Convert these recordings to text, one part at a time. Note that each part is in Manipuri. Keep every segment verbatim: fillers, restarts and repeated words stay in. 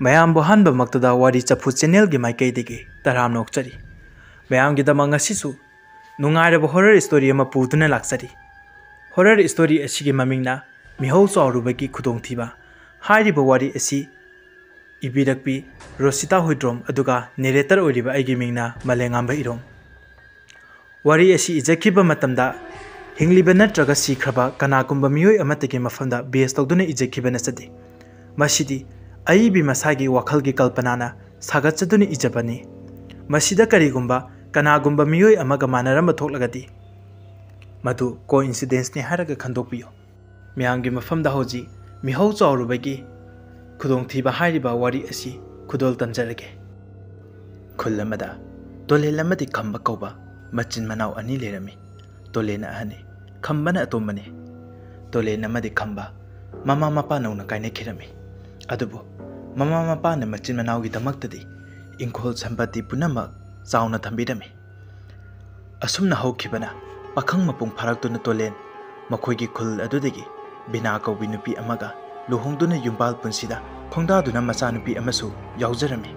ꯃꯌꯥꯝꯕꯨ ꯑꯍꯥꯟꯕꯃꯛꯇꯗ ꯋꯥꯔꯤ ꯆꯐꯨ ꯆꯦꯅꯦꯜꯒꯤ ꯃꯥꯏꯀꯩꯗꯒꯤ ꯇꯔꯥꯝꯅ ꯑꯣꯛꯆꯔꯤ꯫ ꯃꯌꯥꯝꯒꯤꯗꯃꯛ ꯉꯁꯤꯁꯨ ꯅꯨꯡꯉꯥꯏꯔꯕ ꯍꯣꯔꯔ ꯁ꯭ꯇꯣꯔꯤ ꯑꯃ ꯄꯨꯗꯨꯅ ꯂꯥꯛꯆꯔꯤ꯫ ꯍꯣꯔꯔ ꯁ꯭ꯇꯣꯔꯤ ꯑꯁꯤꯒꯤ ꯃꯃꯤꯡꯅ ꯃꯤꯍꯧ ꯆꯥꯎꯔꯨꯕꯒꯤ ꯈꯨꯗꯣꯡꯊꯤꯕ꯫ ꯍꯥꯏꯔꯤꯕ ꯋꯥꯔꯤ ꯑꯁꯤ ꯏꯕꯤꯔꯛꯄꯤ ꯔꯣꯁꯤꯇꯥ ꯍꯨꯏꯗ꯭ꯔꯣꯝ, ꯑꯗꯨꯒ ꯅꯦꯔꯦꯇꯔ ꯑꯣꯏꯔꯤꯕ ꯑꯩꯒꯤ ꯃꯤꯡꯅ ꯃꯂꯦꯉꯥꯝꯕ ꯏꯔꯣꯝ꯫ ꯋꯥꯔꯤ ꯑꯁꯤ ꯏꯖꯈꯤꯕ ꯃꯇꯝꯗ ꯍꯤꯡꯂꯤꯕ ꯅꯠꯇ꯭ꯔꯒ ꯁꯤꯈ꯭ꯔꯕ ꯀꯅꯥꯒꯨꯝꯕ ꯃꯤꯑꯣꯏ ꯑꯃꯠꯇꯒꯤ ꯃꯐꯝꯗ ꯕꯦꯁ ꯇꯧꯗꯨꯅ ꯏꯖꯈꯤꯕ ꯅꯠꯆꯗꯦ꯫ ꯃꯁꯤꯗꯤ ꯑꯏꯕꯤ ꯃꯁꯥꯒꯤ ꯋꯥꯈꯜꯒꯤ ꯀꯜꯄꯅꯥꯅ ꯁꯥꯒꯠꯆꯗꯨꯅ ꯏꯖꯕꯅꯤ꯫ ꯃꯁꯤꯗ ꯀꯔꯤꯒꯨꯝꯕ ꯀꯅꯥꯒꯨꯝꯕ ꯃꯤꯑꯣꯏ ꯑꯃꯒ ꯃꯥꯟꯅꯔꯝꯕ ꯊꯣꯛꯂꯒꯗꯤ, ꯃꯗꯨ ꯀꯣꯏꯟꯁꯤꯗꯦꯟꯁꯅꯤ ꯍꯥꯏꯔꯒ ꯈꯟꯗꯣꯛꯄꯤꯌꯨ꯫ ꯃꯌꯥꯝꯒꯤ ꯃꯐꯝꯗ ꯍꯧꯖꯤꯛ ꯃꯤꯍꯧ ꯆꯥꯎꯔꯨꯕꯒꯤ ꯈꯨꯗꯣꯡꯊꯤꯕ ꯍꯥꯏꯔꯤꯕ ꯋꯥꯔꯤ ꯑꯁꯤ ꯈꯨꯗꯣꯜ ꯇꯝꯖꯔꯒꯦ꯫ ꯈꯨꯜ ꯑꯃꯗ ꯇꯣꯂꯦꯟ ꯑꯃꯗꯤ ꯈꯝꯕ ꯀꯧꯕ ꯃꯆꯤꯟ ꯃꯅꯥꯎ ꯑꯅꯤ ꯂꯩꯔꯝꯃꯤ꯫ ꯇꯣꯂꯦꯟ ꯑꯍꯟꯅꯤ, ꯈꯝꯕꯅ ꯑꯇꯣꯝꯕꯅꯤ꯫ ꯇꯣꯂꯦꯟ ꯑꯃꯗꯤ ꯈꯝꯕ ꯃꯃꯥ ꯃꯄꯥ ꯅꯧꯅ ꯀꯥꯏꯅꯈꯤꯔꯝꯃꯤ꯫ ꯑꯗꯨꯕꯨ ꯃꯃꯥ ꯃꯄꯥꯅ ꯃꯆꯤꯟ ꯃꯅꯥꯎꯒꯤꯗꯃꯛꯇꯗꯤ ꯏꯪꯈꯣꯜ ꯁꯝꯄꯇꯤ ꯄꯨꯝꯅꯃꯛ ꯆꯥꯎꯅ ꯊꯝꯕꯤꯔꯝꯃꯤ꯫ ꯑꯁꯨꯝꯅ ꯍꯧꯈꯤꯕꯅ ꯄꯥꯈꯪ ꯃꯄꯨꯡ ꯐꯥꯔꯛꯇꯨꯅ ꯇꯣꯂꯦꯟ ꯃꯈꯣꯏꯒꯤ ꯈꯨꯜ ꯑꯗꯨꯗꯒꯤ ꯕꯤꯅꯥ ꯀꯧꯕꯤ ꯅꯨꯄꯤ ꯑꯃꯒ ꯂꯨꯍꯣꯡꯗꯨꯅ ꯌꯨꯝꯕꯥꯜ ꯄꯨꯟꯁꯤꯗ ꯈꯣꯡꯗꯥꯗꯨꯅ ꯃꯆꯥꯅꯨꯄꯤ ꯑꯃꯁꯨ ꯌꯥꯎꯖꯔꯝꯃꯤ꯫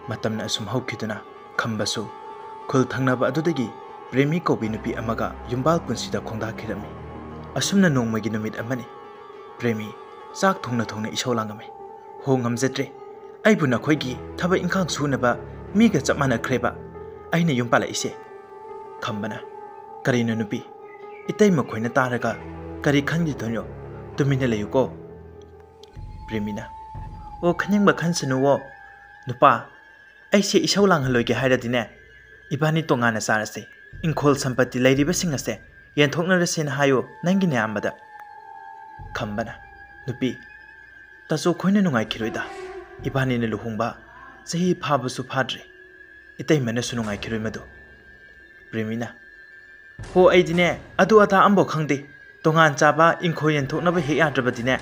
ꯃꯇꯝꯅ ꯑꯁꯨꯝ ꯍꯧꯈꯤꯗꯨꯅ ꯈꯝꯕꯁꯨ ꯈꯨꯜ ꯊꯪꯅꯕ ꯑꯗꯨꯗꯒꯤ ꯄ꯭ꯔꯦꯃꯤ ꯀꯧꯕꯤ ꯅꯨꯄꯤ ꯑꯃꯒ ꯌꯨꯝꯕꯥꯜ ꯄꯨꯟꯁꯤꯗ ꯈꯣꯡꯗꯥꯈꯤꯔꯝꯃꯤ꯫ ꯑꯁꯨꯝꯅ ꯅꯣꯡꯃꯒꯤ ꯅꯨꯃꯤꯠ ꯑꯃꯅꯤ꯫ ꯄ꯭ꯔꯦꯃꯤ ꯆꯥꯛ ꯊꯣꯡꯅ ꯊꯣꯡꯅ ꯏꯁꯧ ꯂꯥꯡꯉꯝꯃꯤ꯫ "ꯍꯣ, ꯉꯝꯖꯗ꯭ꯔꯦ꯫ ꯑꯩꯕꯨ ꯅꯈꯣꯏꯒꯤ ꯊꯕꯛ ꯏꯪꯈꯥꯡ ꯁꯨꯅꯕ ꯃꯤꯒ ꯆꯞ ꯃꯥꯟꯅꯈ꯭ꯔꯦꯕ ꯑꯩꯅ ꯌꯨꯝ ꯄꯥꯜꯂꯛꯏꯁꯦ꯫" ꯈꯝꯕꯅ, "ꯀꯔꯤꯅꯣ ꯅꯨꯄꯤ? ꯏꯇꯩꯃ ꯈꯣꯏꯅ ꯇꯥꯔꯒ ꯀꯔꯤ ꯈꯟꯈꯤꯗꯣꯏꯅꯣ? ꯇꯨꯃꯤꯟꯅ ꯂꯩꯌꯨꯀꯣ꯫" ꯄ꯭ꯔꯦꯃꯤꯅ, "ꯑꯣ, ꯈꯟꯅꯤꯡꯕ ꯈꯟꯁꯅꯨꯋꯣ꯫ ꯅꯨꯄꯥ, ꯑꯩꯁꯦ ꯏꯁꯧ ꯂꯥꯡꯍꯜꯂꯣꯏꯒꯦ ꯍꯥꯏꯔꯗꯤꯅꯦ, ꯏꯕꯥꯅꯤ ꯇꯣꯉꯥꯟꯅ ꯆꯥꯔꯁꯦ꯫ ꯏꯪꯈꯣꯜ ꯁꯝꯄꯇꯤ ꯂꯩꯔꯤꯕꯁꯤꯡ ꯑꯁꯦ ꯌꯦꯟꯊꯣꯛꯅꯔꯁꯦꯅ ꯍꯥꯏꯌꯣ ꯅꯪꯒꯤ ꯅꯌꯥꯝꯕꯗ꯫" ꯈꯝꯕꯅ, "ꯅꯨꯄꯤ, ꯇꯥꯆꯧ ꯈꯣꯏꯅ ꯅꯨꯡꯉꯥꯏꯈꯤꯔꯣꯏꯗ꯫ ꯏꯕꯥꯅꯤꯅ ꯂꯨꯍꯣꯡꯕ ꯆꯍꯤ ꯐꯥꯕꯁꯨ ꯐꯥꯗ꯭ꯔꯤ꯫ ꯏꯇꯩꯃꯅꯁꯨ ꯅꯨꯡꯉꯥꯏꯈꯤꯔꯣꯏ ꯃꯗꯨ꯫" ꯄ꯭ꯔꯦꯃꯤꯅ, "ꯍꯣ, ꯑꯩꯗꯤꯅꯦ ꯑꯗꯨ ꯑꯗꯥ ꯑꯝꯐꯥꯎ ꯈꯪꯗꯦ꯫ ꯇꯣꯉꯥꯟ ꯆꯥꯕ ꯏꯪꯈꯣꯜ ꯌꯦꯟꯊꯣꯛꯅꯕ ꯍꯦꯛ ꯌꯥꯗ꯭ꯔꯕꯗꯤꯅꯦ,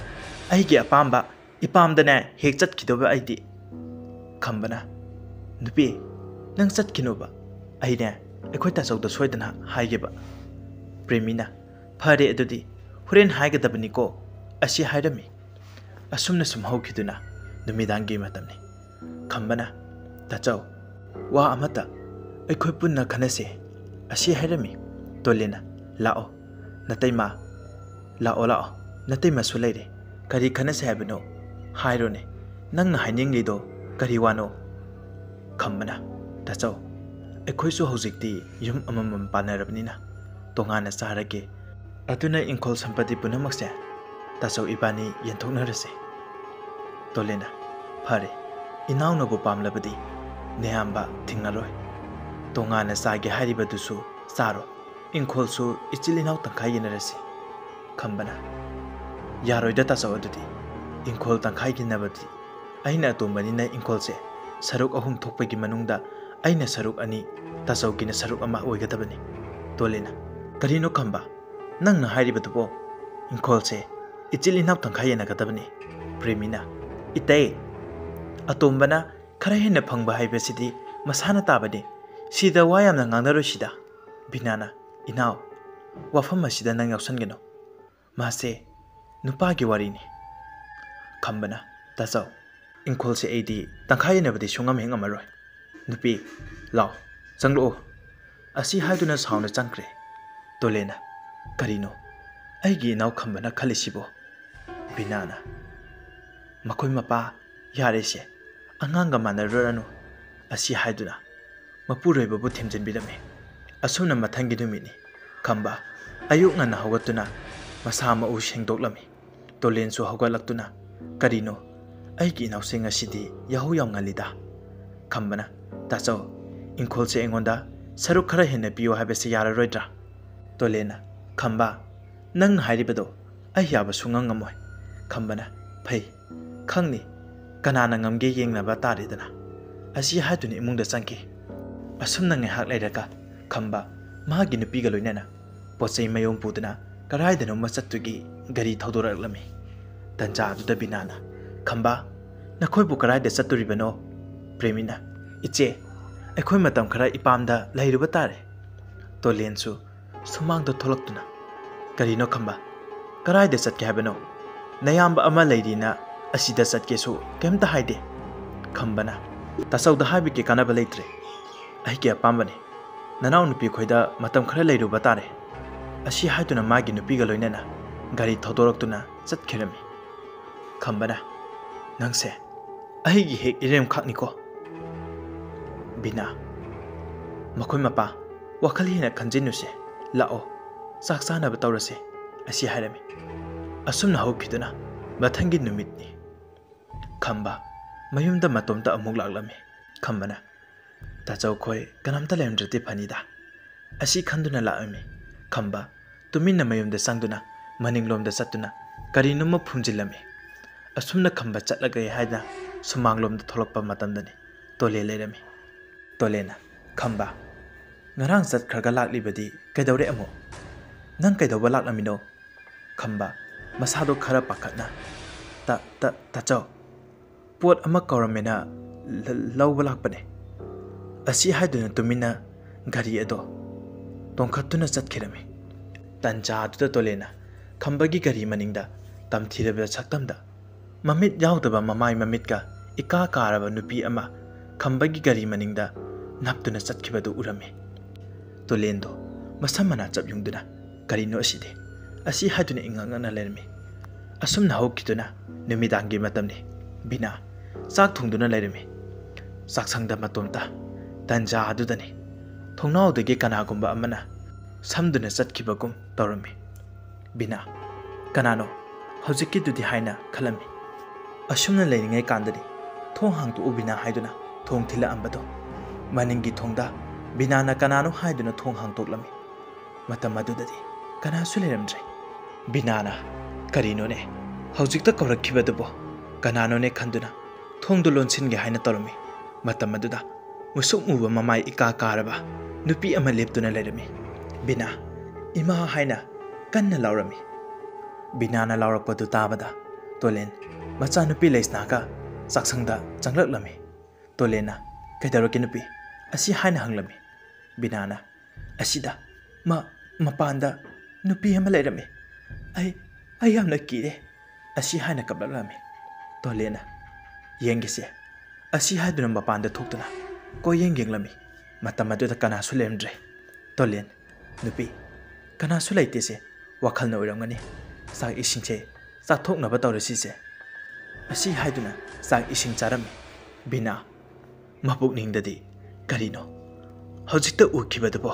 ꯑꯩꯒꯤ ꯑꯄꯥꯝꯕ ꯏꯄꯥꯝꯗꯅꯦ ꯍꯦꯛ ꯆꯠꯈꯤꯗꯧꯕ ꯑꯩꯗꯤ꯫" ꯈꯝꯕꯅ, "ꯅꯨꯄꯤ, ꯅꯪ ꯆꯠꯈꯤꯅꯣꯕ꯫ ꯑꯩꯅꯦ ꯑꯩꯈꯣꯏ ꯇꯥꯆꯧꯗ ꯁꯣꯏꯗꯅ ꯍꯥꯏꯒꯦꯕ꯫" ꯄ꯭ꯔꯦꯃꯤꯅ, "ꯐꯔꯦ ꯑꯗꯨꯗꯤ, ꯍꯣꯔꯦꯟ ꯍꯥꯏꯒꯗꯕꯅꯤꯀꯣ," ꯑꯁꯤ ꯍꯥꯏꯔꯝꯃꯤ꯫ ꯑꯁꯨꯝꯅ ꯁꯨꯝ ꯍꯧꯈꯤꯗꯨꯅ ꯅꯨꯃꯤꯗꯥꯡꯒꯤ ꯃꯇꯝꯅꯤ꯫ ꯈꯝꯕꯅ, "ꯇꯥꯆꯧ, ꯋꯥ ꯑꯃꯇ ꯑꯩꯈꯣꯏ ꯄꯨꯟꯅ ꯈꯟꯅꯁꯦ" ꯑꯁꯤ ꯍꯥꯏꯔꯝꯃꯤ꯫ ꯇꯣꯂꯦꯟꯅ, "ꯂꯥꯛꯑꯣ, ꯅꯇꯩꯃ, ꯂꯥꯛꯑꯣ, ꯂꯥꯛꯑꯣ, ꯅꯇꯩꯃꯁꯨ ꯂꯩꯔꯦ꯫ ꯀꯔꯤ ꯈꯟꯅꯁꯦ ꯍꯥꯏꯕꯅꯣ? ꯍꯥꯏꯔꯣꯅꯦ, ꯅꯪꯅ ꯍꯥꯏꯅꯤꯡꯂꯤꯗꯣ ꯀꯔꯤ ꯋꯥꯅꯣ?" ꯈꯝꯕꯅ, "ꯇꯥꯆꯧ, ꯑꯩꯈꯣꯏꯁꯨ ꯍꯧꯖꯤꯛꯇꯤ ꯌꯨꯝ ꯑꯃꯃꯝ ꯄꯥꯟꯅꯔꯕꯅꯤꯅ ꯇꯣꯉꯥꯟꯅ ꯆꯥꯔꯒꯦ꯫ ꯑꯗꯨꯅ ꯏꯪꯈꯣꯜ ꯁꯝꯄꯇꯤ ꯄꯨꯝꯅꯃꯛꯁꯦ ꯇꯥꯆꯧ ꯏꯕꯥꯅꯤ ꯌꯦꯟꯊꯣꯛꯅꯔꯁꯦ꯫" ꯇꯣꯂꯦꯟꯅ, "ꯐꯔꯦ, ꯏꯅꯥꯎꯅꯕꯨ ꯄꯥꯝꯂꯕꯗꯤ ꯅꯌꯥꯝꯕ ꯊꯤꯡꯉꯔꯣꯏ꯫ ꯇꯣꯉꯥꯟꯅ ꯆꯥꯒꯦ ꯍꯥꯏꯔꯤꯕꯗꯨꯁꯨ ꯆꯥꯔꯣ꯫ ꯏꯪꯈꯣꯜꯁꯨ ꯏꯆꯤꯜ ꯏꯅꯥꯎ ꯇꯪꯈꯥꯏ ꯌꯦꯟꯅꯔꯁꯤ꯫" ꯈꯝꯕꯅ, "ꯌꯥꯔꯣꯏꯗ ꯇꯥꯆꯧ, ꯑꯗꯨꯗꯤ ꯏꯪꯈꯣꯜ ꯇꯪꯈꯥꯏ ꯌꯦꯟꯅꯕꯗꯤ ꯑꯩꯅ ꯑꯇꯣꯝꯕꯅꯤꯅ ꯏꯪꯈꯣꯜꯁꯦ ꯁꯔꯨꯛ ꯑꯍꯨꯝ ꯊꯣꯛꯄꯒꯤ ꯃꯅꯨꯡꯗ ꯑꯩꯅ ꯁꯔꯨꯛ ꯑꯅꯤ, ꯇꯥꯆꯧꯒꯤꯅ ꯁꯔꯨꯛ ꯑꯃ ꯑꯣꯏꯒꯗꯕꯅꯤ꯫" ꯇꯣꯂꯦꯟꯅ, "ꯀꯔꯤꯅꯣ ꯈꯝꯕ, ꯅꯪꯅ ꯍꯥꯏꯔꯤꯕꯗꯨꯕꯣ? ꯏꯪꯈꯣꯜꯁꯦ ꯏꯆꯤꯜ ꯏꯅꯥꯎ ꯇꯪꯈꯥꯏ ꯌꯦꯟꯅꯒꯗꯕꯅꯤ꯫" ꯄ꯭ꯔꯦꯃꯤꯅ, "ꯏꯇꯩ, ꯑꯇꯣꯝꯕꯅ ꯈꯔ ꯍꯦꯟꯅ ꯐꯪꯕ ꯍꯥꯏꯕꯁꯤꯗꯤ ꯃꯁꯥꯅ ꯇꯥꯕꯅꯤ꯫ ꯁꯤꯗ ꯋꯥ ꯌꯥꯝꯅ ꯉꯥꯡꯅꯔꯣꯏꯁꯤꯗ꯫" ꯕꯤꯅꯥꯅ, "ꯏꯅꯥꯎ, ꯋꯥꯐꯝ ꯑꯁꯤꯗ ꯅꯪ ꯌꯥꯎꯁꯟꯒꯅꯨ꯫ ꯃꯥꯁꯦ ꯅꯨꯄꯥꯒꯤ ꯋꯥꯔꯤꯅꯤ꯫" ꯈꯝꯕꯅ, "ꯇꯥꯆꯧ, ꯏꯪꯈꯣꯜꯁꯦ ꯑꯩꯗꯤ ꯇꯪꯈꯥꯏ ꯌꯦꯟꯅꯕꯗꯤ ꯁꯨꯡꯉꯝ ꯍꯦꯛ ꯉꯝꯃꯔꯣꯏ꯫ ꯅꯨꯄꯤ, ꯂꯥꯎ, ꯆꯪꯂꯛꯑꯣ꯫" ꯑꯁꯤ ꯍꯥꯏꯗꯨꯅ ꯁꯥꯎꯅ ꯆꯪꯈ꯭ꯔꯦ꯫ ꯇꯣꯂꯦꯟꯅ, "ꯀꯔꯤꯅꯣ ꯑꯩꯒꯤ ꯏꯅꯥꯎ ꯈꯝꯕꯅ ꯈꯜꯂꯤꯁꯤꯕꯣ?" ꯕꯤꯅꯥꯅ, "ꯃꯈꯣꯏ ꯃꯄꯥ ꯌꯥꯔꯦꯁꯦ, ꯑꯉꯥꯡꯒ ꯃꯥꯟꯅꯔꯨꯔꯅꯨ" ꯑꯁꯤ ꯍꯥꯏꯗꯨꯅ ꯃꯄꯨꯔꯣꯏꯕꯕꯨ ꯊꯦꯝꯖꯤꯟꯕꯤꯔꯝꯃꯤ꯫ ꯑꯁꯨꯝꯅ ꯃꯊꯪꯒꯤ ꯅꯨꯃꯤꯠꯅꯤ꯫ ꯈꯝꯕ ꯑꯌꯨꯛ ꯉꯟꯅ ꯍꯧꯒꯠꯇꯨꯅ ꯃꯁꯥ ꯃꯎ ꯁꯦꯡꯗꯣꯛꯂꯝꯃꯤ꯫ ꯇꯣꯂꯦꯟꯁꯨ ꯍꯧꯒꯠꯂꯛꯇꯨꯅ, "ꯀꯔꯤꯅꯣ, ꯑꯩꯒꯤ ꯏꯅꯥꯎꯁꯦ ꯉꯁꯤꯗꯤ ꯌꯥꯍꯧ ꯌꯥꯝ ꯉꯜꯂꯤꯗ?" ꯈꯝꯕꯅ, "ꯇꯥꯆꯧ, ꯏꯪꯈꯣꯜꯁꯦ ꯑꯩꯉꯣꯟꯗ ꯁꯔꯨꯛ ꯈꯔ ꯍꯦꯟꯅ ꯄꯤꯌꯨ ꯍꯥꯏꯕꯁꯦ ꯌꯥꯔꯔꯣꯏꯗ꯭ꯔꯥ?" ꯇꯣꯂꯦꯟꯅ, "ꯈꯝꯕ, ꯅꯪꯅ ꯍꯥꯏꯔꯤꯕꯗꯣ ꯑꯩ ꯌꯥꯕ ꯁꯨꯡꯉꯝ ꯉꯝꯃꯣꯏ꯫" ꯈꯝꯕꯅ, "ꯐꯩ, ꯈꯪꯅꯤ, ꯀꯅꯥꯅ ꯉꯝꯒꯦ ꯌꯦꯡꯅꯕ ꯇꯥꯔꯦꯗꯅ" ꯑꯁꯤ ꯍꯥꯏꯗꯨꯅ ꯏꯃꯨꯡꯗ ꯆꯪꯈꯤ꯫ ꯑꯁꯨꯝꯅ ꯉꯥꯏꯍꯥꯛ ꯂꯩꯔꯒ ꯈꯝꯕ ꯃꯥꯒꯤ ꯅꯨꯄꯤꯒ ꯂꯣꯏꯅꯅ ꯄꯣꯠ ꯆꯩ ꯃꯌꯣꯝ ꯄꯨꯗꯨꯅ ꯀꯗꯥꯏꯗꯅꯣꯃ ꯆꯠꯇꯨꯒꯤ ꯒꯥꯔꯤ ꯊꯧꯗꯣꯔꯛꯂꯝꯃꯤ꯫ ꯇꯟꯖꯥ ꯑꯗꯨꯗ ꯕꯤꯅꯥꯅ, "ꯈꯝꯕ, ꯅꯈꯣꯏꯕꯨ ꯀꯗꯥꯏꯗ ꯆꯠꯇꯣꯔꯤꯕꯅꯣ?" ꯄ꯭ꯔꯦꯃꯤꯅ, "ꯏꯆꯦ, ꯑꯩꯈꯣꯏ ꯃꯇꯝ ꯈꯔ ꯏꯄꯥꯝꯗ ꯂꯩꯔꯨꯕ ꯇꯥꯔꯦ꯫" ꯇꯣꯂꯦꯟꯁꯨ ꯁꯨꯃꯥꯡꯗ ꯊꯣꯛꯂꯛꯇꯨꯅ, "ꯀꯔꯤꯅꯣ ꯈꯝꯕ, ꯀꯗꯥꯏꯗ ꯆꯠꯀꯦ ꯍꯥꯏꯕꯅꯣ? ꯅꯌꯥꯝꯕ ꯑꯃ ꯂꯩꯔꯤꯅ ꯑꯁꯤꯗ ꯆꯠꯀꯦꯁꯨ ꯀꯩꯝꯇ ꯍꯥꯏꯗꯦ꯫ ꯈꯝꯕꯅ, "ꯇꯥꯆꯧꯗ ꯍꯥꯏꯕꯒꯤ ꯀꯥꯟꯅꯕ ꯂꯩꯇ꯭ꯔꯦ꯫ ꯑꯩꯒꯤ ꯑꯄꯥꯝꯕꯅꯤ꯫ ꯅꯅꯥꯎ ꯅꯨꯄꯤ ꯈꯣꯏꯗ ꯃꯇꯝ ꯈꯔ ꯂꯩꯔꯨꯕ ꯇꯥꯔꯦ"꯫ ꯑꯁꯤ ꯍꯥꯏꯗꯨꯅ ꯃꯥꯒꯤ ꯅꯨꯄꯤꯒ ꯂꯣꯏꯅꯅ ꯒꯥꯔꯤ ꯊꯧꯗꯣꯔꯛꯇꯨꯅ ꯆꯠꯈꯤꯔꯝꯃꯤ꯫ ꯈꯝꯕꯅ, "ꯅꯪꯁꯦ ꯑꯩꯒꯤ ꯍꯦꯛ ꯏꯔꯦꯝꯈꯥꯛꯅꯤꯀꯣ"꯫ ꯕꯤꯅꯥ, "ꯃꯈꯣꯏ ꯃꯄꯥ, ꯋꯥꯈꯜ ꯍꯦꯟꯅ ꯈꯟꯖꯤꯟꯅꯨꯁꯦ꯫ ꯂꯥꯛꯑꯣ, ꯆꯥꯛ ꯆꯥꯅꯕ ꯇꯧꯔꯁꯦ"꯫ ꯑꯁꯤ ꯍꯥꯏꯔꯝꯃꯤ꯫ ꯑꯁꯨꯝꯅ ꯍꯧꯈꯤꯗꯨꯅ ꯃꯊꯪꯒꯤ ꯅꯨꯃꯤꯠꯅꯤ꯫ ꯈꯝꯕ ꯃꯌꯨꯝꯗ ꯃꯇꯣꯝꯇ ꯑꯃꯨꯛ ꯂꯥꯛꯂꯝꯃꯤ꯫ ꯈꯝꯕꯅ, "ꯇꯥꯆꯧ ꯈꯣꯏ ꯀꯅꯥꯝꯇ ꯂꯩꯔꯝꯗ꯭ꯔꯗꯤ ꯐꯅꯤꯗ"꯫ ꯑꯁꯤ ꯈꯟꯗꯨꯅ ꯂꯥꯛꯂꯝꯃꯤ꯫ ꯈꯝꯕ ꯇꯨꯃꯤꯟꯅ ꯃꯌꯨꯝꯗ ꯆꯪꯗꯨꯅ ꯃꯅꯤꯡꯂꯣꯝꯗ ꯆꯠꯇꯨꯅ ꯀꯔꯤꯅꯣꯃ ꯐꯨꯝꯖꯤꯜꯂꯝꯃꯤ꯫ ꯑꯁꯨꯝꯅ ꯈꯝꯕ ꯆꯠꯂꯒꯦ ꯍꯥꯏꯗꯨꯅ ꯁꯨꯃꯥꯡꯂꯣꯝꯗ ꯊꯣꯛꯂꯛꯄ ꯃꯇꯝꯗꯅꯤ ꯇꯣꯂꯦꯟ ꯂꯩꯔꯝꯃꯤ꯫ ꯇꯣꯂꯦꯟꯅ, "ꯈꯝꯕ, ꯉꯔꯥꯡ ꯆꯠꯈ꯭ꯔꯒ ꯂꯥꯛꯂꯤꯕꯗꯤ ꯀꯩꯗꯧꯔꯦ ꯑꯃꯨꯛ? ꯅꯪ ꯀꯩꯗꯧꯕ ꯂꯥꯛꯂꯝꯃꯤꯅꯣ?" ꯈꯝꯕ ꯃꯁꯥꯗꯣ ꯈꯔ ꯄꯥꯈꯠꯅ, "ꯇ, ꯇ, ꯇꯥꯆꯧ, ꯄꯣꯠ ꯑꯃ ꯀꯧꯔꯝꯃꯦꯅ ꯂ-, ꯂꯧꯕ ꯂꯥꯛꯄꯅꯦ"꯫ ꯑꯁꯤ ꯍꯥꯏꯗꯨꯅ ꯇꯨꯃꯤꯟꯅ ꯒꯥꯔꯤ ꯑꯗꯣ ꯇꯣꯡꯈꯠꯇꯨꯅ ꯆꯠꯈꯤꯔꯝꯃꯤ꯫ ꯇꯟꯖꯥꯗꯨꯗ ꯇꯣꯂꯦꯟꯅ ꯈꯝꯕꯒꯤ ꯒꯥꯔꯤ ꯃꯅꯤꯡꯗ ꯇꯝꯊꯤꯔꯕ ꯁꯛꯇꯝꯗ ꯃꯃꯤꯠ ꯌꯥꯎꯗꯕ ꯃꯃꯥꯏ ꯃꯃꯤꯠꯀ ꯏꯀꯥ ꯀꯥꯔꯕ ꯅꯨꯄꯤ ꯑꯃ ꯈꯝꯕꯒꯤ ꯒꯥꯔꯤ ꯃꯅꯤꯡꯗ ꯅꯞꯇꯨꯅ ꯆꯠꯈꯤꯕꯗꯨ ꯎꯔꯝꯃꯤ꯫ ꯇꯣꯂꯦꯟꯗꯣ ꯃꯁꯝ ꯃꯅꯥ ꯆꯞ ꯌꯨꯡꯗꯨꯅ, "ꯀꯔꯤꯅꯣ ꯑꯁꯤꯗꯤ?" ꯑꯁꯤ ꯍꯥꯏꯗꯨꯅ ꯏꯉꯛ ꯉꯛꯅ ꯂꯩꯔꯝꯃꯤ꯫ ꯑꯁꯨꯝꯅ ꯍꯧꯈꯤꯗꯨꯅ ꯅꯨꯃꯤꯗꯥꯡꯒꯤ ꯃꯇꯝꯅꯤ꯫ ꯕꯤꯅꯥ ꯆꯥꯛ ꯊꯣꯡꯗꯨꯅ ꯂꯩꯔꯝꯃꯤ꯫ ꯆꯥꯛꯁꯪꯗ ꯃꯇꯣꯝꯇ꯫ ꯇꯟꯖꯥ ꯑꯗꯨꯗꯅꯤ ꯊꯣꯡꯅꯥꯎꯗꯒꯤ ꯀꯅꯥꯒꯨꯝꯕ ꯑꯃꯅ ꯁꯝꯗꯨꯅ ꯆꯠꯈꯤꯕꯒꯨꯝ ꯇꯧꯔꯝꯃꯤ꯫ ꯕꯤꯅꯥ, "ꯀꯅꯥꯅꯣ ꯍꯧꯖꯤꯛꯀꯤꯗꯨꯗꯤ?" ꯍꯥꯏꯅ ꯈꯜꯂꯝꯃꯤ꯫ ꯑꯁꯨꯝꯅ ꯂꯩꯔꯤꯉꯩ ꯀꯥꯟꯗꯗꯤ, "ꯊꯣꯡ ꯍꯥꯡꯇꯣꯛꯎ ꯕꯤꯅꯥ" ꯍꯥꯏꯗꯨꯅ ꯊꯣꯡ ꯊꯤꯜꯂꯛꯑꯝꯕꯗꯣ ꯃꯅꯤꯡꯒꯤ ꯊꯣꯡꯗ ꯕꯤꯅꯥꯅ ꯀꯅꯥꯅꯣ ꯍꯥꯏꯗꯨꯅ ꯊꯣꯡ ꯍꯥꯡꯇꯣꯛꯂꯝꯃꯤ꯫ ꯃꯇꯝ ꯑꯗꯨꯗꯗꯤ ꯀꯅꯥꯁꯨ ꯂꯩꯔꯝꯗ꯭ꯔꯦ꯫ ꯕꯤꯅꯥꯅ, "ꯀꯔꯤꯅꯣꯅꯦ ꯍꯧꯖꯤꯛꯇ ꯀꯧꯔꯛꯈꯤꯕꯗꯨꯕꯣ? ꯀꯅꯥꯅꯣꯅꯦ?" ꯈꯟꯗꯨꯅ ꯊꯣꯡꯗꯨ ꯂꯣꯟꯁꯤꯟꯒꯦ ꯍꯥꯏꯅ ꯇꯧꯔꯝꯃꯤ꯫ ꯃꯇꯝ ꯑꯗꯨꯗ ꯃꯨꯁꯨꯛ ꯃꯨꯕ ꯃꯃꯥꯏ ꯏꯀꯥ ꯀꯥꯔꯕ ꯅꯨꯄꯤ ꯑꯃ ꯂꯦꯞꯇꯨꯅ ꯂꯩꯔꯝꯃꯤ꯫ ꯕꯤꯅꯥ, "ꯏꯃꯥ" ꯍꯥꯏꯅ ꯀꯟꯅ ꯂꯥꯎꯔꯝꯃꯤ꯫ ꯕꯤꯅꯥꯅ ꯂꯥꯎꯔꯛꯄꯗꯨ ꯇꯥꯕꯗ ꯇꯣꯂꯦꯟ ꯃꯆꯥꯅꯨꯄꯤ ꯂꯩꯁꯅꯥꯒ ꯆꯥꯛꯁꯪꯗ ꯆꯪꯂꯛꯂꯝꯃꯤ꯫ ꯇꯣꯂꯦꯟꯅ, "ꯀꯩꯗꯧꯔꯒꯦ ꯅꯨꯄꯤ?" ꯑꯁꯤ ꯍꯥꯏꯅ ꯍꯪꯂꯝꯃꯤ꯫ ꯕꯤꯅꯥꯅ, "ꯑꯁꯤꯗ ꯃ-, ꯃꯄꯥꯟꯗ ꯅꯨꯄꯤ ꯑꯃ ꯂꯩꯔꯝꯃꯤ꯫ ꯑꯩ, ꯑꯩ ꯌꯥꯝꯅ ꯀꯤꯔꯦ" ꯑꯁꯤ ꯍꯥꯏꯅ ꯀꯞꯂꯛꯂꯝꯃꯤ꯫ ꯇꯣꯂꯦꯟꯅ, "ꯌꯦꯡꯒꯦꯁꯦ" ꯑꯁꯤ ꯍꯥꯏꯗꯨꯅ ꯃꯄꯥꯟꯗ ꯊꯣꯛꯇꯨꯅ ꯀꯣꯏꯌꯦꯡ ꯌꯦꯡꯂꯝꯃꯤ꯫ ꯃꯇꯝ ꯑꯗꯨꯗ ꯀꯅꯥꯁꯨ ꯂꯩꯔꯝꯗ꯭ꯔꯦ꯫ ꯇꯣꯂꯦꯟ, "ꯅꯨꯄꯤ, ꯀꯅꯥꯁꯨ ꯂꯩꯇꯦꯁꯦ, ꯋꯥꯈꯜꯅ ꯑꯣꯏꯔꯝꯒꯅꯤ꯫ ꯆꯥꯛ ꯏꯁꯤꯡꯁꯦ ꯆꯥꯊꯣꯛꯅꯕ ꯇꯧꯔꯁꯤꯁꯦ" ꯑꯁꯤ ꯍꯥꯏꯗꯨꯅ ꯆꯥꯛ ꯏꯁꯤꯡ ꯆꯥꯔꯝꯃꯤ꯫ ꯕꯤꯅꯥ ꯃꯄꯨꯛꯅꯤꯡꯗꯗꯤ, "ꯀꯔꯤꯅꯣ ꯍꯧꯖꯤꯛꯇ ꯎꯈꯤꯕꯗꯨꯕꯣ?"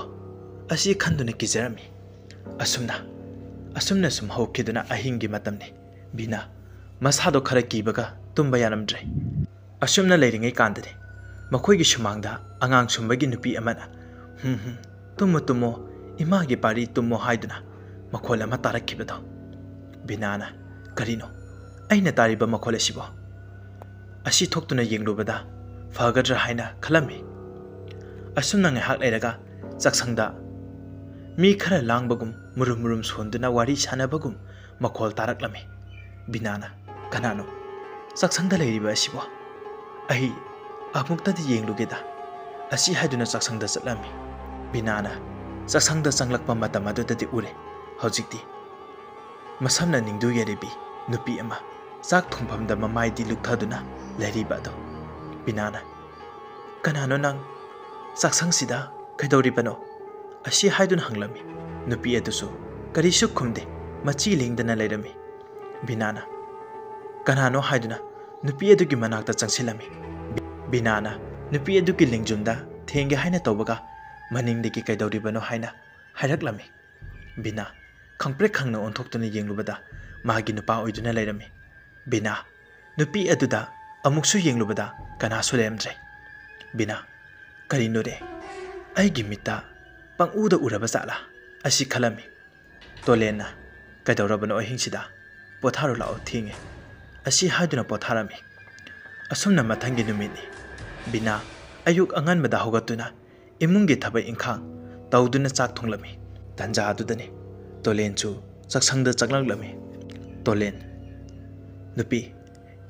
ꯑꯁꯤ ꯈꯟꯗꯨꯅ ꯀꯤꯖꯔꯝꯃꯤ꯫ ꯑꯁꯨꯝꯅ, ꯑꯁꯨꯝꯅ ꯁꯨꯝ ꯍꯧꯈꯤꯗꯨꯅ ꯑꯍꯤꯡꯒꯤ ꯃꯇꯝꯅꯤ꯫ ꯕꯤꯅꯥ ꯃꯁꯥꯗꯣ ꯈꯔ ꯀꯤꯕꯒ ꯇꯨꯝꯕ ꯌꯥꯔꯝꯗ꯭ꯔꯦ꯫ ꯑꯁꯨꯝꯅ ꯂꯩꯔꯤꯉꯩ ꯀꯥꯟꯗꯗꯤ ꯃꯈꯣꯏꯒꯤ ꯁꯨꯃꯥꯡꯗ ꯑꯉꯥꯡ ꯁꯨꯝꯕꯒꯤ ꯅꯨꯄꯤ ꯑꯃꯅ, "ꯍꯨꯝ ꯍꯨꯝ, ꯇꯨꯝꯃꯣ ꯇꯨꯝꯃꯣ, ꯏꯃꯥꯒꯤ ꯄꯥꯔꯤ ꯇꯨꯝꯃꯣ" ꯍꯥꯏꯗꯨꯅ ꯃꯈꯣꯜ ꯑꯃ ꯇꯥꯔꯛꯈꯤꯕꯗꯣ꯫ ꯕꯤꯅꯥꯅ, "ꯀꯔꯤꯅꯣ ꯑꯩꯅ ꯇꯥꯔꯤꯕ ꯃꯈꯣꯜ ꯑꯁꯤꯕꯣ?" ꯑꯁꯤ ꯊꯣꯛꯇꯨꯅ ꯌꯦꯡꯂꯨꯕꯗ ꯐꯒꯗ꯭ꯔꯥ ꯍꯥꯏꯅ ꯈꯜꯂꯝꯃꯤ꯫ ꯑꯁꯨꯝꯅ ꯉꯥꯏꯍꯥꯛ ꯂꯩꯔꯒ ꯆꯥꯛꯁꯪꯗ ꯃꯤ ꯈꯔ ꯂꯥꯡꯕꯒꯨꯝ, ꯃꯨꯔꯨꯝ ꯃꯨꯔꯨꯝ ꯁꯣꯟꯗꯨꯅ ꯋꯥꯔꯤ ꯁꯥꯟꯅꯕꯒꯨꯝ ꯃꯈꯣꯜ ꯇꯥꯔꯛꯂꯝꯃꯤ꯫ ꯕꯤꯅꯥꯅ, "ꯀꯅꯥꯅꯣ ꯆꯥꯛꯁꯪꯗ ꯂꯩꯔꯤꯕ ꯑꯁꯤꯕꯣ? ꯑꯩ ꯑꯃꯨꯛꯇꯗꯤ ꯌꯦꯡꯂꯨꯒꯦꯗ" ꯑꯁꯤ ꯍꯥꯏꯗꯨꯅ ꯆꯥꯛꯁꯪꯗ ꯆꯠꯂꯝꯃꯤ꯫ ꯕꯤꯅꯥꯅ ꯆꯥꯛꯁꯪꯗ ꯆꯪꯂꯛꯄ ꯃꯇꯝ ꯑꯗꯨꯗꯗꯤ ꯎꯔꯦ, ꯍꯧꯖꯤꯛꯇꯤ ꯃꯁꯝꯅ ꯅꯤꯡꯗꯨ ꯌꯥꯔꯤꯕꯤ ꯅꯨꯄꯤ ꯑꯃ ꯆꯥꯛ ꯊꯣꯡꯐꯝꯗ ꯃꯃꯥꯏꯗꯤ ꯂꯨꯛꯊꯗꯨꯅ ꯂꯩꯔꯤꯕ ꯑꯗꯣ꯫ ꯕꯤꯅꯥꯅ, "ꯀꯅꯥꯅꯣ ꯅꯪ? ꯆꯥꯛꯁꯪꯁꯤꯗ ꯀꯩꯗꯧꯔꯤꯕꯅꯣ?" ꯑꯁꯤ ꯍꯥꯏꯗꯨꯅ ꯍꯪꯂꯝꯃꯤ꯫ ꯅꯨꯄꯤ ꯑꯗꯨꯁꯨ ꯀꯔꯤꯁꯨ ꯈꯨꯝꯗꯦ, ꯃꯆꯤ ꯂꯦꯡꯗꯅ ꯂꯩꯔꯝꯃꯤ꯫ ꯕꯤꯅꯥꯅ, "ꯀꯅꯥꯅꯣ?" ꯍꯥꯏꯗꯨꯅ ꯅꯨꯄꯤ ꯑꯗꯨꯒꯤ ꯃꯅꯥꯛꯇ ꯆꯪꯁꯤꯜꯂꯝꯃꯤ꯫ ꯕꯤ-, ꯕꯤꯅꯥꯅ ꯅꯨꯄꯤ ꯑꯗꯨꯒꯤ ꯂꯦꯡꯖꯨꯝꯗ ꯊꯦꯡꯒꯦ ꯍꯥꯏꯅ ꯇꯧꯕꯒ ꯃꯅꯤꯡꯗꯒꯤ "ꯀꯩꯗꯧꯔꯤꯕꯅꯣ?" ꯍꯥꯏꯅ ꯍꯥꯏꯔꯛꯂꯝꯃꯤ꯫ ꯕꯤꯅꯥ ꯈꯪꯄ꯭ꯔꯦꯛ ꯈꯪꯅ ꯑꯣꯟꯊꯣꯛꯇꯨꯅ ꯌꯦꯡꯂꯨꯕꯗ ꯃꯥꯒꯤ ꯅꯨꯄꯥ ꯑꯣꯏꯗꯨꯅ ꯂꯩꯔꯝꯃꯤ꯫ ꯕꯤꯅꯥ ꯅꯨꯄꯤ ꯑꯗꯨꯗ ꯑꯃꯨꯛꯁꯨ ꯌꯦꯡꯂꯨꯕꯗ ꯀꯅꯥꯁꯨ ꯂꯩꯔꯝꯗ꯭ꯔꯦ꯫ ꯕꯤꯅꯥ, "ꯀꯔꯤꯅꯣꯔꯦ, ꯑꯩꯒꯤ ꯃꯤꯠꯇ ꯄꯪꯎꯗ ꯎꯔꯕ ꯖꯥꯠꯂꯥ?" ꯑꯁꯤ ꯈꯜꯂꯝꯃꯤ꯫ ꯇꯣꯂꯦꯟꯅ, "ꯀꯩꯗꯧꯔꯕꯅꯣ ꯑꯍꯤꯡꯁꯤꯗ? ꯄꯣꯊꯥꯔꯣ ꯂꯥꯛꯑꯣ, ꯊꯦꯡꯉꯦ" ꯑꯁꯤ ꯍꯥꯏꯗꯨꯅ ꯄꯣꯊꯥꯔꯝꯃꯤ꯫ ꯑꯁꯨꯝꯅ ꯃꯊꯪꯒꯤ ꯅꯨꯃꯤꯠꯅꯤ꯫ ꯕꯤꯅꯥ ꯑꯌꯨꯛ ꯑꯉꯟꯕꯗ ꯍꯧꯒꯠꯇꯨꯅ ꯏꯃꯨꯡꯒꯤ ꯊꯕꯛ ꯏꯪꯈꯥꯡ ꯇꯧꯗꯨꯅ ꯆꯥꯛ ꯊꯣꯡꯂꯝꯃꯤ꯫ ꯇꯟꯖꯥ ꯑꯗꯨꯗꯅꯤ ꯇꯣꯂꯦꯟꯁꯨ ꯆꯥꯛꯁꯪꯗ ꯆꯪꯂꯛꯂꯝꯃꯤ꯫ ꯇꯣꯂꯦꯟ, "ꯅꯨꯄꯤ,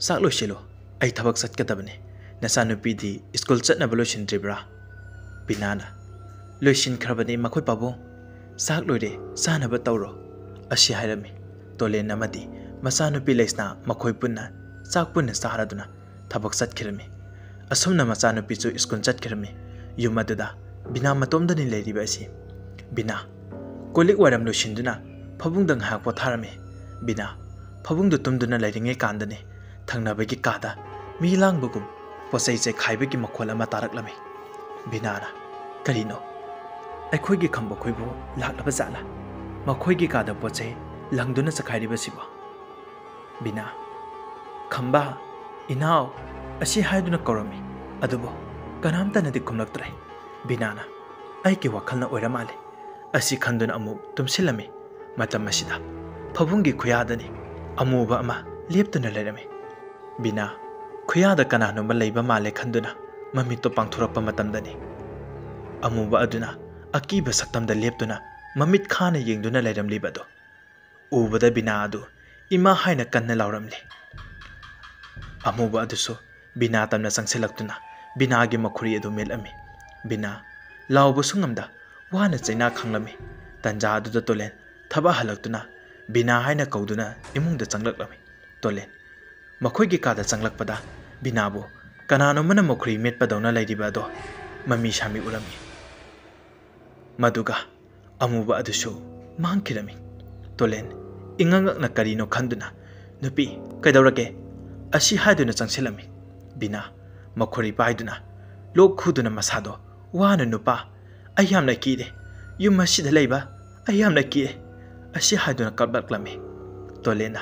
ꯆꯥꯛ ꯂꯣꯏꯁꯤꯜꯂꯨ, ꯑꯩ ꯊꯕꯛ ꯆꯠꯀꯗꯕꯅꯤ꯫ ꯅꯆꯥꯅꯨꯄꯤꯗꯤ ꯁ꯭ꯀꯨꯜ ꯆꯠꯅꯕ ꯂꯣꯏꯁꯤꯟꯗ꯭ꯔꯤꯕ꯭ꯔꯥ?" ꯕꯤꯅꯥꯅ, "ꯂꯣꯏꯁꯤꯟꯈ꯭ꯔꯕꯅꯤ ꯃꯈꯣꯏ ꯄꯥꯕꯨꯡ꯫ ꯆꯥꯛ ꯂꯣꯏꯔꯦ, ꯆꯥꯅꯕ ꯇꯧꯔꯣ" ꯑꯁꯤ ꯍꯥꯏꯔꯝꯃꯤ꯫ ꯇꯣꯂꯦꯟ ꯑꯃꯗꯤ ꯃꯆꯥꯅꯨꯄꯤ ꯂꯩꯁꯅꯥ ꯃꯈꯣꯏ ꯄꯨꯟꯅ ꯆꯥꯛ ꯄꯨꯟꯅ ꯆꯥꯔꯗꯨꯅ ꯊꯕꯛ ꯆꯠꯈꯤꯔꯝꯃꯤ꯫ ꯑꯁꯨꯝꯅ ꯃꯆꯥꯅꯨꯄꯤꯁꯨ ꯁ꯭ꯀꯨꯜ ꯆꯠꯈꯤꯔꯝꯃꯤ꯫ ꯌꯨꯝ ꯑꯗꯨꯗ ꯕꯤꯅꯥ ꯃꯇꯣꯝꯗꯅꯤ ꯂꯩꯔꯤꯕ ꯑꯁꯤ꯫ ꯕꯤꯅꯥ, ꯀꯣꯜ ꯂꯤꯛ ꯋꯥꯏꯔꯝ ꯂꯣꯏꯁꯤꯟꯗꯨꯅ ꯐꯃꯨꯡꯗ ꯉꯥꯏꯍꯥꯛ ꯄꯣꯊꯥꯔꯝꯃꯤ꯫ ꯕꯤꯅꯥ ꯐꯃꯨꯡꯗ ꯇꯨꯝꯗꯨꯅ ꯂꯩꯔꯤꯉꯩ ꯀꯥꯟꯗꯅꯤ ꯊꯪꯅꯕꯒꯤ ꯀꯥꯗ ꯃꯤ ꯂꯥꯡꯕꯒꯨꯝ ꯄꯣꯠꯆꯩ ꯆꯦꯈꯥꯏꯕꯒꯤ ꯃꯈꯣꯜ ꯑꯃ ꯇꯥꯔꯛꯂꯝꯃꯤ꯫ ꯕꯤꯅꯥꯅ, "ꯀꯔꯤꯅꯣ? ꯑꯩꯈꯣꯏꯒꯤ ꯈꯝꯕ ꯈꯣꯏꯕꯨ ꯂꯥꯛꯂꯕ ꯖꯥꯠꯂꯥ? ꯃꯈꯣꯏꯒꯤ ꯀꯥꯗ ꯄꯣꯠꯆꯩ ꯂꯪꯗꯨꯅ ꯆꯈꯥꯏꯔꯤꯕꯁꯤꯕꯣ?" ꯕꯤꯅꯥ, "ꯈꯝꯕ, ꯏꯅꯥꯎ" ꯑꯁꯤ ꯍꯥꯏꯗꯨꯅ ꯀꯧꯔꯝꯃꯤ꯫ ꯑꯗꯨꯕꯨ ꯀꯅꯥꯝꯇꯅꯗꯤ ꯈꯨꯝꯂꯛꯇ꯭ꯔꯦ꯫ ꯕꯤꯅꯥꯅ, "ꯑꯩꯒꯤ ꯋꯥꯈꯜꯅ ꯑꯣꯏꯔ ꯃꯥꯜꯂꯦ" ꯑꯁꯤ ꯈꯟꯗꯨꯅ ꯑꯃꯨꯛ ꯇꯨꯝꯁꯤꯜꯂꯝꯃꯤ꯫ ꯃꯇꯝ ꯑꯁꯤꯗ ꯐꯃꯨꯡꯒꯤ ꯈꯨꯌꯥꯗꯅꯤ ꯑꯃꯨꯕ ꯑꯃ ꯂꯦꯞꯇꯨꯅ ꯂꯩꯔꯝꯃꯤ꯫ ꯕꯤꯅꯥ ꯈꯨꯌꯥꯗ ꯀꯅꯥꯅꯣꯝꯃ ꯂꯩꯕ ꯃꯥꯜꯂꯦ ꯈꯟꯗꯨꯅ ꯃꯃꯤꯠꯇꯣ ꯄꯥꯡꯊꯣꯔꯛꯄ ꯃꯇꯝꯗꯅꯤ ꯑꯃꯨꯕ ꯑꯗꯨꯅ ꯑꯀꯤꯕ ꯁꯛꯇꯝꯗ ꯂꯦꯞꯇꯨꯅ ꯃꯃꯤꯠ ꯈꯥꯅ ꯌꯦꯡꯗꯨꯅ ꯂꯩꯔꯝꯂꯤꯕ ꯑꯗꯨ ꯎꯕꯗ ꯕꯤꯅꯥ ꯑꯗꯨ ꯏꯃꯥ ꯍꯥꯏꯅ ꯀꯟꯅ ꯂꯥꯎꯔꯝꯂꯤ꯫ ꯑꯃꯨꯕ ꯑꯗꯨꯁꯨ ꯕꯤꯅꯥ ꯇꯝꯅ ꯆꯪꯁꯤꯜꯂꯛꯇꯨꯅ ꯕꯤꯅꯥꯒꯤ ꯃꯈꯨꯔꯤ ꯑꯗꯨ ꯃꯦꯠꯂꯝꯃꯤ꯫ ꯕꯤꯅꯥ ꯂꯥꯎꯕꯁꯨ ꯉꯝꯗ ꯋꯥꯅ ꯆꯩꯅꯥ ꯈꯥꯡꯂꯝꯃꯤ꯫ ꯇꯟꯖꯥ ꯑꯗꯨꯗ ꯇꯣꯂꯦꯟ ꯊꯕꯛ ꯍꯜꯂꯛꯇꯨꯅ ꯕꯤꯅꯥ ꯍꯥꯏꯅ ꯀꯧꯗꯨꯅ ꯏꯃꯨꯡꯗ ꯆꯪꯂꯛꯂꯝꯃꯤ꯫ ꯇꯣꯂꯦꯟ ꯃꯈꯣꯏꯒꯤ ꯀꯥꯗ ꯆꯪꯂꯛꯄꯗ ꯕꯤꯅꯥꯕꯨ ꯀꯅꯥꯅꯣꯝꯃꯅ ꯃꯈꯨꯔꯤ ꯃꯦꯠꯄꯗꯧꯅ ꯂꯩꯔꯤꯕ ꯑꯗꯣ ꯃꯃꯤ ꯁꯥꯃꯤ ꯎꯔꯝꯃꯤ꯫ ꯃꯗꯨꯒ ꯑꯃꯨꯕ ꯑꯗꯨꯁꯨ ꯃꯥꯡꯈꯤꯔꯝꯃꯤ꯫ ꯇꯣꯂꯦꯟ ꯏꯉꯛ ꯉꯛꯅ ꯀꯔꯤꯅꯣ ꯈꯟꯗꯨꯅ, "ꯅꯨꯄꯤ, ꯀꯩꯗꯧꯔꯒꯦ?" ꯑꯁꯤ ꯍꯥꯏꯗꯨꯅ ꯆꯪꯁꯤꯜꯂꯝꯃꯤ꯫ ꯕꯤꯅꯥ ꯃꯈꯨꯔꯤ ꯄꯥꯏꯗꯨꯅ ꯂꯣꯛ ꯈꯨꯗꯨꯅ ꯃꯁꯥꯗꯣ ꯋꯥꯅ, "ꯅꯨꯄꯥ, ꯑꯩ ꯌꯥꯝꯅ ꯀꯤꯔꯦ꯫ ꯌꯨꯝ ꯑꯁꯤꯗ ꯂꯩꯕ ꯑꯩ ꯌꯥꯝꯅ ꯀꯤꯔꯦ" ꯑꯁꯤ ꯍꯥꯏꯗꯨꯅ ꯀꯞꯂꯛꯂꯝꯃꯤ꯫ ꯇꯣꯂꯦꯟꯅ,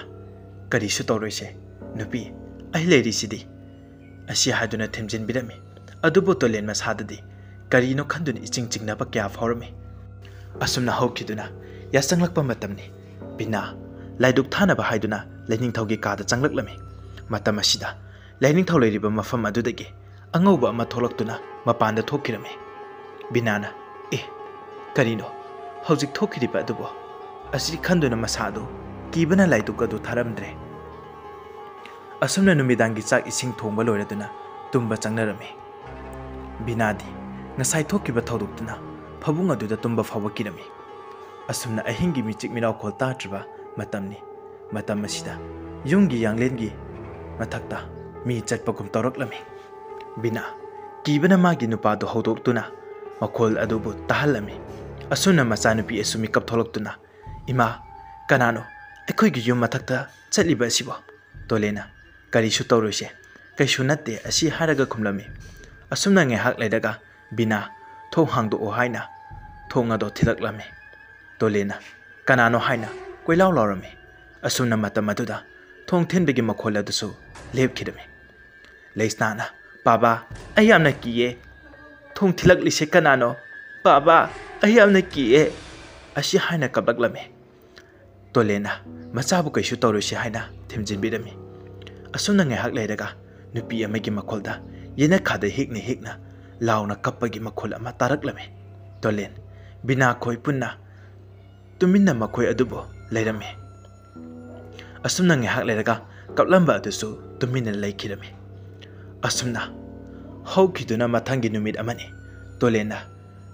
"ꯀꯔꯤꯁꯨ ꯇꯧꯔꯣꯏꯁꯦ, ꯅꯨꯄꯤ, ꯑꯩ ꯂꯩꯔꯤꯁꯤꯗꯤ" ꯑꯁꯤ ꯍꯥꯏꯗꯨꯅ ꯊꯦꯝꯖꯤꯟꯕꯤꯔꯝꯃꯤ꯫ ꯑꯗꯨꯕꯨ ꯇꯣꯂꯦꯟ ꯃꯁꯥꯗꯗꯤ ꯀꯔꯤꯅꯣ ꯈꯟꯗꯨꯅ ꯏꯆꯤꯡ ꯆꯤꯡꯅꯕ ꯀꯌꯥ ꯐꯥꯎꯔꯝꯃꯤ꯫ ꯑꯁꯨꯝꯅ ꯍꯧꯈꯤꯗꯨꯅ ꯌꯥꯆꯪꯂꯛꯄ ꯃꯇꯝꯅꯤ꯫ ꯕꯤꯅꯥ ꯂꯥꯏꯗꯨꯛ ꯊꯥꯅꯕ ꯍꯥꯏꯗꯨꯅ ꯂꯥꯏꯅꯤꯡꯊꯧꯒꯤ ꯀꯥꯗ ꯆꯪꯂꯛꯂꯝꯃꯤ꯫ ꯃꯇꯝ ꯑꯁꯤꯗ ꯂꯥꯏꯅꯤꯡꯊꯧ ꯂꯩꯔꯤꯕ ꯃꯐꯝ ꯑꯗꯨꯗꯒꯤ ꯑꯉꯧꯕ ꯑꯃ ꯊꯣꯛꯂꯛꯇꯨꯅ ꯃꯄꯥꯟꯗ ꯊꯣꯛꯈꯤꯔꯝꯃꯤ꯫ ꯕꯤꯅꯥꯅ, "ꯑꯦ, ꯀꯔꯤꯅꯣ ꯍꯧꯖꯤꯛ ꯊꯣꯛꯈꯤꯔꯤꯕ ꯑꯗꯨꯕꯣ?" ꯑꯁꯤ ꯈꯟꯗꯨꯅ ꯃꯁꯥ ꯑꯗꯨ ꯀꯤꯕꯅ ꯂꯥꯏꯗꯨꯛ ꯑꯗꯨ ꯊꯥꯔꯝꯗ꯭ꯔꯦ꯫ ꯑꯁꯨꯝꯅ ꯅꯨꯃꯤꯗꯥꯡꯒꯤ ꯆꯥꯛ ꯏꯁꯤꯡ ꯊꯣꯡꯕ ꯂꯣꯏꯔꯗꯨꯅ ꯇꯨꯝꯕ ꯆꯪꯅꯔꯝꯃꯤ꯫ ꯕꯤꯅꯥꯗꯤ ꯉꯁꯥꯏ ꯊꯣꯛꯈꯤꯕ ꯊꯧꯗꯣꯛꯇꯨꯅ ꯐꯃꯨꯡ ꯑꯗꯨꯗ ꯇꯨꯝꯕ ꯐꯥꯎꯕ ꯀꯤꯔꯝꯃꯤ꯫ ꯑꯁꯨꯝꯅ ꯑꯍꯤꯡꯒꯤ ꯃꯤꯆꯤꯛ ꯃꯤꯔꯥꯎꯈꯣꯜ ꯇꯥꯗ꯭ꯔꯤꯕ ꯃꯇꯝꯅꯤ꯫ ꯃꯇꯝ ꯑꯁꯤꯗ ꯌꯨꯝꯒꯤ ꯌꯥꯡꯂꯦꯟꯒꯤ ꯃꯊꯛꯇ ꯃꯤ ꯆꯠꯄꯒꯨꯝ ꯇꯧꯔꯛꯂꯝꯃꯤ꯫ ꯕꯤꯅꯥ ꯀꯤꯕꯅ ꯃꯥꯒꯤ ꯅꯨꯄꯥꯗꯨ ꯍꯧꯗꯣꯛꯇꯨꯅ ꯃꯈꯣꯜ ꯑꯗꯨꯕꯨ ꯇꯥꯍꯜꯂꯝꯃꯤ꯫ ꯑꯁꯨꯝꯅ ꯃꯆꯥꯅꯨꯄꯤ ꯑꯁꯨ ꯃꯤꯀꯞ ꯊꯣꯛꯂꯛꯇꯨꯅ, "ꯏꯃꯥ, ꯀꯅꯥꯅꯣ ꯑꯩꯈꯣꯏꯒꯤ ꯌꯨꯝ ꯃꯊꯛꯇ ꯆꯠꯂꯤꯕ ꯑꯁꯤꯕꯣ?" ꯇꯣꯂꯦꯟꯅ, "ꯀꯔꯤꯁꯨ ꯇꯧꯔꯣꯏꯁꯦ, ꯀꯩꯁꯨ ꯅꯠꯇꯦ" ꯑꯁꯤ ꯍꯥꯏꯔꯒ ꯈꯨꯝꯂꯝꯃꯤ꯫ ꯑꯁꯨꯝꯅ ꯉꯥꯏꯍꯥꯛ ꯂꯩꯔꯒ ꯕꯤꯅꯥ, "ꯊꯣꯡ ꯍꯥꯡꯗꯣꯛꯑꯣ" ꯍꯥꯏꯅ ꯊꯣꯡ ꯑꯗꯣ ꯊꯤꯜꯂꯛꯂꯝꯃꯤ꯫ ꯇꯣꯂꯦꯟꯅ, "ꯀꯅꯥꯅꯣ?" ꯍꯥꯏꯅ ꯀꯣꯏꯂꯥꯎ ꯂꯥꯎꯔꯝꯃꯤ꯫ ꯑꯁꯨꯝꯅ ꯃꯇꯝ ꯑꯗꯨꯗ ꯊꯣꯡ ꯊꯤꯟꯕꯒꯤ ꯃꯈꯣꯜ ꯑꯗꯨꯁꯨ ꯂꯦꯞꯈꯤꯔꯝꯃꯤ꯫ ꯂꯩꯁꯅꯥꯅ, "ꯄꯥꯕꯥ, ꯑꯩ ꯌꯥꯝꯅ ꯀꯤꯌꯦ꯫ ꯊꯣꯡ ꯊꯤꯜꯂꯛꯂꯤꯁꯦ ꯀꯅꯥꯅꯣ? ꯄꯥꯕꯥ, ꯑꯩ ꯌꯥꯝꯅ ꯀꯤꯌꯦ" ꯑꯁꯤ ꯍꯥꯏꯅ ꯀꯞꯂꯛꯂꯝꯃꯤ꯫ ꯇꯣꯂꯦꯟꯅ ꯃꯆꯥꯕꯨ ꯀꯩꯁꯨ ꯇꯧꯔꯣꯏꯁꯤ ꯍꯥꯏꯅ ꯊꯦꯝꯖꯤꯟꯕꯤꯔꯝꯃꯤ꯫ ꯑꯁꯨꯝꯅ ꯉꯥꯏꯍꯥꯛ ꯂꯩꯔꯒ ꯅꯨꯄꯤ ꯑꯃꯒꯤ ꯃꯈꯣꯜꯗ ꯌꯦꯅꯈꯥꯗ ꯍꯤꯛꯅ ꯍꯤꯛꯅ ꯂꯥꯎꯅ ꯀꯞꯄꯒꯤ ꯃꯈꯣꯜ ꯑꯃ ꯇꯥꯔꯛꯂꯝꯃꯤ꯫ ꯇꯣꯂꯦꯟ, ꯕꯤꯅꯥ ꯈꯣꯏ ꯄꯨꯟꯅ ꯇꯨꯃꯤꯟꯅ ꯃꯈꯣꯏ ꯑꯗꯨꯕꯨ ꯂꯩꯔꯝꯃꯤ꯫ ꯑꯁꯨꯝꯅ ꯉꯥꯏꯍꯥꯛ ꯂꯩꯔꯒ ꯀꯞꯂꯝꯕ ꯑꯗꯨꯁꯨ ꯇꯨꯃꯤꯟꯅ ꯂꯩꯈꯤꯔꯝꯃꯤ꯫ ꯑꯁꯨꯝꯅ ꯍꯧꯈꯤꯗꯨꯅ ꯃꯊꯪꯒꯤ ꯅꯨꯃꯤꯠ ꯑꯃꯅꯤ꯫ ꯇꯣꯂꯦꯟꯅ,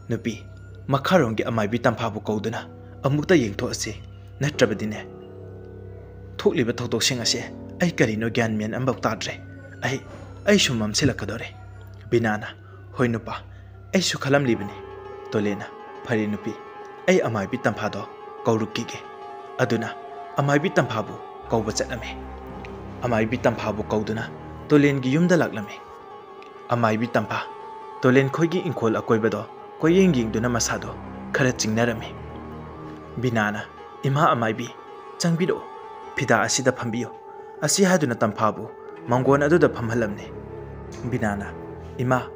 "ꯅꯨꯄꯤ, ꯃꯈꯥꯔꯣꯝꯒꯤ ꯑꯃꯥꯏꯕꯤ ꯇꯝꯐꯥꯕꯨ ꯀꯧꯗꯨꯅ ꯑꯃꯨꯛꯇ ꯌꯦꯡꯊꯣꯛꯑꯁꯤ, ꯅꯠꯇ꯭ꯔꯕꯗꯤꯅꯦ, ꯊꯣꯛꯂꯤꯕ ꯊꯧꯗꯣꯛꯁꯤꯡ ꯑꯁꯦ ꯑꯩ ꯀꯔꯤꯅꯣ ꯒ꯭ꯌꯥꯟ ꯃꯦꯟ ꯑꯃꯐꯥꯎ ꯇꯥꯗ꯭ꯔꯦ꯫ ꯑꯩ, ꯑꯩ ꯁꯨꯝ ꯃꯝꯁꯤꯜꯂꯛꯀꯗꯧꯔꯦ"꯫ ꯕꯤꯅꯥꯅ, "ꯍꯣꯏ ꯅꯨꯄꯥ, ꯑꯩꯁꯨ ꯈꯜꯂꯝꯂꯤꯕꯅꯤ"꯫ ꯇꯣꯂꯦꯟꯅ, "ꯐꯔꯦ ꯅꯨꯄꯤ, ꯑꯩ ꯑꯃꯥꯏꯕꯤ ꯇꯝꯐꯥꯗꯣ ꯀꯧꯔꯨꯈꯤꯒꯦ"꯫ ꯑꯗꯨꯅ ꯑꯃꯥꯏꯕꯤ ꯇꯝꯐꯥꯕꯨ ꯀꯧꯕ ꯆꯠꯂꯝꯃꯤ꯫ ꯑꯃꯥꯏꯕꯤ ꯇꯝꯐꯥꯕꯨ ꯀꯧꯗꯨꯅ ꯇꯣꯂꯦꯟꯒꯤ ꯌꯨꯝꯗ ꯂꯥꯛꯂꯝꯃꯤ꯫ ꯑꯃꯥꯏꯕꯤ ꯇꯝꯐꯥ ꯇꯣꯂꯦꯟ ꯈꯣꯏꯒꯤ ꯏꯪꯈꯣꯜ ꯑꯀꯣꯏꯕꯗꯣ ꯀꯣꯏꯌꯦꯡ ꯌꯦꯡꯗꯨꯅ ꯃꯁꯥꯗꯣ ꯈꯔ ꯆꯤꯡꯅꯔꯝꯃꯤ꯫ ꯕꯤꯅꯥꯅ, "ꯏꯃꯥ ꯑꯃꯥꯏꯕꯤ, ꯆꯪꯕꯤꯔꯛꯎ, ꯐꯤꯗꯥ ꯑꯁꯤꯗ ꯐꯝꯕꯤꯌꯨ" ꯑꯁꯤ ꯍꯥꯏꯗꯨꯅ ꯇꯝꯐꯥꯕꯨ ꯃꯥꯡꯒꯣꯟ ꯑꯗꯨꯗ ꯐꯝꯍꯜꯂꯝꯃꯤ꯫ ꯕꯤꯅꯥꯅ, "ꯏꯃꯥ,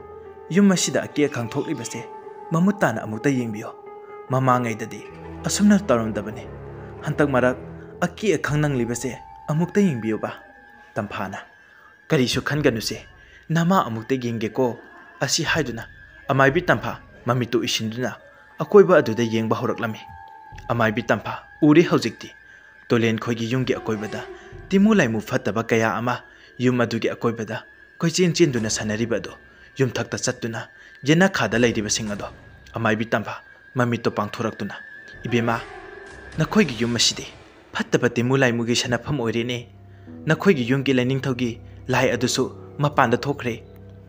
ꯌꯨꯝ ꯑꯁꯤꯗ ꯑꯀꯤ ꯑꯈꯪ ꯊꯣꯛꯂꯤꯕꯁꯦ ꯃꯃꯨꯠ ꯇꯥꯅ ꯑꯃꯨꯛꯇ ꯌꯦꯡꯕꯤꯌꯨ꯫ ꯃꯃꯥꯡꯉꯩꯗꯗꯤ ꯑꯁꯨꯝꯅ ꯇꯧꯔꯝꯗꯕꯅꯤ꯫ ꯍꯟꯗꯛ ꯃꯔꯛ ꯑꯀꯤ ꯑꯈꯪ ꯅꯪꯂꯤꯕꯁꯦ ꯑꯃꯨꯛꯇ ꯌꯦꯡꯕꯤꯌꯨꯕ"꯫ ꯇꯝꯐꯥꯅ, "ꯀꯔꯤꯁꯨ ꯈꯟꯒꯅꯨꯁꯦ, ꯅꯃꯥ ꯑꯃꯨꯛꯇ ꯌꯦꯡꯒꯦꯀꯣ" ꯑꯁꯤ ꯍꯥꯏꯗꯨꯅ ꯑꯃꯥꯏꯕꯤ ꯇꯝꯐꯥ ꯃꯃꯤꯠꯇꯨ ꯎꯏꯁꯤꯟꯗꯨꯅ ꯑꯀꯣꯏꯕ ꯑꯗꯨꯗ ꯌꯦꯡꯕ ꯍꯧꯔꯛꯂꯝꯃꯤ꯫ ꯑꯃꯥꯏꯕꯤ ꯇꯝꯐꯥ ꯎꯔꯦ ꯍꯧꯖꯤꯛꯇꯤ꯫ ꯇꯣꯂꯦꯟ ꯈꯣꯏꯒꯤ ꯌꯨꯝꯒꯤ ꯑꯀꯣꯏꯕꯗ ꯇꯤꯃꯨ ꯂꯥꯏꯃꯨ ꯐꯠꯇꯕ ꯀꯌꯥ ꯑꯃ ꯌꯨꯝ ꯑꯗꯨꯒꯤ ꯑꯀꯣꯏꯕꯗ ꯀꯣꯏꯆꯦꯟ ꯆꯦꯟꯗꯨꯅ ꯁꯥꯟꯅꯔꯤꯕ ꯑꯗꯨ ꯌꯨꯝꯊꯛꯇ ꯆꯠꯇꯨꯅ ꯌꯦꯅꯈꯥꯗ ꯂꯩꯔꯤꯕꯁꯤꯡ ꯑꯗꯣ ꯑꯃꯥꯏꯕꯤ ꯇꯝꯐꯥ ꯃꯃꯤꯠꯇꯣ ꯄꯥꯡꯊꯣꯔꯛꯇꯨꯅ, "ꯏꯕꯦꯝꯃ, ꯅꯈꯣꯏꯒꯤ ꯌꯨꯝ ꯑꯁꯤꯗꯤ ꯐꯠꯇꯕ ꯇꯤꯃꯨ ꯂꯥꯏꯃꯨꯒꯤ ꯁꯥꯟꯅꯐꯝ ꯑꯣꯏꯔꯦꯅꯦ" ꯅꯈꯣꯏꯒꯤ ꯌꯨꯝꯒꯤ ꯂꯥꯏꯅꯤꯡꯊꯧꯒꯤ ꯂꯥꯏ ꯑꯗꯨꯁꯨ ꯃꯄꯥꯟꯗ ꯊꯣꯛꯈ꯭ꯔꯦ꯫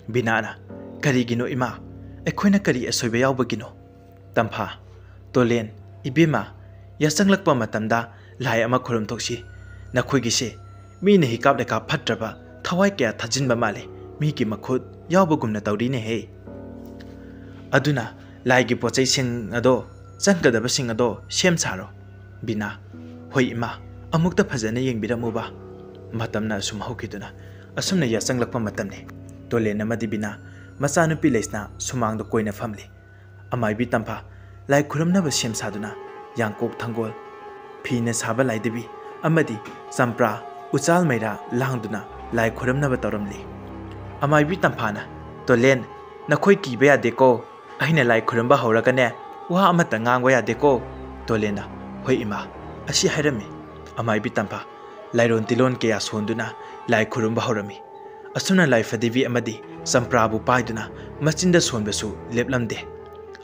ꯕꯤꯅꯥꯅ, "ꯀꯔꯤꯒꯤꯅꯣ ꯏꯃꯥ? ꯑꯩꯈꯣꯏꯅ ꯀꯔꯤ ꯑꯁꯣꯏꯕ ꯌꯥꯎꯕꯒꯤꯅꯣ?" ꯇꯝꯐꯥ, "ꯇꯣꯂꯦꯟ, ꯏꯕꯦꯝꯃ, ꯌꯥꯆꯪꯂꯛꯄ ꯃꯇꯝꯗ ꯂꯥꯏ ꯑꯃ ꯈꯨꯔꯨꯝꯊꯣꯛꯁꯤ꯫ ꯅꯈꯣꯏꯒꯤꯁꯦ ꯃꯤꯅ ꯍꯤꯀꯥꯞ ꯂꯩꯀꯥꯞ ꯐꯠꯇ꯭ꯔꯕ ꯊꯋꯥꯏ ꯀꯌꯥ ꯊꯥꯖꯤꯟꯕ ꯃꯥꯜꯂꯤ, ꯃꯤꯒꯤ ꯃꯈꯨꯠ ꯌꯥꯎꯕꯒꯨꯝꯅ ꯇꯧꯔꯤꯅꯦꯍꯦ꯫ ꯑꯗꯨꯅ ꯂꯥꯏꯒꯤ ꯄꯣꯠꯆꯩꯁꯤꯡ ꯑꯗꯣ, ꯆꯪꯒꯗꯕꯁꯤꯡ ꯑꯗꯣ ꯁꯦꯝ ꯁꯥꯔꯣ꯫" ꯕꯤꯅꯥ, "ꯍꯣꯏ ꯏꯃꯥ, ꯑꯃꯨꯛꯇ ꯐꯖꯅ ꯌꯦꯡꯕꯤꯔꯝꯃꯨꯕ꯫" ꯃꯇꯝꯅ ꯑꯁꯨꯝ ꯍꯧꯈꯤꯗꯨꯅ ꯑꯁꯨꯝꯅ ꯌꯥꯆꯪꯂꯛꯄ ꯃꯇꯝꯅꯤ꯫ ꯇꯣꯂꯦꯟ ꯑꯃꯗꯤ ꯕꯤꯅꯥ ꯃꯆꯥꯅꯨꯄꯤ ꯂꯩꯁꯅꯥ ꯁꯨꯃꯥꯡꯗ ꯀꯣꯏꯅ ꯐꯝꯂꯤ꯫ ꯑꯃꯥꯏꯕꯤ ꯇꯝꯐꯥ ꯂꯥꯏ ꯈꯨꯔꯨꯝꯅꯕ ꯁꯦꯝ ꯁꯥꯗꯨꯅ ꯌꯥꯡꯀꯣꯛ ꯊꯪꯒꯣꯜ, ꯐꯤꯅ ꯁꯥꯕ ꯂꯥꯏꯙꯕꯤ ꯑꯃꯗꯤ ꯆꯝꯄ꯭ꯔꯥ, ꯎꯆꯥꯜ ꯃꯩꯔꯥ ꯂꯥꯡꯗꯨꯅ ꯂꯥꯏ ꯈꯨꯔꯨꯝꯅꯕ ꯇꯧꯔꯝꯂꯤ꯫ ꯑꯃꯥꯏꯕꯤ ꯇꯝꯐꯥꯅ, "ꯇꯣꯂꯦꯟ, ꯅꯈꯣꯏ ꯀꯤꯕ ꯌꯥꯗꯦꯀꯣ, ꯑꯩꯅ ꯂꯥꯏ ꯈꯨꯔꯨꯝꯕ ꯍꯧꯔꯒꯅꯦ ꯋꯥ ꯑꯃꯠꯇ ꯉꯥꯡꯕ ꯌꯥꯗꯦꯀꯣ꯫" ꯇꯣꯂꯦꯟꯅ, "ꯍꯣꯏ ꯏꯃꯥ꯫" ꯑꯁꯤ ꯍꯥꯏꯔꯝꯃꯤ꯫ ꯑꯃꯥꯏꯕꯤ ꯇꯝꯐꯥ ꯂꯥꯏꯔꯣꯟ ꯇꯤꯂꯣꯟ ꯀꯌꯥ ꯁꯣꯟꯗꯨꯅ ꯂꯥꯏ ꯈꯨꯔꯨꯝꯕ ꯍꯧꯔꯝꯃꯤ꯫ ꯑꯁꯨꯝꯅ ꯂꯥꯏꯐꯗꯤꯕꯤ ꯑꯃꯗꯤ ꯆꯝꯄ꯭ꯔꯥꯕꯨ ꯄꯥꯏꯗꯨꯅ ꯃꯆꯤꯟꯗ ꯁꯣꯟꯕꯁꯨ ꯂꯦꯞꯂꯝꯗꯦ꯫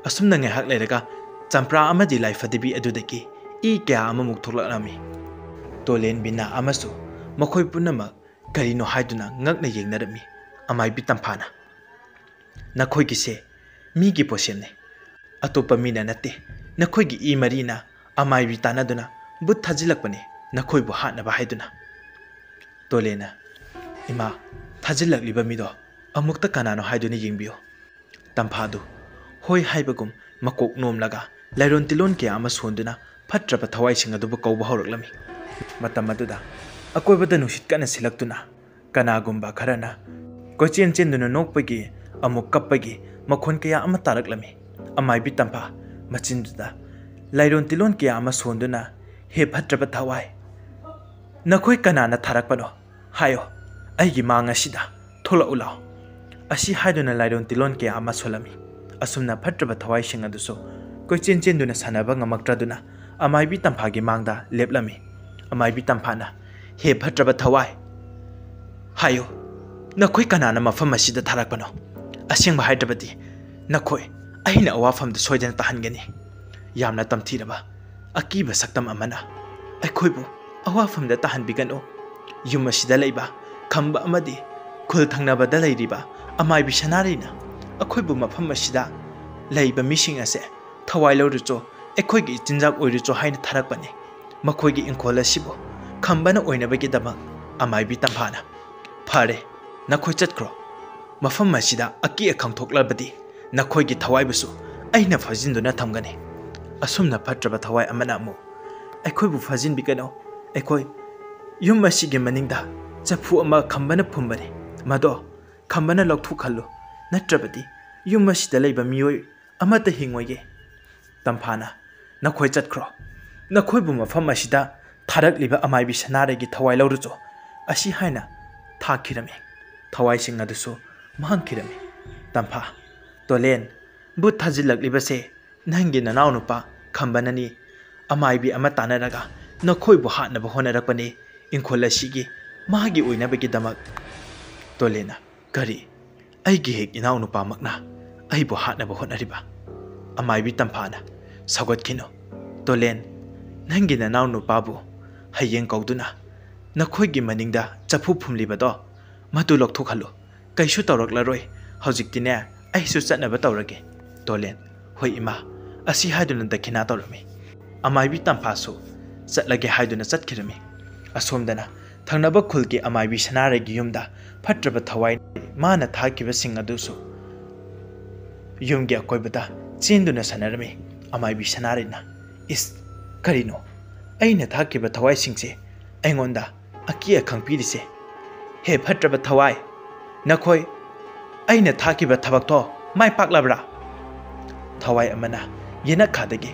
ꯑꯁꯨꯝꯅ ꯉꯥꯏꯍꯥꯛ ꯂꯩꯔꯒ ꯆꯝꯄ꯭ꯔꯥ ꯑꯃꯗꯤ ꯂꯥꯏꯐꯗꯤꯕꯤ ꯑꯗꯨꯗꯒꯤ ꯏ ꯀꯌꯥ ꯑꯃꯃꯨꯛ ꯊꯣꯛꯂꯛꯂꯝꯃꯤ꯫ ꯇꯣꯂꯦꯟ, ꯕꯤꯅꯥ ꯑꯃꯁꯨ ꯃꯈꯣꯏ ꯄꯨꯝꯅꯃꯛ ꯀꯔꯤꯅꯣ ꯍꯥꯏꯗꯨꯅ ꯉꯛꯅ ꯌꯦꯡꯅꯔꯝꯃꯤ꯫ ꯑꯃꯥꯏꯕꯤ ꯇꯝꯐꯥꯅ, "ꯅꯈꯣꯏꯒꯤꯁꯦ ꯃꯤꯒꯤ ꯄꯣꯠꯁꯦꯝꯅꯤ, ꯑꯇꯣꯞꯄ ꯃꯤꯅ ꯅꯠꯇꯦ꯫ ꯅꯈꯣꯏꯒꯤ ꯏ ꯃꯔꯤꯅ ꯑꯃꯥꯏꯕꯤ ꯇꯥꯟꯅꯗꯨꯅ ꯚꯨꯠ ꯊꯥꯖꯤꯜꯂꯛꯄꯅꯤ, ꯅꯈꯣꯏꯕꯨ ꯍꯥꯠꯅꯕ ꯍꯥꯏꯗꯨꯅ꯫" ꯇꯣꯂꯦꯟꯅ, "ꯏꯃꯥ, ꯊꯥꯖꯤꯜꯂꯛꯂꯤꯕ ꯃꯤꯗꯣ ꯑꯃꯨꯛꯇ ꯀꯅꯥꯅꯣ ꯍꯥꯏꯗꯨꯅ ꯌꯦꯡꯕꯤꯌꯨ꯫" ꯇꯝꯐꯥꯗꯨ ꯍꯣꯏ ꯍꯥꯏꯕꯒꯨꯝ ꯃꯀꯣꯛ ꯅꯣꯝꯂꯒ ꯂꯥꯏꯔꯣꯟ ꯇꯤꯂꯣꯟ ꯀꯌꯥ ꯑꯃ ꯁꯣꯟꯗꯨꯅ ꯐꯠꯇ꯭ꯔꯕ ꯊꯋꯥꯏꯁꯤꯡ ꯑꯗꯨꯕꯨ ꯀꯧꯕ ꯍꯧꯔꯛꯂꯝꯃꯤ꯫ ꯃꯇꯝ ꯑꯗꯨꯗ ꯑꯀꯣꯏꯕꯗ ꯅꯨꯡꯁꯤꯠ ꯀꯟꯅ ꯁꯤꯜꯂꯛꯇꯨꯅ ꯀꯅꯥꯒꯨꯝꯕ ꯈꯔꯅ ꯀꯣꯏꯆꯦꯟ ꯆꯦꯟꯗꯨꯅ ꯅꯣꯛꯄꯒꯤ, ꯑꯃꯨꯛ ꯀꯞꯄꯒꯤ ꯃꯈꯣꯟ ꯀꯌꯥ ꯑꯃ ꯇꯥꯔꯛꯂꯝꯃꯤ꯫ ꯑꯃꯥꯏꯕꯤ ꯇꯝꯐꯥ ꯃꯆꯤꯟꯗꯨꯗ ꯂꯥꯏꯔꯣꯟ ꯇꯤꯂꯣꯟ ꯀꯌꯥ ꯑꯃ ꯁꯣꯟꯗꯨꯅ, "ꯍꯦ ꯐꯠꯇ꯭ꯔꯕ ꯊꯋꯥꯏ, ꯅꯈꯣꯏ ꯀꯅꯥꯅ ꯊꯥꯔꯛꯄꯅꯣ? ꯍꯥꯏꯌꯣ, ꯑꯩꯒꯤ ꯃꯥꯡ ꯑꯁꯤꯗ ꯊꯣꯛꯂꯛꯎ ꯂꯥꯎ꯫" ꯑꯁꯤ ꯍꯥꯏꯗꯨꯅ ꯂꯥꯏꯔꯣꯟ ꯇꯤꯂꯣꯟ ꯀꯌꯥ ꯑꯃ ꯁꯣꯜꯂꯝꯃꯤ꯫ ꯑꯁꯨꯝꯅ ꯐꯠꯇ꯭ꯔꯕ ꯊꯋꯥꯏꯁꯤꯡ ꯑꯗꯨꯁꯨ ꯀꯣꯏꯆꯦꯟ ꯆꯦꯟꯗꯨꯅ ꯁꯥꯟꯅꯕ ꯉꯝꯃꯛꯇ꯭ꯔꯗꯨꯅ ꯑꯃꯥꯏꯕꯤ ꯇꯝꯐꯥꯒꯤ ꯃꯥꯡꯗ ꯂꯦꯞꯂꯝꯃꯤ꯫ ꯑꯃꯥꯏꯕꯤ ꯇꯝꯐꯥꯅ, "ꯍꯦ ꯐꯠꯇ꯭ꯔꯕ ꯊꯋꯥꯏ, ꯍꯥꯏꯌꯨ, ꯅꯈꯣꯏ ꯀꯅꯥꯅ ꯃꯐꯝ ꯑꯁꯤꯗ ꯊꯥꯔꯛꯄꯅꯣ? ꯑꯁꯦꯡꯕ ꯍꯥꯏꯗ꯭ꯔꯕꯗꯤ ꯅꯈꯣꯏ ꯑꯩꯅ ꯑꯋꯥꯐꯝꯗ ꯁꯣꯏꯗꯅ ꯇꯥꯍꯟꯒꯅꯤ꯫" ꯌꯥꯝꯅ ꯇꯝꯊꯤꯔꯕ ꯑꯀꯤꯕ ꯁꯛꯇꯝ ꯑꯃꯅ, "ꯑꯩꯈꯣꯏꯕꯨ ꯑꯋꯥꯐꯝꯗ ꯇꯥꯍꯟꯕꯤꯒꯅꯨ, ꯌꯨꯝ ꯑꯁꯤꯗ ꯂꯩꯕ ꯈꯝꯕ ꯑꯃꯗꯤ ꯈꯨꯜ ꯊꯪꯅꯕꯗ ꯂꯩꯔꯤꯕ ꯑꯃꯥꯏꯕꯤ ꯁꯅꯥꯔꯩꯅ ꯑꯩꯈꯣꯏꯕꯨ ꯃꯐꯝ ꯑꯁꯤꯗ ꯂꯩꯕ ꯃꯤꯁꯤꯡ ꯑꯁꯦ ꯊꯋꯥꯏ ꯂꯧꯔꯨꯆꯣ, ꯑꯩꯈꯣꯏꯒꯤ ꯏꯆꯤꯟꯖꯥꯛ ꯑꯣꯏꯔꯨꯆꯣ ꯍꯥꯏꯅ ꯊꯥꯔꯛꯄꯅꯤ꯫ ꯃꯈꯣꯏꯒꯤ ꯏꯪꯈꯣꯜ ꯑꯁꯤꯕꯨ ꯈꯝꯕꯅ ꯑꯣꯏꯅꯕꯒꯤꯗꯃꯛ ꯑꯃꯥꯏꯕꯤ ꯇꯝꯐꯥꯅ, "ꯐꯔꯦ, ꯅꯈꯣꯏ ꯆꯠꯈ꯭ꯔꯣ꯫ ꯃꯐꯝ ꯑꯁꯤꯗ ꯑꯀꯤ ꯑꯈꯪ ꯊꯣꯛꯂꯕꯗꯤ ꯅꯈꯣꯏꯒꯤ ꯊꯋꯥꯏꯕꯨꯁꯨ ꯑꯩꯅ ꯐꯥꯖꯤꯟꯗꯨꯅ ꯊꯝꯒꯅꯤ꯫ ꯑꯁꯨꯝꯅ ꯐꯠꯇ꯭ꯔꯕ ꯊꯋꯥꯏ ꯑꯃꯅ ꯑꯃꯨꯛ, ꯑꯩꯈꯣꯏꯕꯨ ꯐꯥꯖꯤꯟꯕꯤꯒꯅꯨ꯫ ꯑꯩꯈꯣꯏ ꯌꯨꯝ ꯑꯁꯤꯒꯤ ꯃꯅꯤꯡꯗ ꯆꯐꯨ ꯑꯃ ꯈꯝꯕꯅ ꯐꯨꯝꯕꯅꯤ꯫ ꯃꯗꯣ ꯈꯝꯕꯅ ꯂꯧꯊꯣꯛꯍꯜꯂꯨ, ꯅꯠꯇ꯭ꯔꯕꯗꯤ ꯌꯨꯝ ꯑꯁꯤꯗ ꯂꯩꯕ ꯃꯤꯑꯣꯏ ꯑꯃꯠꯇ ꯍꯤꯡꯉꯣꯏꯌꯦ꯫" ꯇꯝꯐꯥꯅ, "ꯅꯈꯣꯏ ꯆꯠꯈ꯭ꯔꯣ꯫ ꯅꯈꯣꯏꯕꯨ ꯃꯐꯝ ꯑꯁꯤꯗ ꯊꯥꯔꯛꯂꯤꯕ ꯑꯃꯥꯏꯕꯤ ꯁꯅꯥꯔꯩꯒꯤ ꯊꯋꯥꯏ ꯂꯧꯔꯨꯆꯣ" ꯑꯁꯤ ꯍꯥꯏꯅ ꯊꯥꯈꯤꯔꯝꯃꯤ꯫ ꯊꯋꯥꯏꯁꯤꯡ ꯑꯗꯨꯁꯨ ꯃꯥꯡꯈꯤꯔꯝꯃꯤ꯫ ꯇꯝꯐꯥ, "ꯇꯣꯂꯦꯟ, ꯚꯨꯠ ꯊꯥꯖꯤꯜꯂꯛꯂꯤꯕꯁꯦ ꯅꯪꯒꯤ ꯅꯅꯥꯎꯅꯨꯄꯥ ꯈꯝꯕꯅꯅꯤ꯫ ꯑꯃꯥꯏꯕꯤ ꯑꯃ ꯇꯥꯟꯅꯔꯒ ꯅꯈꯣꯏꯕꯨ ꯍꯥꯠꯅꯕ ꯍꯣꯠꯅꯔꯛꯄꯅꯤ ꯏꯪꯈꯣꯜ ꯑꯁꯤꯒꯤ ꯃꯥꯒꯤ ꯑꯣꯏꯅꯕꯒꯤꯗꯃꯛ꯫" ꯇꯣꯂꯦꯟꯅ, "ꯀꯔꯤ? ꯑꯩꯒꯤ ꯍꯦꯛ ꯏꯅꯥꯎꯅꯨꯄꯥꯃꯛꯅ ꯑꯩꯕꯨ ꯍꯥꯠꯅꯕ ꯍꯣꯠꯅꯔꯤꯕ?" ꯑꯃꯥꯏꯕꯤ ꯇꯝꯐꯥꯅ, "ꯁꯧꯒꯠꯈꯤꯅꯨ꯫ ꯇꯣꯂꯦꯟ, ꯅꯪꯒꯤ ꯅꯅꯥꯎ ꯅꯨꯄꯥꯕꯨ ꯍꯌꯦꯡ ꯀꯧꯗꯨꯅ ꯅꯈꯣꯏꯒꯤ ꯃꯅꯤꯡꯗ ꯆꯐꯨ ꯐꯨꯝꯂꯤꯕꯗꯣ ꯃꯗꯨ ꯂꯧꯊꯣꯛꯍꯜꯂꯨ꯫ ꯀꯩꯁꯨ ꯇꯧꯔꯛꯂꯔꯣꯏ꯫ ꯍꯧꯖꯤꯛꯇꯤꯅꯦ ꯑꯩꯁꯨ ꯆꯠꯅꯕ ꯇꯧꯔꯒꯦ꯫" ꯇꯣꯂꯦꯟ, "ꯍꯣꯏ ꯏꯃꯥ" ꯑꯁꯤ ꯍꯥꯏꯗꯨꯅ ꯗꯈꯤꯅꯥ ꯇꯧꯔꯝꯃꯤ꯫ ꯑꯃꯥꯏꯕꯤ ꯇꯝꯐꯥꯁꯨ ꯆꯠꯂꯒꯦ ꯍꯥꯏꯗꯨꯅ ꯆꯠꯈꯤꯔꯝꯃꯤ꯫ ꯑꯁꯣꯝꯗꯅ ꯊꯪꯅꯕ ꯈꯨꯜꯒꯤ ꯑꯃꯥꯏꯕꯤ ꯁꯅꯥꯔꯩꯒꯤ ꯌꯨꯝꯗ ꯐꯠꯇ꯭ꯔꯕ ꯊꯋꯥꯏ ꯃꯥꯅ ꯊꯥꯈꯤꯕꯁꯤꯡ ꯑꯗꯨꯁꯨ ꯌꯨꯝꯒꯤ ꯑꯀꯣꯏꯕꯗ ꯆꯦꯟꯗꯨꯅ ꯁꯥꯟꯅꯔꯝꯃꯤ꯫ ꯑꯃꯥꯏꯕꯤ ꯁꯅꯥꯔꯩꯅ, "ꯏꯁ, ꯀꯔꯤꯅꯣ ꯑꯩꯅ ꯊꯥꯈꯤꯕ ꯊꯋꯥꯏꯁꯤꯡꯁꯦ ꯑꯩꯉꯣꯟꯗ ꯑꯀꯤ ꯑꯈꯪ ꯄꯤꯔꯤꯁꯦ? ꯍꯦ ꯐꯠꯇ꯭ꯔꯕ ꯊꯋꯥꯏ, ꯅꯈꯣꯏ ꯑꯩꯅ ꯊꯥꯈꯤꯕ ꯊꯕꯛꯇꯣ ꯃꯥꯏ ꯄꯥꯛꯂꯕ꯭ꯔꯥ?" ꯊꯋꯥꯏ ꯑꯃꯅ ꯌꯦꯅꯈꯥꯗꯒꯤ,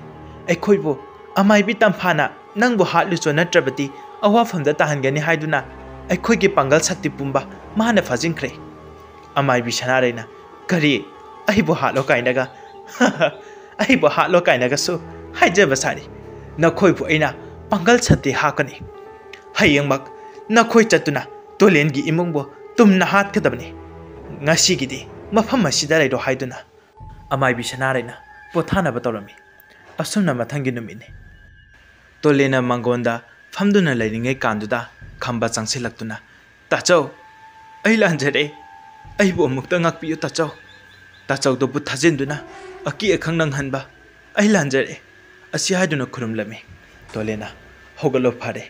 "ꯑꯩꯈꯣꯏꯕꯨ ꯑꯃꯥꯏꯕꯤ ꯇꯝꯐꯥꯅ ꯅꯪꯕꯨ ꯍꯥꯠꯂꯨꯆꯣ ꯅꯠꯇ꯭ꯔꯕꯗꯤ ꯑꯋꯥꯐꯝꯗ ꯇꯥꯍꯟꯒꯅꯤ ꯍꯥꯏꯗꯨꯅ ꯑꯩꯈꯣꯏꯒꯤ ꯄꯥꯡꯒꯜ ꯁꯛꯇꯤ ꯄꯨꯝꯕ ꯃꯥꯅ ꯐꯥꯖꯤꯟꯈ꯭ꯔꯦ꯫" ꯑꯃꯥꯏꯕꯤ ꯁꯅꯥꯔꯩꯅ, "ꯀꯔꯤ? ꯑꯩꯕꯨ ꯍꯥꯠꯂꯣ ꯀꯥꯏꯅꯒ? ꯑꯩꯕꯨ ꯍꯥꯠꯂꯣ ꯀꯥꯏꯅꯒꯁꯨ ꯍꯥꯏꯖꯕ ꯁꯥꯔꯤ? ꯅꯈꯣꯏꯕꯨ ꯑꯩꯅ ꯄꯥꯡꯒꯜ ꯁꯛꯇꯤ ꯍꯥꯞꯀꯅꯤ꯫ ꯍꯌꯦꯡꯃꯛ ꯅꯈꯣꯏ ꯆꯠꯇꯨꯅ ꯇꯣꯂꯦꯟꯒꯤ ꯏꯃꯨꯡꯕꯨ ꯇꯨꯝꯅ ꯍꯥꯠꯀꯗꯕꯅꯤ꯫ ꯉꯁꯤꯒꯤꯗꯤ ꯃꯐꯝ ꯑꯁꯤꯗ ꯂꯩꯔꯣ" ꯍꯥꯏꯗꯨꯅ ꯑꯃꯥꯏꯕꯤ ꯁꯅꯥꯔꯩꯅ ꯄꯣꯊꯥꯅꯕ ꯇꯧꯔꯝꯃꯤ꯫ ꯑꯁꯨꯝꯅ ꯃꯊꯪꯒꯤ ꯅꯨꯃꯤꯠꯅꯤ꯫ ꯇꯣꯂꯦꯟꯅ ꯃꯪꯒꯣꯟꯗ ꯐꯝꯗꯨꯅ ꯂꯩꯔꯤꯉꯩ ꯀꯥꯟꯗꯨꯗ ꯈꯝꯕ ꯆꯪꯁꯤꯜꯂꯛꯇꯨꯅ, "ꯇꯥꯆꯧ, ꯑꯩ ꯂꯥꯟꯖꯔꯦ꯫ ꯑꯩꯕꯨ ꯑꯃꯨꯛꯇ ꯉꯥꯛꯄꯤꯌꯨ ꯇꯥꯆꯧ꯫" ꯇꯥꯆꯧꯗꯨꯕꯨ ꯊꯥꯖꯤꯟꯗꯨꯅ ꯑꯀꯤ ꯑꯈꯪ ꯅꯪꯍꯟꯕ, "ꯑꯩ ꯂꯥꯟꯖꯔꯦ" ꯑꯁꯤ ꯍꯥꯏꯗꯨꯅ ꯈꯨꯔꯨꯝꯂꯝꯃꯤ꯫ ꯇꯣꯂꯦꯟꯅ, "ꯍꯧꯒꯠꯂꯣ, ꯐꯔꯦ,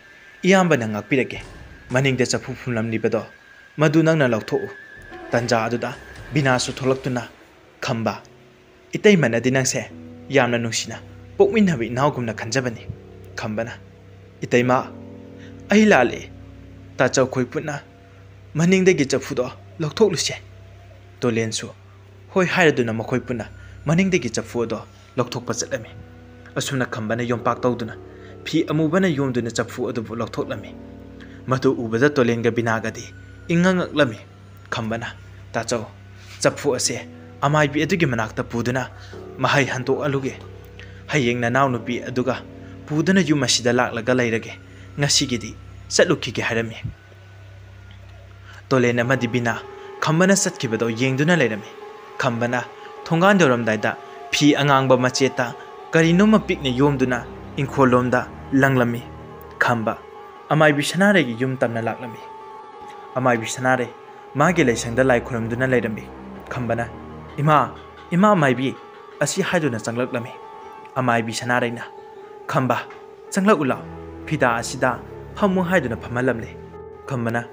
ꯏꯌꯥꯝꯕꯅ ꯉꯥꯛꯄꯤꯔꯒꯦ꯫ ꯃꯅꯤꯡꯗ ꯆꯐꯨ ꯐꯨꯝꯂꯝꯂꯤꯕꯗꯣ ꯃꯗꯨ ꯅꯪꯅ ꯂꯧꯊꯣꯛꯎ꯫" ꯇꯟꯖꯥ ꯑꯗꯨꯗ ꯕꯤꯅꯥꯁꯨ ꯊꯣꯛꯂꯛꯇꯨꯅ, "ꯈꯝꯕ, ꯏꯇꯩꯃꯅꯗꯤ ꯅꯪꯁꯦ ꯌꯥꯝꯅ ꯅꯨꯡꯁꯤꯅ ꯄꯣꯛꯃꯤꯟꯅꯕ ꯏꯅꯥꯎꯒꯨꯝꯅ ꯈꯟꯖꯕꯅꯤ꯫" ꯈꯝꯕꯅ, "ꯏꯇꯩꯃ, ꯑꯩ ꯂꯥꯜꯂꯦ꯫ ꯇꯥꯆꯧꯈꯣꯏ ꯄꯨꯟꯅ ꯃꯅꯤꯡꯗꯒꯤ ꯆꯐꯨꯗꯣ ꯂꯧꯊꯣꯛꯂꯨꯁꯦ꯫" ꯇꯣꯂꯦꯟꯁꯨ ꯍꯣꯏ ꯍꯥꯏꯔꯗꯨꯅ ꯃꯈꯣꯏ ꯄꯨꯟꯅ ꯃꯅꯤꯡꯗꯒꯤ ꯆꯐꯨ ꯑꯗꯣ ꯂꯧꯊꯣꯛꯄ ꯆꯠꯂꯝꯃꯤ꯫ ꯑꯁꯨꯝꯅ ꯈꯝꯕꯅ ꯌꯣꯝꯄꯥꯛ ꯇꯧꯗꯨꯅ ꯐꯤ ꯑꯃꯨꯕꯅ ꯌꯣꯝꯗꯨꯅ ꯆꯐꯨ ꯑꯗꯨꯕꯨ ꯂꯧꯊꯣꯛꯂꯝꯃꯤ꯫ ꯃꯗꯨ ꯎꯕꯗ ꯇꯣꯂꯦꯟꯒ ꯕꯤꯅꯥꯒꯗꯤ ꯏꯉꯛ ꯉꯛꯂꯝꯃꯤ꯫ ꯈꯝꯕꯅ, "ꯇꯥꯆꯧ, ꯆꯐꯨ ꯑꯁꯦ ꯑꯃꯥꯏꯕꯤ ꯑꯗꯨꯒꯤ ꯃꯅꯥꯛꯇ ꯄꯨꯗꯨꯅ ꯃꯍꯩ ꯍꯟꯗꯣꯛꯍꯜꯂꯨꯒꯦ꯫ ꯍꯌꯦꯡ ꯅꯅꯥꯎꯅꯨꯄꯤ ꯑꯗꯨꯒ ꯄꯨꯗꯨꯅ ꯌꯨꯝ ꯑꯁꯤꯗ ꯂꯥꯛꯂꯒ ꯂꯩꯔꯒꯦ꯫ ꯉꯁꯤꯒꯤꯗꯤ ꯆꯠꯂꯨꯈꯤꯒꯦ" ꯍꯥꯏꯔꯝꯃꯤ꯫ ꯇꯣꯂꯦꯟ ꯑꯃꯗꯤ ꯕꯤꯅꯥ ꯈꯝꯕꯅ ꯆꯠꯈꯤꯕꯗꯣ ꯌꯦꯡꯗꯨꯅ ꯂꯩꯔꯝꯃꯤ꯫ ꯈꯝꯕꯅ ꯊꯣꯡꯒꯥꯟ ꯌꯧꯔꯝꯗꯥꯏꯗ ꯐꯤ ꯑꯉꯥꯡꯕ ꯃꯆꯦꯠꯇ ꯀꯔꯤꯅꯣꯃ ꯄꯤꯛꯅ ꯌꯣꯝꯗꯨꯅ ꯏꯪꯈꯣꯜꯂꯣꯝꯗ ꯂꯪꯂꯝꯃꯤ꯫ ꯈꯝꯕ ꯑꯃꯥꯏꯕꯤ ꯁꯅꯥꯔꯩꯒꯤ ꯌꯨꯝ ꯇꯝꯅ ꯂꯥꯛꯂꯝꯃꯤ꯫ ꯑꯃꯥꯏꯕꯤ ꯁꯅꯥꯔꯩ ꯃꯥꯒꯤ ꯂꯩꯁꯪꯗ ꯂꯥꯏ ꯈꯨꯔꯨꯝꯗꯨꯅ ꯂꯩꯔꯝꯃꯤ꯫ ꯈꯝꯕꯅ, "ꯏꯃꯥ, ꯏꯃꯥ ꯑꯃꯥꯏꯕꯤ" ꯑꯁꯤ ꯍꯥꯏꯗꯨꯅ ꯆꯪꯂꯛꯂꯝꯃꯤ꯫ ꯑꯃꯥꯏꯕꯤ ꯁꯅꯥꯔꯩꯅ, "ꯈꯝꯕ, ꯆꯪꯂꯛꯎ ꯂꯥꯎ꯫ ꯐꯤꯗꯥ ꯑꯁꯤꯗ ꯐꯝꯃꯨ" ꯍꯥꯏꯗꯨꯅ ꯐꯝꯍꯜꯂꯝꯂꯦ꯫ ꯈꯝꯕꯅ,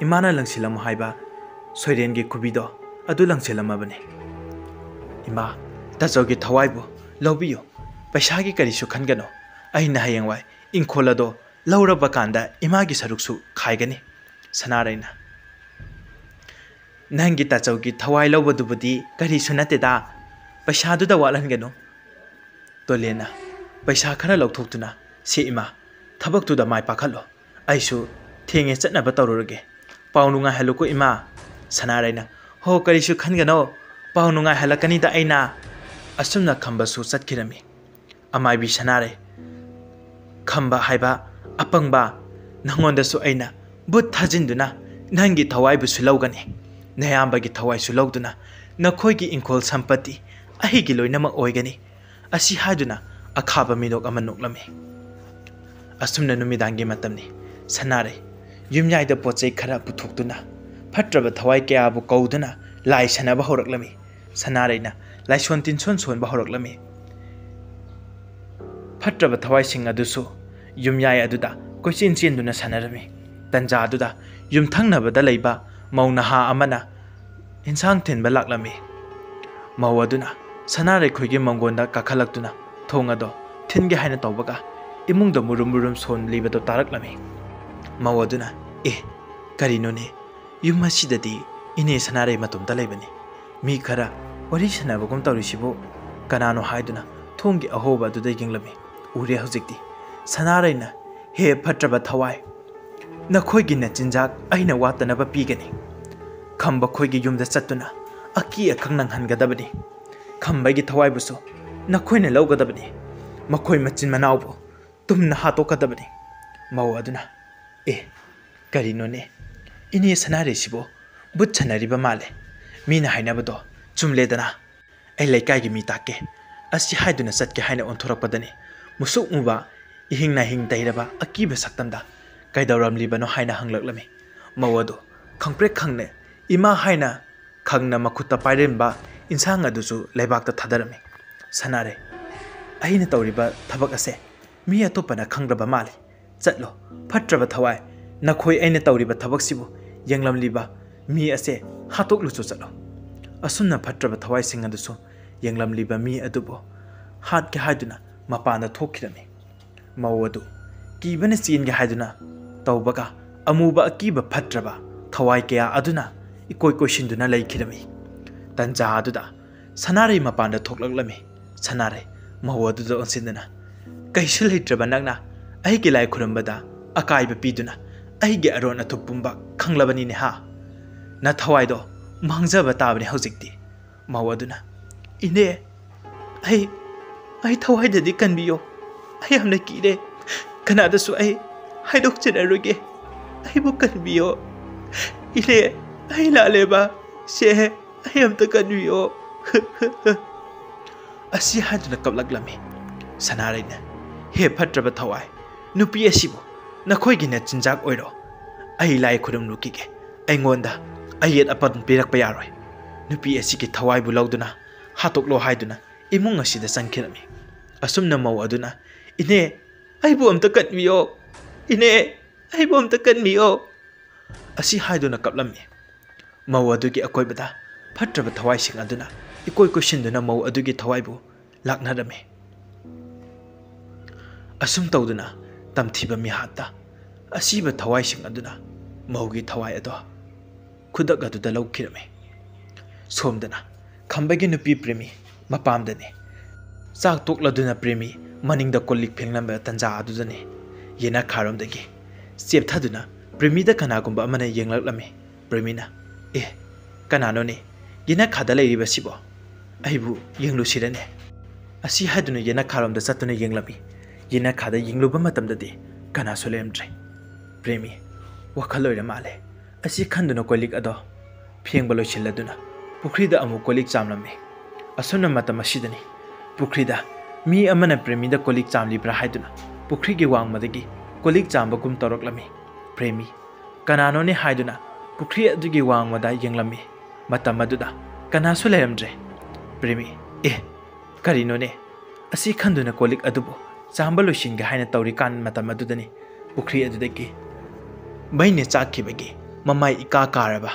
"ꯏꯃꯥꯅ ꯂꯪꯁꯤꯜꯂꯝꯃꯨ ꯍꯥꯏꯕ ꯁꯣꯏꯔꯦꯟꯒꯤ ꯈꯨꯕꯤꯗꯣ ꯑꯗꯨ ꯂꯪꯁꯤꯜꯂꯝꯃꯕꯅꯤ꯫ ꯏꯃꯥ, ꯇꯥꯆꯧꯒꯤ ꯊꯋꯥꯏꯕꯨ ꯂꯧꯕꯤꯌꯨ꯫ ꯄꯩꯁꯥꯒꯤ ꯀꯔꯤꯁꯨ ꯈꯟꯒꯅꯨ꯫ ꯑꯩꯅ ꯍꯌꯦꯡꯋꯥꯏ ꯏꯪꯈꯣꯜ ꯑꯗꯣ ꯂꯧꯔꯕ ꯀꯥꯟꯗ ꯏꯃꯥꯒꯤ ꯁꯔꯨꯛꯁꯨ ꯈꯥꯏꯒꯅꯤ꯫" ꯁꯅꯥꯔꯩꯅ, "ꯅꯪꯒꯤ ꯇꯥꯆꯧꯒꯤ ꯊꯋꯥꯏ ꯂꯧꯕꯗꯨꯕꯨꯗꯤ ꯀꯔꯤꯁꯨ ꯅꯠꯇꯦꯗ꯫ ꯄꯩꯁꯥꯗꯨꯗ ꯋꯥꯠꯍꯟꯒꯅꯨ꯫" ꯇꯣꯂꯦꯟꯅ ꯄꯩꯁꯥ ꯈꯔ ꯂꯧꯊꯣꯛꯇꯨꯅ, "ꯁꯦ ꯏꯃꯥ, ꯊꯕꯛꯇꯨꯗ ꯃꯥꯏ ꯄꯥꯛꯍꯜꯂꯣ꯫ ꯑꯩꯁꯨ ꯊꯦꯡꯉꯦ, ꯆꯠꯅꯕ ꯇꯧꯔꯨꯔꯒꯦ꯫ ꯄꯥꯎ ꯅꯨꯡꯉꯥꯏꯍꯜꯂꯨꯀꯣ ꯏꯃꯥ꯫" ꯁꯅꯥꯔꯩꯅ, "ꯍꯣ, ꯀꯔꯤꯁꯨ ꯈꯟꯒꯅꯣ, ꯄꯥꯎ ꯅꯨꯡꯉꯥꯏꯍꯜꯂꯛꯀꯅꯤꯗ ꯑꯩꯅ꯫" ꯑꯁꯨꯝꯅ ꯈꯝꯕꯁꯨ ꯆꯠꯈꯤꯔꯝꯃꯤ꯫ ꯑꯃꯥꯏꯕꯤ ꯁꯅꯥꯔꯩ, "ꯈꯝꯕ ꯍꯥꯏꯕ ꯑꯄꯪꯕ, ꯅꯉꯣꯟꯗꯁꯨ ꯑꯩꯅ ꯚꯨꯠ ꯊꯥꯖꯤꯟꯗꯨꯅ ꯅꯪꯒꯤ ꯊꯋꯥꯏꯕꯨꯁꯨ ꯂꯧꯒꯅꯤ, ꯅꯌꯥꯝꯕꯒꯤ ꯊꯋꯥꯏꯁꯨ ꯂꯧꯗꯨꯅ ꯅꯈꯣꯏꯒꯤ ꯏꯪꯈꯣꯜ ꯁꯝꯄꯇꯤ ꯑꯩꯒꯤ ꯂꯣꯏꯅꯃꯛ ꯑꯣꯏꯒꯅꯤ" ꯑꯁꯤ ꯍꯥꯏꯗꯨꯅ ꯑꯈꯥꯕ ꯃꯤꯅꯣꯛ ꯑꯃ ꯅꯣꯛꯂꯝꯃꯤ꯫ ꯑꯁꯨꯝꯅ ꯅꯨꯃꯤꯗꯥꯡꯒꯤ ꯃꯇꯝꯅꯤ꯫ ꯁꯅꯥꯔꯩ ꯌꯨꯝꯌꯥꯏꯗ ꯄꯣꯠ ꯆꯩ ꯈꯔ ꯄꯨꯊꯣꯛꯇꯨꯅ, ꯐꯠꯇ꯭ꯔꯕ ꯊꯋꯥꯏ ꯀꯌꯥꯕꯨ ꯀꯧꯗꯨꯅ ꯂꯥꯏ ꯁꯥꯟꯅꯕ ꯍꯧꯔꯛꯂꯝꯃꯤ꯫ ꯁꯅꯥꯔꯩꯅ ꯂꯥꯏꯁꯣꯟ ꯇꯤꯟꯁꯣꯟ ꯁꯣꯟꯕ ꯍꯧꯔꯛꯂꯝꯃꯤ꯫ ꯐꯠꯇ꯭ꯔꯕ ꯊꯋꯥꯏꯁꯤꯡ ꯑꯗꯨꯁꯨ ꯌꯨꯝꯌꯥꯏ ꯑꯗꯨꯗ ꯀꯣꯏꯆꯦꯟ ꯆꯦꯟꯗꯨꯅ ꯁꯥꯟꯅꯔꯝꯃꯤ꯫ ꯇꯟꯖꯥ ꯑꯗꯨꯗ ꯌꯨꯝꯊꯪꯅꯕꯗ ꯂꯩꯕ ꯃꯧ ꯅꯍꯥ ꯑꯃꯅ ꯏꯟꯁꯥꯡ ꯊꯤꯟꯕ ꯂꯥꯛꯂꯝꯃꯤ꯫ ꯃꯧ ꯑꯗꯨꯅ ꯁꯅꯥꯔꯩ ꯈꯣꯏꯒꯤ ꯃꯪꯒꯣꯟꯗ ꯀꯥꯈꯠꯂꯛꯇꯨꯅ ꯊꯣꯡ ꯑꯗꯣ ꯊꯤꯟꯒꯦ ꯍꯥꯏꯅ ꯇꯧꯕꯒ, ꯏꯃꯨꯡꯗ ꯃꯨꯔꯨꯝ ꯃꯨꯔꯨꯝ ꯁꯣꯟꯂꯤꯕꯗꯨ ꯇꯥꯔꯛꯂꯝꯃꯤ꯫ ꯃꯧ ꯑꯗꯨꯅ, "ꯑꯦ, ꯀꯔꯤꯅꯣꯅꯦ? ꯌꯨꯝ ꯑꯁꯤꯗꯗꯤ ꯏꯅꯦ ꯁꯅꯥꯔꯩ ꯃꯇꯣꯝꯇ ꯂꯩꯕꯅꯤ꯫ ꯃꯤ ꯈꯔ ꯋꯥꯔꯤ ꯁꯥꯟꯅꯕꯒꯨꯝ ꯇꯧꯔꯤꯁꯤꯕꯨ ꯀꯅꯥꯅꯣ?" ꯍꯥꯏꯗꯨꯅ ꯊꯣꯡꯒꯤ ꯑꯍꯣꯕ ꯑꯗꯨꯗ ꯌꯦꯡꯂꯝꯃꯤ꯫ ꯎꯔꯦ ꯍꯧꯖꯤꯛꯇꯤ꯫ ꯁꯅꯥꯔꯩꯅ, "ꯍꯦ ꯐꯠꯇ꯭ꯔꯕ ꯊꯋꯥꯏ, ꯅꯈꯣꯏꯒꯤ ꯅꯆꯤꯟꯖꯥꯛ ꯑꯩꯅ ꯋꯥꯠꯇꯅꯕ ꯄꯤꯒꯅꯤ꯫ ꯈꯝꯕ ꯈꯣꯏꯒꯤ ꯌꯨꯝꯗ ꯆꯠꯇꯨꯅ ꯑꯀꯤ ꯑꯈꯪ ꯅꯪꯍꯟꯒꯗꯕꯅꯤ꯫ ꯈꯝꯕꯒꯤ ꯊꯋꯥꯏꯕꯨꯁꯨ ꯅꯈꯣꯏꯅ ꯂꯧꯒꯗꯕꯅꯤ꯫ ꯃꯈꯣꯏ ꯃꯆꯤꯟ ꯃꯅꯥꯎꯕꯨ ꯇꯨꯝꯅ ꯍꯥꯠꯇꯣꯛꯀꯗꯕꯅꯤ꯫" ꯃꯧ ꯑꯗꯨꯅ, "ꯑꯦ, ꯀꯔꯤꯅꯣꯅꯦ? ꯏꯅꯦ ꯁꯅꯥꯔꯩꯁꯤꯕꯨ ꯕꯨꯠ ꯁꯥꯟꯅꯔꯤꯕ ꯃꯥꯜꯂꯦ꯫ ꯃꯤꯅ ꯍꯥꯏꯅꯕꯗꯣ ꯆꯨꯝꯂꯦꯗꯅ꯫ ꯑꯩ ꯂꯩꯀꯥꯏꯒꯤ ꯃꯤ ꯇꯥꯛꯀꯦ꯫" ꯑꯁꯤ ꯍꯥꯏꯗꯨꯅ ꯆꯠꯀꯦ ꯍꯥꯏꯅ ꯑꯣꯟꯊꯣꯔꯛꯄꯗꯅꯤ, ꯃꯨꯁꯨꯛ ꯃꯨꯕ, ꯏꯍꯤꯡ ꯅꯥꯍꯤꯡ ꯇꯩꯔꯕ ꯑꯀꯤꯕ ꯁꯛꯇꯝꯗ ꯀꯩꯗꯧꯔꯝꯂꯤꯕꯅꯣ ꯍꯥꯏꯅ ꯍꯪꯂꯛꯂꯝꯃꯤ꯫ ꯃꯧ ꯑꯗꯨ ꯈꯪꯄ꯭ꯔꯦꯛ ꯈꯪꯅ ꯏꯃꯥ ꯍꯥꯏꯅ ꯈꯪꯅ ꯃꯈꯨꯠꯇ ꯄꯥꯏꯔꯝꯕ ꯏꯟꯁꯥꯡ ꯑꯗꯨꯁꯨ ꯂꯩꯕꯥꯛꯇ ꯊꯥꯗꯔꯝꯃꯤ꯫ "ꯁꯅꯥꯔꯩ, ꯑꯩꯅ ꯇꯧꯔꯤꯕ ꯊꯕꯛ ꯑꯁꯦ ꯃꯤ ꯑꯇꯣꯞꯄꯅ ꯈꯪꯗ꯭ꯔꯕ ꯃꯥꯜꯂꯤ꯫ ꯆꯠꯂꯣ, ꯐꯠꯇ꯭ꯔꯕ ꯊꯋꯥꯏ, ꯅꯈꯣꯏ ꯑꯩꯅ ꯇꯧꯔꯤꯕ ꯊꯕꯛꯁꯤꯕꯨ ꯌꯦꯡꯂꯝꯂꯤꯕ ꯃꯤ ꯑꯁꯦ ꯍꯥꯠꯇꯣꯛꯂꯨꯆꯣ ꯆꯠꯂꯣ꯫" ꯑꯁꯨꯝꯅ ꯐꯠꯇ꯭ꯔꯕ ꯊꯋꯥꯏꯁꯤꯡ ꯑꯗꯨꯁꯨ ꯌꯦꯡꯂꯝꯂꯤꯕ ꯃꯤ ꯑꯗꯨꯕꯨ ꯍꯥꯠꯀꯦ ꯍꯥꯏꯗꯨꯅ ꯃꯄꯥꯟꯗ ꯊꯣꯛꯈꯤꯔꯝꯃꯤ꯫ ꯃꯧ ꯑꯗꯨ ꯀꯤꯕꯅ ꯆꯦꯟꯒꯦ ꯍꯥꯏꯗꯨꯅ ꯇꯧꯕꯒ, ꯑꯃꯨꯕ ꯑꯀꯤꯕ ꯐꯠꯇ꯭ꯔꯕ ꯊꯋꯥꯏ ꯀꯌꯥ ꯑꯗꯨꯅ ꯏꯀꯣꯏ ꯀꯣꯏꯁꯤꯟꯗꯨꯅ ꯂꯩꯈꯤꯔꯝꯃꯤ꯫ ꯇꯟꯖꯥ ꯑꯗꯨꯗ ꯁꯅꯥꯔꯩ ꯃꯄꯥꯟꯗ ꯊꯣꯛꯂꯛꯂꯝꯃꯤ꯫ ꯁꯅꯥꯔꯩ ꯃꯧ ꯑꯗꯨꯗ ꯑꯣꯟꯁꯤꯟꯗꯨꯅ, "ꯀꯩꯁꯨ ꯂꯩꯇ꯭ꯔꯕ ꯅꯪꯅ ꯑꯩꯒꯤ ꯂꯥꯏ ꯈꯨꯔꯨꯝꯕꯗ ꯑꯀꯥꯏꯕ ꯄꯤꯗꯨꯅ ꯑꯩꯒꯤ ꯑꯔꯣꯟ ꯑꯊꯨꯞ ꯄꯨꯝꯕ ꯈꯪꯂꯕꯅꯤꯅꯦ ꯍꯥ? ꯅꯊꯋꯥꯏꯗꯣ ꯃꯥꯡꯖꯕ ꯇꯥꯕꯅꯤ ꯍꯧꯖꯤꯛꯇꯤ꯫" ꯃꯧ ꯑꯗꯨꯅ, "ꯏꯅꯦ, ꯑꯩ, ꯑꯩ ꯊꯋꯥꯏꯗꯗꯤ ꯀꯟꯕꯤꯌꯣ꯫ ꯑꯩ ꯌꯥꯝꯅ ꯀꯤꯔꯦ꯫ ꯀꯅꯥꯗꯁꯨ ꯑꯩ ꯍꯥꯏꯗꯣꯛꯆꯔꯔꯣꯏꯒꯦ꯫ ꯑꯩꯕꯨ ꯀꯟꯕꯤꯌꯣ꯫ ꯏꯅꯦ, ꯑꯩ ꯂꯥꯜꯂꯦꯕ꯫ ꯁꯦ, ꯑꯩ ꯑꯝꯇ ꯀꯟꯕꯤꯌꯣ꯫" ꯑꯁꯤ ꯍꯥꯏꯗꯨꯅ ꯀꯞꯂꯛꯂꯝꯃꯤ꯫ ꯁꯅꯥꯔꯩꯅ, "ꯍꯦ ꯐꯠꯇ꯭ꯔꯕ ꯊꯋꯥꯏ, "ꯅꯨꯄꯤ ꯑꯁꯤꯕꯨ ꯅꯈꯣꯏꯒꯤ ꯅꯆꯤꯟꯖꯥꯛ ꯑꯣꯏꯔꯣ꯫ ꯑꯩ ꯂꯥꯏ ꯈꯨꯔꯨꯝꯂꯨꯈꯤꯒꯦ꯫ ꯑꯩꯉꯣꯟꯗ ꯑꯌꯦꯠ ꯑꯄꯟ ꯄꯤꯔꯛꯄ ꯌꯥꯔꯣꯏ꯫ ꯅꯨꯄꯤ ꯑꯁꯤꯒꯤ ꯊꯋꯥꯏꯕꯨ ꯂꯧꯗꯨꯅ ꯍꯥꯠꯇꯣꯛꯂꯣ" ꯍꯥꯏꯗꯨꯅ ꯏꯃꯨꯡ ꯑꯁꯤꯗ ꯆꯪꯈꯤꯔꯝꯃꯤ꯫ ꯑꯁꯨꯝꯅ ꯃꯧ ꯑꯗꯨꯅ, "ꯏꯅꯦ, ꯑꯩꯕꯨ ꯑꯝꯇ ꯀꯟꯕꯤꯌꯣ꯫ ꯏꯅꯦ, ꯑꯩꯕꯨ ꯑꯝꯇ ꯀꯟꯕꯤꯌꯣ" ꯑꯁꯤ ꯍꯥꯏꯗꯨꯅ ꯀꯞꯂꯝꯃꯤ꯫ ꯃꯧ ꯑꯗꯨꯒꯤ ꯑꯀꯣꯏꯕꯗ ꯐꯠꯇ꯭ꯔꯕ ꯊꯋꯥꯏꯁꯤꯡ ꯑꯗꯨꯅ ꯏꯀꯣꯏ ꯀꯣꯏꯁꯤꯟꯗꯨꯅ ꯃꯧ ꯑꯗꯨꯒꯤ ꯊꯋꯥꯏꯕꯨ ꯂꯥꯛꯅꯔꯝꯃꯤ꯫ ꯑꯁꯨꯝ ꯇꯧꯗꯨꯅ ꯇꯝꯊꯤꯕ ꯃꯤꯍꯥꯠꯇ ꯑꯁꯤꯕ ꯊꯋꯥꯏꯁꯤꯡ ꯑꯗꯨꯅ ꯃꯧꯒꯤ ꯊꯋꯥꯏ ꯑꯗꯣ ꯈꯨꯗꯛ ꯑꯗꯨꯗ ꯂꯧꯈꯤꯔꯝꯃꯤ꯫ ꯁꯣꯝꯗꯅ ꯈꯝꯕꯒꯤ ꯅꯨꯄꯤ ꯄ꯭ꯔꯦꯃꯤ ꯃꯄꯥꯝꯗꯅꯤ꯫ ꯆꯥꯛ ꯇꯣꯛꯂꯗꯨꯅ ꯄ꯭ꯔꯦꯃꯤ ꯃꯅꯤꯡꯗ ꯀꯣꯜ ꯂꯤꯛ ꯐꯦꯡꯂꯝꯕ ꯇꯟꯖꯥ ꯑꯗꯨꯗꯅꯤ ꯌꯦꯅꯈꯥꯔꯣꯝꯗꯒꯤ ꯆꯦꯞꯊꯗꯨꯅ ꯄ꯭ꯔꯦꯃꯤꯗ ꯀꯅꯥꯒꯨꯝꯕ ꯑꯃꯅ ꯌꯦꯡꯂꯛꯂꯝꯃꯤ꯫ ꯄ꯭ꯔꯦꯃꯤꯅ, "ꯑꯦ, ꯀꯅꯥꯅꯣꯅꯦ ꯌꯦꯅꯈꯥꯗ ꯂꯩꯔꯤꯕꯁꯤꯕꯣ? ꯑꯩꯕꯨ ꯌꯦꯡꯂꯨꯁꯤꯔꯅꯦ?" ꯑꯁꯤ ꯍꯥꯏꯗꯨꯅ ꯌꯦꯅꯈꯥꯔꯣꯝꯗ ꯆꯠꯇꯨꯅ ꯌꯦꯡꯂꯝꯃꯤ꯫ ꯌꯦꯅꯈꯥꯗ ꯌꯦꯡꯂꯨꯕ ꯃꯇꯝꯗꯗꯤ ꯀꯅꯥꯁꯨ ꯂꯩꯔꯝꯗ꯭ꯔꯦ꯫ ꯄ꯭ꯔꯦꯃꯤ ꯋꯥꯈꯜ ꯑꯣꯏꯔ ꯃꯥꯜꯂꯦ꯫ ꯑꯁꯤ ꯈꯟꯗꯨꯅ ꯀꯣꯜ ꯂꯤꯛ ꯑꯗꯣ ꯐꯦꯡꯕ ꯂꯣꯏꯁꯤꯜꯂꯗꯨꯅ ꯄꯨꯈ꯭ꯔꯤꯗ ꯑꯃꯨꯛ ꯀꯣꯜ ꯂꯤꯛ ꯆꯥꯝꯂꯝꯃꯤ꯫ ꯑꯁꯨꯝꯅ ꯃꯇꯝ ꯑꯁꯤꯗꯅꯤ ꯄꯨꯈ꯭ꯔꯤꯗ ꯃꯤ ꯑꯃꯅ ꯄ꯭ꯔꯦꯃꯤꯗ ꯀꯣꯜ ꯂꯤꯛ ꯆꯥꯝꯂꯤꯕ꯭ꯔꯥ ꯍꯥꯏꯗꯨꯅ ꯄꯨꯈ꯭ꯔꯤꯒꯤ ꯋꯥꯡꯃꯗꯒꯤ ꯀꯣꯜ ꯂꯤꯛ ꯆꯥꯝꯕꯒꯨꯝ ꯇꯧꯔꯛꯂꯝꯃꯤ꯫ ꯄ꯭ꯔꯦꯃꯤ ꯀꯅꯥꯅꯣꯅꯦ ꯍꯥꯏꯗꯨꯅ ꯄꯨꯈ꯭ꯔꯤ ꯑꯗꯨꯒꯤ ꯋꯥꯡꯃꯗ ꯌꯦꯡꯂꯝꯃꯤ꯫ ꯃꯇꯝ ꯑꯗꯨꯗ ꯀꯅꯥꯁꯨ ꯂꯩꯔꯝꯗ꯭ꯔꯦ꯫ ꯄ꯭ꯔꯦꯃꯤ, "ꯑꯦ, ꯀꯔꯤꯅꯣꯅꯦ?" ꯑꯁꯤ ꯈꯟꯗꯨꯅ ꯀꯣꯜ ꯂꯤꯛ ꯑꯗꯨꯕꯨ ꯆꯥꯝꯕ ꯂꯣꯏꯁꯤꯟꯒꯦ ꯍꯥꯏꯅ ꯇꯧꯔꯤꯀꯥꯟ ꯃꯇꯝ ꯑꯗꯨꯗꯅꯤ ꯄꯨꯈ꯭ꯔꯤ ꯑꯗꯨꯗꯒꯤ ꯃꯩꯅ ꯆꯥꯛꯈꯤꯕꯒꯤ ꯃꯃꯥꯏ ꯏꯀꯥ ꯀꯥꯔꯕ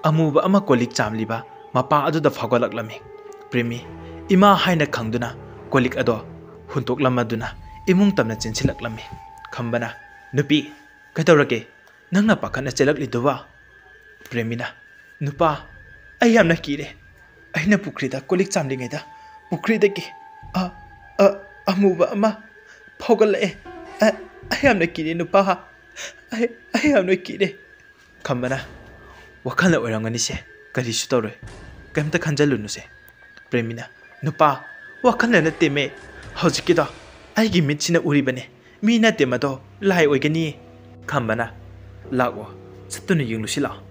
ꯑꯃꯨꯕ ꯑꯃ ꯀꯣꯜ ꯂꯤꯛ ꯆꯥꯝꯂꯤꯕ ꯃꯄꯥ ꯑꯗꯨꯗ ꯐꯥꯎꯒꯠꯂꯛꯂꯝꯃꯤ꯫ ꯄ꯭ꯔꯦꯃꯤ ꯏꯃꯥ ꯍꯥꯏꯅ ꯈꯪꯗꯨꯅ ꯀꯣꯜ ꯂꯤꯛ ꯑꯗꯣ ꯍꯨꯟꯇꯣꯛꯂꯝꯃꯗꯨꯅ ꯏꯃꯨꯡ ꯇꯝꯅ ꯆꯦꯟꯁꯤꯜꯂꯛꯂꯝꯃꯤ꯫ ꯈꯝꯕꯅ, "ꯅꯨꯄꯤ, ꯀꯩꯗꯧꯔꯒꯦ? ꯅꯪꯅ ꯄꯥꯈꯠꯅ ꯆꯦꯜꯂꯛꯂꯤꯗꯨꯕ?" ꯄ꯭ꯔꯦꯃꯤꯅ, "ꯅꯨꯄꯥ, ꯑꯩ ꯌꯥꯝꯅ ꯀꯤꯔꯦ꯫ ꯑꯩꯅ ꯄꯨꯈ꯭ꯔꯤꯗ ꯀꯣꯜ ꯂꯤꯛ ꯆꯥꯝꯂꯤꯉꯩꯗ ꯄꯨꯈ꯭ꯔꯤꯗꯒꯤ ꯑ-, ꯑ-, ꯑꯃꯨꯕ ꯑꯃ ꯐꯥꯎꯒꯠꯂꯛꯑꯦ꯫ ꯑ-, ꯑꯩ ꯌꯥꯝꯅ ꯀꯤꯔꯦ ꯅꯨꯄꯥ꯫ ꯑꯩ, ꯑꯩ ꯌꯥꯝꯅ ꯀꯤꯔꯦ꯫" ꯈꯝꯕꯅ, "ꯋꯥꯈꯜꯅ ꯑꯣꯏꯔꯝꯒꯅꯤꯁꯦ, ꯀꯔꯤꯁꯨ ꯇꯧꯔꯣꯏ, ꯀꯩꯝꯇ ꯈꯟꯖꯜꯂꯨꯅꯨꯁꯦ꯫" ꯄ꯭ꯔꯦꯃꯤꯅ, "ꯅꯨꯄꯥ, ꯋꯥꯈꯜꯅ ꯅꯠꯇꯦꯃꯦ, ꯍꯧꯖꯤꯛꯀꯤꯗꯣ ꯑꯩꯒꯤ ꯃꯤꯠꯁꯤꯅ ꯎꯔꯤꯕꯅꯦ, ꯃꯤ ꯅꯠꯇꯦ ꯃꯗꯣ, ꯂꯥꯏ ꯑꯣꯏꯒꯅꯤ꯫" ꯈꯝꯕꯅ, "ꯂꯥꯛꯑꯣ, ꯆꯠꯇꯨꯅ ꯌꯦꯡꯂꯨꯁꯤ ꯂꯥꯛꯑꯣ꯫"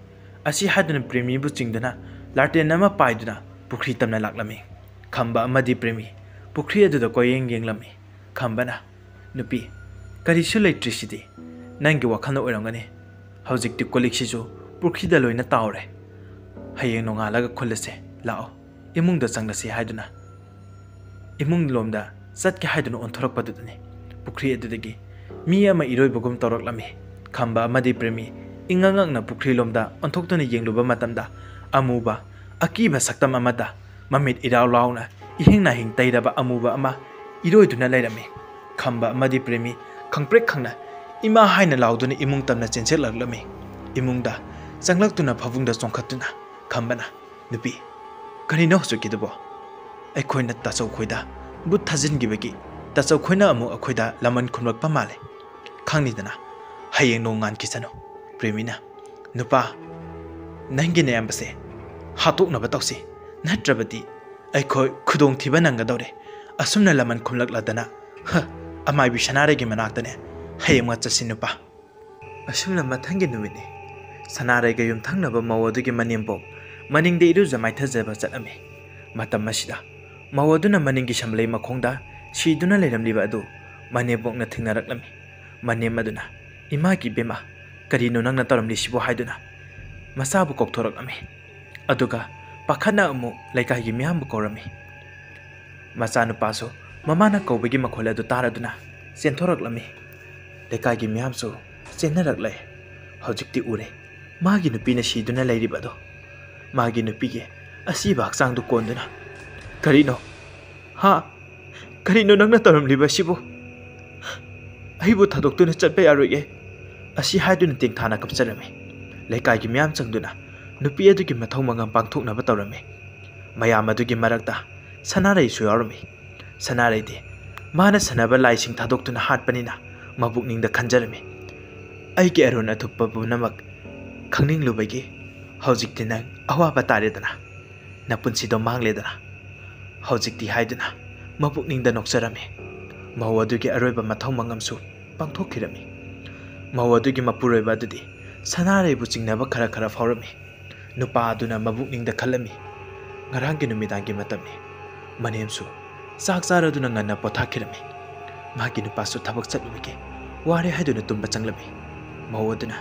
ꯑꯁꯤ ꯍꯥꯏꯗꯨꯅ ꯄ꯭ꯔꯦꯃꯤꯕꯨ ꯆꯤꯡꯗꯨꯅ ꯂꯥꯇꯦꯟ ꯑꯃ ꯄꯥꯏꯗꯨꯅ ꯄꯨꯈ꯭ꯔꯤ ꯇꯝꯅ ꯂꯥꯛꯂꯝꯃꯤ꯫ ꯈꯝꯕ ꯑꯃꯗꯤ ꯄ꯭ꯔꯦꯃꯤ ꯄꯨꯈ꯭ꯔꯤ ꯑꯗꯨꯗ ꯀꯣꯏꯌꯦꯡ ꯌꯦꯡꯂꯝꯃꯤ꯫ ꯈꯝꯕꯅ, "ꯅꯨꯄꯤ, "ꯀꯔꯤꯁꯨ ꯂꯩꯇ꯭ꯔꯤꯁꯤꯗꯤ꯫ ꯅꯪꯒꯤ ꯋꯥꯈꯜꯅ ꯑꯣꯏꯔꯝꯒꯅꯤ꯫ ꯍꯧꯖꯤꯛꯇꯤ ꯀꯣꯜꯂꯤꯛꯁꯤꯁꯨ ꯄꯨꯈ꯭ꯔꯤꯗ ꯂꯣꯏꯅ ꯇꯥꯎꯔꯦ꯫ ꯍꯌꯦꯡ ꯅꯣꯡꯉꯥꯜꯂꯒ ꯈꯨꯜꯂꯁꯦ꯫ ꯂꯥꯛꯑꯣ, ꯏꯃꯨꯡꯗ ꯆꯪꯂꯁꯤ" ꯍꯥꯏꯗꯨꯅ ꯏꯃꯨꯡ ꯂꯣꯝꯗ ꯆꯠꯀꯦ ꯍꯥꯏꯗꯨꯅ ꯑꯣꯟꯊꯣꯔꯛꯄꯗꯨꯗꯅꯤ ꯄꯨꯈ꯭ꯔꯤ ꯑꯗꯨꯗꯒꯤ ꯃꯤ ꯑꯃ ꯏꯔꯣꯏꯕꯒꯨꯝ ꯇꯧꯔꯛꯂꯝꯃꯤ꯫ ꯈꯝꯕ ꯑꯃꯗꯤ ꯄ꯭ꯔꯦꯃꯤ ꯏꯉꯛ ꯉꯛꯅ ꯄꯨꯈ꯭ꯔꯤ ꯂꯣꯝꯗ ꯑꯣꯟꯊꯣꯛꯇꯨꯅ ꯌꯦꯡꯂꯨꯕ ꯃꯇꯝꯗ, ꯑꯃꯨꯕ ꯑꯀꯤꯕ ꯁꯛꯇꯝ ꯑꯃꯗ ꯃꯃꯤꯠ ꯏꯔꯥꯎ ꯂꯥꯎꯅ ꯏꯍꯤꯡ ꯅꯥꯍꯤꯡ ꯇꯩꯔꯕ ꯑꯃꯨꯕ ꯑꯃ ꯏꯔꯣꯏꯗꯨꯅ ꯂꯩꯔꯝꯃꯤ꯫ ꯈꯝꯕ ꯑꯃꯗꯤ ꯄ꯭ꯔꯦꯃꯤ ꯈꯪꯄ꯭ꯔꯦꯛ ꯈꯪꯅ "ꯏꯃꯥ" ꯍꯥꯏꯅ ꯂꯥꯎꯗꯨꯅ ꯏꯃꯨꯡ ꯇꯝꯅ ꯆꯦꯟꯁꯤꯜꯂꯛꯂꯝꯃꯤ꯫ ꯏꯃꯨꯡꯗ ꯆꯪꯂꯛꯇꯨꯅ ꯐꯃꯨꯡꯗ ꯆꯣꯡꯈꯠꯇꯨꯅ ꯈꯝꯕꯅ, "ꯅꯨꯄꯤ, ꯀꯔꯤꯅꯣ ꯍꯧꯖꯤꯛꯀꯤꯗꯨꯕꯣ? ꯑꯩꯈꯣꯏꯅ ꯇꯥꯆꯧ ꯈꯣꯏꯗ ꯚꯨꯠ ꯊꯥꯖꯤꯟꯈꯤꯕꯒꯤ ꯇꯥꯆꯧ ꯈꯣꯏꯅ ꯑꯃꯨꯛ ꯑꯩꯈꯣꯏꯗ ꯂꯃꯟ ꯈꯨꯝꯂꯛꯄ ꯃꯥꯜꯂꯦ꯫ ꯈꯪꯅꯤꯗꯅ, ꯍꯌꯦꯡ ꯅꯣꯡ ꯉꯥꯟꯈꯤꯁꯅꯨ꯫" ꯄ꯭ꯔꯦꯃꯤꯅ, "ꯅꯨꯄꯥ, ꯅꯪꯒꯤ ꯅꯌꯥꯝꯕꯁꯦ ꯍꯥꯠꯇꯣꯛꯅꯕ ꯇꯧꯁꯤ, ꯅꯠꯇ꯭ꯔꯕꯗꯤ ꯑꯩꯈꯣꯏ ꯈꯨꯗꯣꯡꯊꯤꯕ ꯅꯪꯒꯗꯧꯔꯦ꯫ ꯑꯁꯨꯝꯅ ꯂꯃꯟ ꯈꯨꯝꯂꯛꯂꯗꯅ, ꯍ, ꯑꯃꯥꯏꯕꯤ ꯁꯅꯥꯔꯩꯒꯤ ꯃꯅꯥꯛꯇꯅꯦ ꯍꯌꯦꯡꯃꯛ ꯆꯠꯁꯤ ꯅꯨꯄꯥ꯫" ꯑꯁꯨꯝꯅ ꯃꯊꯪꯒꯤ ꯅꯨꯃꯤꯠꯅꯤ꯫ ꯁꯅꯥꯔꯩꯒ ꯌꯨꯝꯊꯪꯅꯕ ꯃꯧ ꯑꯗꯨꯒꯤ ꯃꯅꯦꯝꯕꯣꯛ ꯃꯅꯤꯡꯗ ꯏꯔꯨꯖ ꯃꯥꯏꯊꯖꯕ ꯆꯠꯂꯝꯃꯤ꯫ ꯃꯇꯝ ꯑꯁꯤꯗ ꯃꯧ ꯑꯗꯨꯅ ꯃꯅꯤꯡꯒꯤ ꯁꯝꯂꯩ ꯃꯈꯣꯡꯗ ꯁꯤꯗꯨꯅ ꯂꯩꯔꯝꯂꯤꯕ ꯑꯗꯨ ꯃꯅꯦꯝꯕꯣꯛꯅ ꯊꯦꯡꯅꯔꯛꯂꯝꯃꯤ꯫ ꯃꯅꯦꯝ ꯑꯗꯨꯅ, "ꯏꯃꯥꯒꯤ ꯏꯕꯦꯝꯃ, ꯀꯔꯤꯅꯣ ꯅꯪꯅ ꯇꯧꯔꯝꯂꯤꯁꯤꯕꯨ?" ꯍꯥꯏꯗꯨꯅ ꯃꯆꯥꯕꯨ ꯀꯧꯊꯣꯔꯛꯂꯝꯃꯤ꯫ ꯑꯗꯨꯒ ꯄꯥꯈꯠꯅ ꯑꯃꯨꯛ ꯂꯩꯀꯥꯏꯒꯤ ꯃꯤꯌꯥꯝꯕꯨ ꯀꯧꯔꯝꯃꯤ꯫ ꯃꯆꯥꯅꯨꯄꯥꯁꯨ ꯃꯃꯥꯅ ꯀꯧꯕꯒꯤ ꯃꯈꯣꯜ ꯑꯗꯨ ꯇꯥꯔꯗꯨꯅ ꯆꯦꯟꯊꯣꯔꯛꯂꯝꯃꯤ꯫ ꯂꯩꯀꯥꯏꯒꯤ ꯃꯤꯌꯥꯝꯁꯨ ꯆꯦꯟꯅꯔꯛꯂꯦ꯫ ꯍꯧꯖꯤꯛꯇꯤ ꯎꯔꯦ, ꯃꯥꯒꯤ ꯅꯨꯄꯤꯅ ꯁꯤꯗꯨꯅ ꯂꯩꯔꯤꯕ ꯑꯗꯣ꯫ ꯃꯥꯒꯤ ꯅꯨꯄꯤꯒꯤ ꯑꯁꯤꯕ ꯍꯛꯆꯥꯡꯗꯨ ꯀꯣꯟꯗꯨꯅ, "ꯀꯔꯤꯅꯣ? ꯍꯥ? ꯀꯔꯤꯅꯣ ꯅꯪꯅ ꯇꯧꯔꯝꯂꯤꯕ ꯑꯁꯤꯕꯨ? ꯑꯩꯕꯨ ꯊꯥꯗꯣꯛꯇꯨꯅ ꯆꯠꯄ ꯌꯥꯔꯣꯏꯌꯦ!" ꯑꯁꯤ ꯍꯥꯏꯗꯨꯅ ꯇꯦꯡꯊꯥꯅ ꯀꯞꯆꯔꯝꯃꯤ꯫ ꯂꯩꯀꯥꯏꯒꯤ ꯃꯤꯌꯥꯝ ꯆꯪꯗꯨꯅ ꯅꯨꯄꯤ ꯑꯗꯨꯒꯤ ꯃꯊꯧ ꯃꯉꯝ ꯄꯥꯡꯊꯣꯛꯅꯕ ꯇꯧꯔꯝꯃꯤ꯫ ꯃꯌꯥꯝ ꯑꯗꯨꯒꯤ ꯃꯔꯛꯇ ꯁꯅꯥꯔꯩꯁꯨ ꯌꯥꯎꯔꯝꯃꯤ꯫ ꯁꯅꯥꯔꯩꯗꯤ ꯃꯥꯅ ꯁꯥꯟꯅꯕ ꯂꯥꯏꯁꯤꯡ ꯊꯥꯗꯣꯛꯇꯨꯅ ꯍꯥꯠꯄꯅꯤꯅ ꯃꯕꯨꯛꯅꯤꯡꯗ ꯈꯟꯖꯔꯝꯃꯤ, "ꯑꯩꯒꯤ ꯑꯔꯣꯟ ꯑꯊꯨꯞꯄ ꯄꯨꯝꯅꯃꯛ ꯈꯪꯅꯤꯡꯂꯨꯕꯒꯤ ꯍꯧꯖꯤꯛꯇꯤ ꯅꯪ ꯑꯋꯥꯕ ꯇꯥꯔꯦꯗꯅ, ꯅꯄꯨꯟꯁꯤꯗꯣ ꯃꯥꯡꯂꯦꯗꯅ꯫" ꯍꯧꯖꯤꯛꯇꯤ ꯍꯥꯏꯗꯨꯅ ꯃꯕꯨꯛꯅꯤꯡꯗ ꯅꯣꯛꯆꯔꯝꯃꯤ꯫ ꯃꯧ ꯑꯗꯨꯒꯤ ꯑꯔꯣꯏꯕ ꯃꯊꯧ ꯃꯉꯝꯁꯨ ꯄꯥꯡꯊꯣꯛꯈꯤꯔꯝꯃꯤ꯫ ꯃꯧ ꯑꯗꯨꯒꯤ ꯃꯄꯨꯔꯣꯏꯕ ꯑꯗꯨꯗꯤ ꯁꯅꯥꯔꯩꯕꯨ ꯆꯤꯡꯅꯕ ꯈꯔ ꯈꯔ ꯐꯥꯎꯔꯝꯃꯤ꯫ ꯅꯨꯄꯥ ꯑꯗꯨꯅ ꯃꯕꯨꯛꯅꯤꯡꯗ ꯈꯜꯂꯝꯃꯤ, "ꯉꯔꯥꯡꯒꯤ ꯅꯨꯃꯤꯗꯥꯡꯒꯤ ꯃꯇꯝꯅꯤ꯫ ꯃꯅꯦꯝꯁꯨ ꯆꯥꯛ ꯆꯥꯔꯗꯨꯅ ꯉꯟꯅ ꯄꯣꯊꯥꯈꯤꯔꯝꯃꯤ꯫ ꯃꯥꯒꯤ ꯅꯨꯄꯥꯁꯨ ꯊꯕꯛ ꯆꯠꯂꯨꯕꯒꯤ ꯋꯥꯔꯦ ꯍꯥꯏꯗꯨꯅ ꯇꯨꯝꯕ ꯆꯪꯂꯝꯃꯤ꯫ ꯃꯧ ꯑꯗꯨꯅ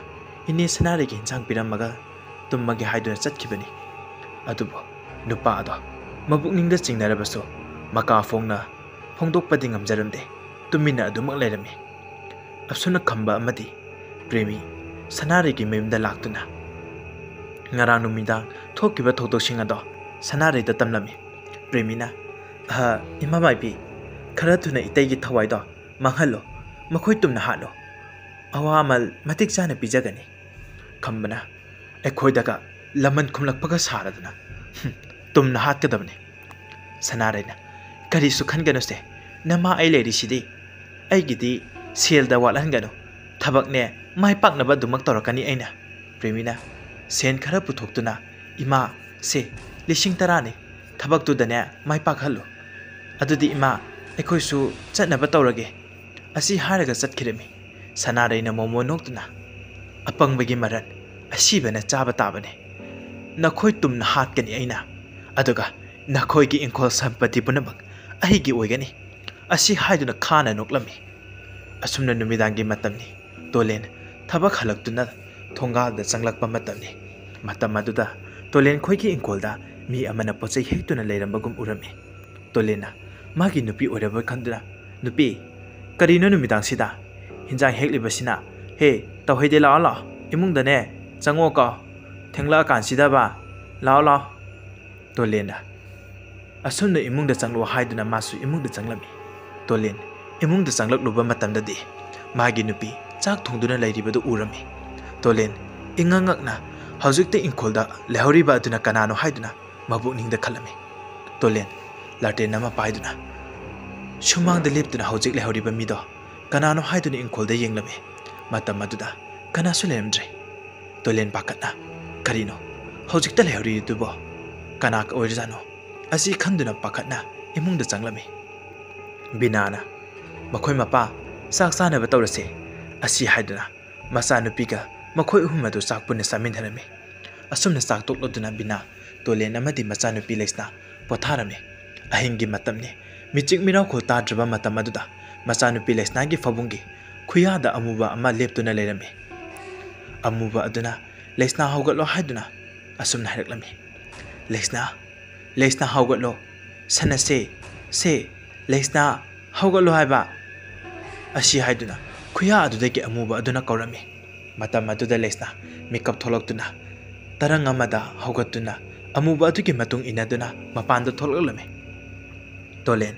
ꯏꯅꯦ ꯁꯅꯥꯔꯩꯒꯤ ꯏꯟꯁꯥꯡ ꯄꯤꯔꯝꯃꯒ ꯇꯨꯝꯃꯒꯦ ꯍꯥꯏꯗꯨꯅ ꯆꯠꯈꯤꯕꯅꯤ꯫ ꯑꯗꯨꯕꯨ ꯅꯨꯄꯥ ꯑꯗꯣ ꯃꯕꯨꯛꯅꯤꯡꯗ ꯆꯤꯡꯅꯔꯕꯁꯨ ꯃꯀꯥ ꯐꯣꯡꯅ ꯐꯣꯡꯗꯣꯛꯄꯗꯤ ꯉꯝꯖꯔꯝꯗꯦ꯫ ꯇꯨꯃꯤꯟꯅ ꯑꯗꯨꯃꯛ ꯂꯩꯔꯝꯃꯤ꯫ ꯑꯁꯨꯝꯅ ꯈꯝꯕ ꯑꯃꯗꯤ ꯄ꯭ꯔꯦꯃꯤ ꯁꯅꯥꯔꯩꯒꯤ ꯃꯌꯨꯝꯗ ꯂꯥꯛꯇꯨꯅ ꯉꯔꯥꯡ ꯅꯨꯃꯤꯗꯥꯡ ꯊꯣꯛꯈꯤꯕ ꯊꯧꯗꯣꯛꯁꯤꯡ ꯑꯗꯣ ꯁꯅꯥꯔꯩꯗ ꯇꯝꯂꯝꯃꯤ꯫ ꯄ꯭ꯔꯦꯃꯤꯅ, "ꯑꯍ, ꯏꯃꯥ ꯃꯥꯏꯕꯤ, ꯈꯔ ꯊꯨꯅ ꯏꯇꯩꯒꯤ ꯊꯋꯥꯏꯗꯣ ꯃꯥꯡꯍꯜꯂꯣ, ꯃꯈꯣꯏ ꯇꯨꯝꯅ ꯍꯥꯠꯂꯣ, ꯑꯋꯥ ꯑꯃꯜ ꯃꯇꯤꯛ ꯆꯥꯅ ꯄꯤꯖꯒꯅꯤ"꯫ ꯈꯝꯕꯅ ꯑꯩꯈꯣꯏꯗꯒ ꯂꯃꯟ ꯈꯨꯝꯂꯛꯄꯒ ꯁꯥꯔꯗꯅ, "ꯍꯨꯝ, ꯇꯨꯝꯅ ꯍꯥꯠꯀꯗꯕꯅꯤ"꯫ ꯁꯅꯥꯔꯩꯅ, "ꯀꯔꯤꯁꯨ ꯈꯟꯒꯅꯨꯁꯦ, ꯅꯃꯥ ꯑꯩ ꯂꯩꯔꯤꯁꯤꯗꯤ꯫ ꯑꯩꯒꯤꯗꯤ ꯁꯦꯜꯗ ꯋꯥꯠꯍꯟꯒꯅꯨ, ꯊꯕꯛꯅꯦ ꯃꯥꯏ ꯄꯥꯛꯅꯕ ꯑꯗꯨꯃꯛ ꯇꯧꯔꯛꯀꯅꯤ ꯑꯩꯅ"꯫ ꯄ꯭ꯔꯦꯃꯤꯅ, ꯁꯦꯟ ꯈꯔ ꯄꯨꯊꯣꯛꯇꯨꯅ, "ꯏꯃꯥ, ꯁꯦ, ꯂꯤꯁꯤꯡ ꯇꯔꯥꯅꯤ, ꯊꯕꯛꯇꯨꯗꯅꯦ ꯃꯥꯏ ꯄꯥꯛꯍꯜꯂꯨ꯫ ꯑꯗꯨꯗꯤ ꯏꯃꯥ, ꯑꯩꯈꯣꯏꯁꯨ ꯆꯠꯅꯕ ꯇꯧꯔꯒꯦ"꯫ ꯑꯁꯤ ꯍꯥꯏꯔꯒ ꯆꯠꯈꯤꯔꯝꯃꯤ꯫ ꯁꯅꯥꯔꯩꯅ ꯃꯣꯃꯣꯟ ꯅꯣꯛꯇꯨꯅ, "ꯑꯄꯪꯕꯒꯤ ꯃꯔꯟ ꯑꯁꯤꯕꯅ ꯆꯥꯕ ꯇꯥꯕꯅꯤ꯫ ꯅꯈꯣꯏ ꯇꯨꯝꯅ ꯍꯥꯠꯀꯅꯤ ꯑꯩꯅ, ꯑꯗꯨꯒ ꯅꯈꯣꯏꯒꯤ ꯏꯪꯈꯣꯜ ꯁꯝꯄꯇꯤ ꯄꯨꯝꯅꯃꯛ ꯑꯩꯒꯤ ꯑꯣꯏꯒꯅꯤ"꯫ ꯑꯁꯤ ꯍꯥꯏꯗꯨꯅ ꯈꯥꯅ ꯅꯣꯛꯂꯝꯃꯤ꯫ ꯑꯁꯨꯝꯅ ꯅꯨꯃꯤꯗꯥꯡꯒꯤ ꯃꯇꯝꯅꯤ꯫ ꯇꯣꯂꯦꯟ ꯊꯕꯛ ꯍꯜꯂꯛꯇꯨꯅ ꯊꯣꯡꯒꯥꯜꯗ ꯆꯪꯂꯛꯄ ꯃꯇꯝꯅꯤ꯫ ꯃꯇꯝ ꯑꯗꯨꯗ ꯇꯣꯂꯦꯟ ꯈꯣꯏꯒꯤ ꯏꯪꯈꯣꯜꯗ ꯃꯤ ꯑꯃꯅ ꯄꯣꯠꯆꯩ ꯍꯦꯛꯇꯨꯅ ꯂꯩꯔꯝꯕꯒꯨꯝ ꯎꯔꯝꯃꯤ꯫ ꯇꯣꯂꯦꯟꯅ ꯃꯥꯒꯤ ꯅꯨꯄꯤ ꯑꯣꯏꯔꯕꯣꯏ ꯈꯟꯗꯨꯅ, "ꯅꯨꯄꯤ, ꯀꯔꯤꯅꯣ ꯅꯨꯃꯤꯗꯥꯡꯁꯤꯗ ꯍꯤꯟꯖꯥꯡ ꯍꯦꯛꯂꯤꯕꯁꯤꯅ? ꯍꯦ, ꯇꯧꯍꯩꯗꯦ, ꯂꯥꯛꯑꯣ, ꯂꯥꯛꯑꯣ, ꯏꯃꯨꯡꯗꯅꯦ ꯆꯪꯉꯛꯑꯣ ꯀꯥꯎ, ꯊꯦꯡꯂꯛꯑꯀꯥꯟꯁꯤꯗꯕ, ꯂꯥꯛꯑꯣ, ꯂꯥꯛꯑꯣ"꯫ ꯇꯣꯂꯦꯟꯅ ꯑꯁꯨꯝꯅ "ꯏꯃꯨꯡꯗ ꯆꯪꯂꯛꯑꯣ" ꯍꯥꯏꯗꯨꯅ ꯃꯥꯁꯨ ꯏꯃꯨꯡꯗ ꯆꯪꯂꯝꯃꯤ꯫ ꯇꯣꯂꯦꯟ ꯏꯃꯨꯡꯗ ꯆꯪꯂꯛꯂꯨꯕ ꯃꯇꯝꯗꯗꯤ ꯃꯥꯒꯤ ꯅꯨꯄꯤ ꯆꯥꯛ ꯊꯣꯡꯗꯨꯅ ꯂꯩꯔꯤꯕꯗꯨ ꯎꯔꯝꯃꯤ꯫ ꯇꯣꯂꯦꯟ ꯏꯉꯛ ꯉꯛꯅ ꯍꯧꯖꯤꯛꯇ ꯏꯪꯈꯣꯜꯗ ꯂꯩꯍꯧꯔꯤꯕ ꯑꯗꯨꯅ ꯀꯅꯥꯅꯣ ꯍꯥꯏꯗꯨꯅ ꯃꯕꯨꯛꯅꯤꯡꯗ ꯈꯜꯂꯝꯃꯤ꯫ ꯇꯣꯂꯦꯟ ꯂꯥꯇꯦꯟ ꯑꯃ ꯄꯥꯏꯗꯨꯅ ꯁꯨꯃꯥꯡꯗ ꯂꯦꯞꯇꯨꯅ ꯍꯧꯖꯤꯛ ꯂꯩꯍꯧꯔꯤꯕ ꯃꯤꯗꯣ ꯀꯅꯥꯅꯣ ꯍꯥꯏꯗꯨꯅ ꯏꯪꯈꯣꯜꯗ ꯌꯦꯡꯂꯝꯃꯤ꯫ ꯃꯇꯝ ꯑꯗꯨꯗ ꯀꯅꯥꯁꯨ ꯂꯩꯔꯝꯗ꯭ꯔꯦ꯫ ꯇꯣꯂꯦꯟ ꯄꯥꯈꯠꯅ, "ꯀꯔꯤꯅꯣ ꯍꯧꯖꯤꯛꯇ ꯂꯩꯍꯧꯔꯤꯗꯨꯕꯣ? ꯀꯅꯥ ꯑꯣꯏꯔꯖꯥꯠꯅꯣ?" ꯑꯁꯤ ꯈꯟꯗꯨꯅ ꯄꯥꯈꯠꯅ ꯏꯃꯨꯡꯗ ꯆꯪꯂꯝꯃꯤ꯫ ꯕꯤꯅꯥꯅ, "ꯃꯈꯣꯏ ꯃꯄꯥ, ꯆꯥꯛ ꯆꯥꯅꯕ ꯇꯧꯔꯁꯦ" ꯑꯁꯤ ꯍꯥꯏꯗꯨꯅ ꯃꯆꯥꯅꯨꯄꯤꯒ ꯃꯈꯣꯏ ꯑꯍꯨꯝ ꯑꯗꯨ ꯆꯥꯛ ꯄꯨꯟꯅ ꯆꯥꯃꯤꯟꯅꯔꯝꯃꯤ꯫ ꯑꯁꯨꯝꯅ ꯆꯥꯛ ꯇꯣꯛꯂꯗꯨꯅ ꯕꯤꯅꯥ, ꯇꯣꯂꯦꯟ ꯑꯃꯗꯤ ꯃꯆꯥꯅꯨꯄꯤ ꯂꯩꯁꯅꯥ ꯄꯣꯊꯥꯔꯝꯃꯤ꯫ ꯑꯍꯤꯡꯒꯤ ꯃꯇꯝꯅꯤ꯫ ꯃꯤꯆꯤꯛ ꯃꯤꯔꯥꯎꯈꯣꯜ ꯇꯥꯗ꯭ꯔꯕ ꯃꯇꯝ ꯑꯗꯨꯗ ꯃꯆꯥꯅꯨꯄꯤ ꯂꯩꯁꯅꯥꯒꯤ ꯐꯃꯨꯡꯒꯤ ꯈꯨꯌꯥꯗ ꯑꯃꯨꯕ ꯑꯃ ꯂꯦꯞꯇꯨꯅ ꯂꯩꯔꯝꯃꯤ꯫ ꯑꯃꯨꯕ ꯑꯗꯨꯅ ꯂꯩꯁꯅꯥ ꯍꯧꯒꯠꯂꯣ ꯍꯥꯏꯗꯨꯅ ꯑꯁꯨꯝꯅ ꯍꯥꯏꯔꯛꯂꯝꯃꯤ, "ꯂꯩꯁꯅꯥ, ꯂꯩꯁꯅꯥ ꯍꯧꯒꯠꯂꯣ, ꯁꯥꯟꯅꯁꯦ, ꯁꯦ, ꯂꯩꯁꯅꯥ ꯍꯧꯒꯠꯂꯣ ꯍꯥꯏꯕ!" ꯑꯁꯤ ꯍꯥꯏꯗꯨꯅ ꯈꯨꯌꯥ ꯑꯗꯨꯗꯒꯤ ꯑꯃꯨꯕ ꯑꯗꯨꯅ ꯀꯧꯔꯝꯃꯤ꯫ ꯃꯇꯝ ꯑꯗꯨꯗ ꯂꯩꯁꯅꯥ ꯃꯤꯀꯞ ꯊꯣꯛꯂꯛꯇꯨꯅ ꯇꯔꯪ ꯑꯃꯗ ꯍꯧꯒꯠꯇꯨꯅ ꯑꯃꯨꯕ ꯑꯗꯨꯒꯤ ꯃꯇꯨꯡ ꯏꯟꯅꯗꯨꯅ ꯃꯄꯥꯟꯗ ꯊꯣꯛꯂꯛꯂꯝꯃꯤ꯫ ꯇꯣꯂꯦꯟ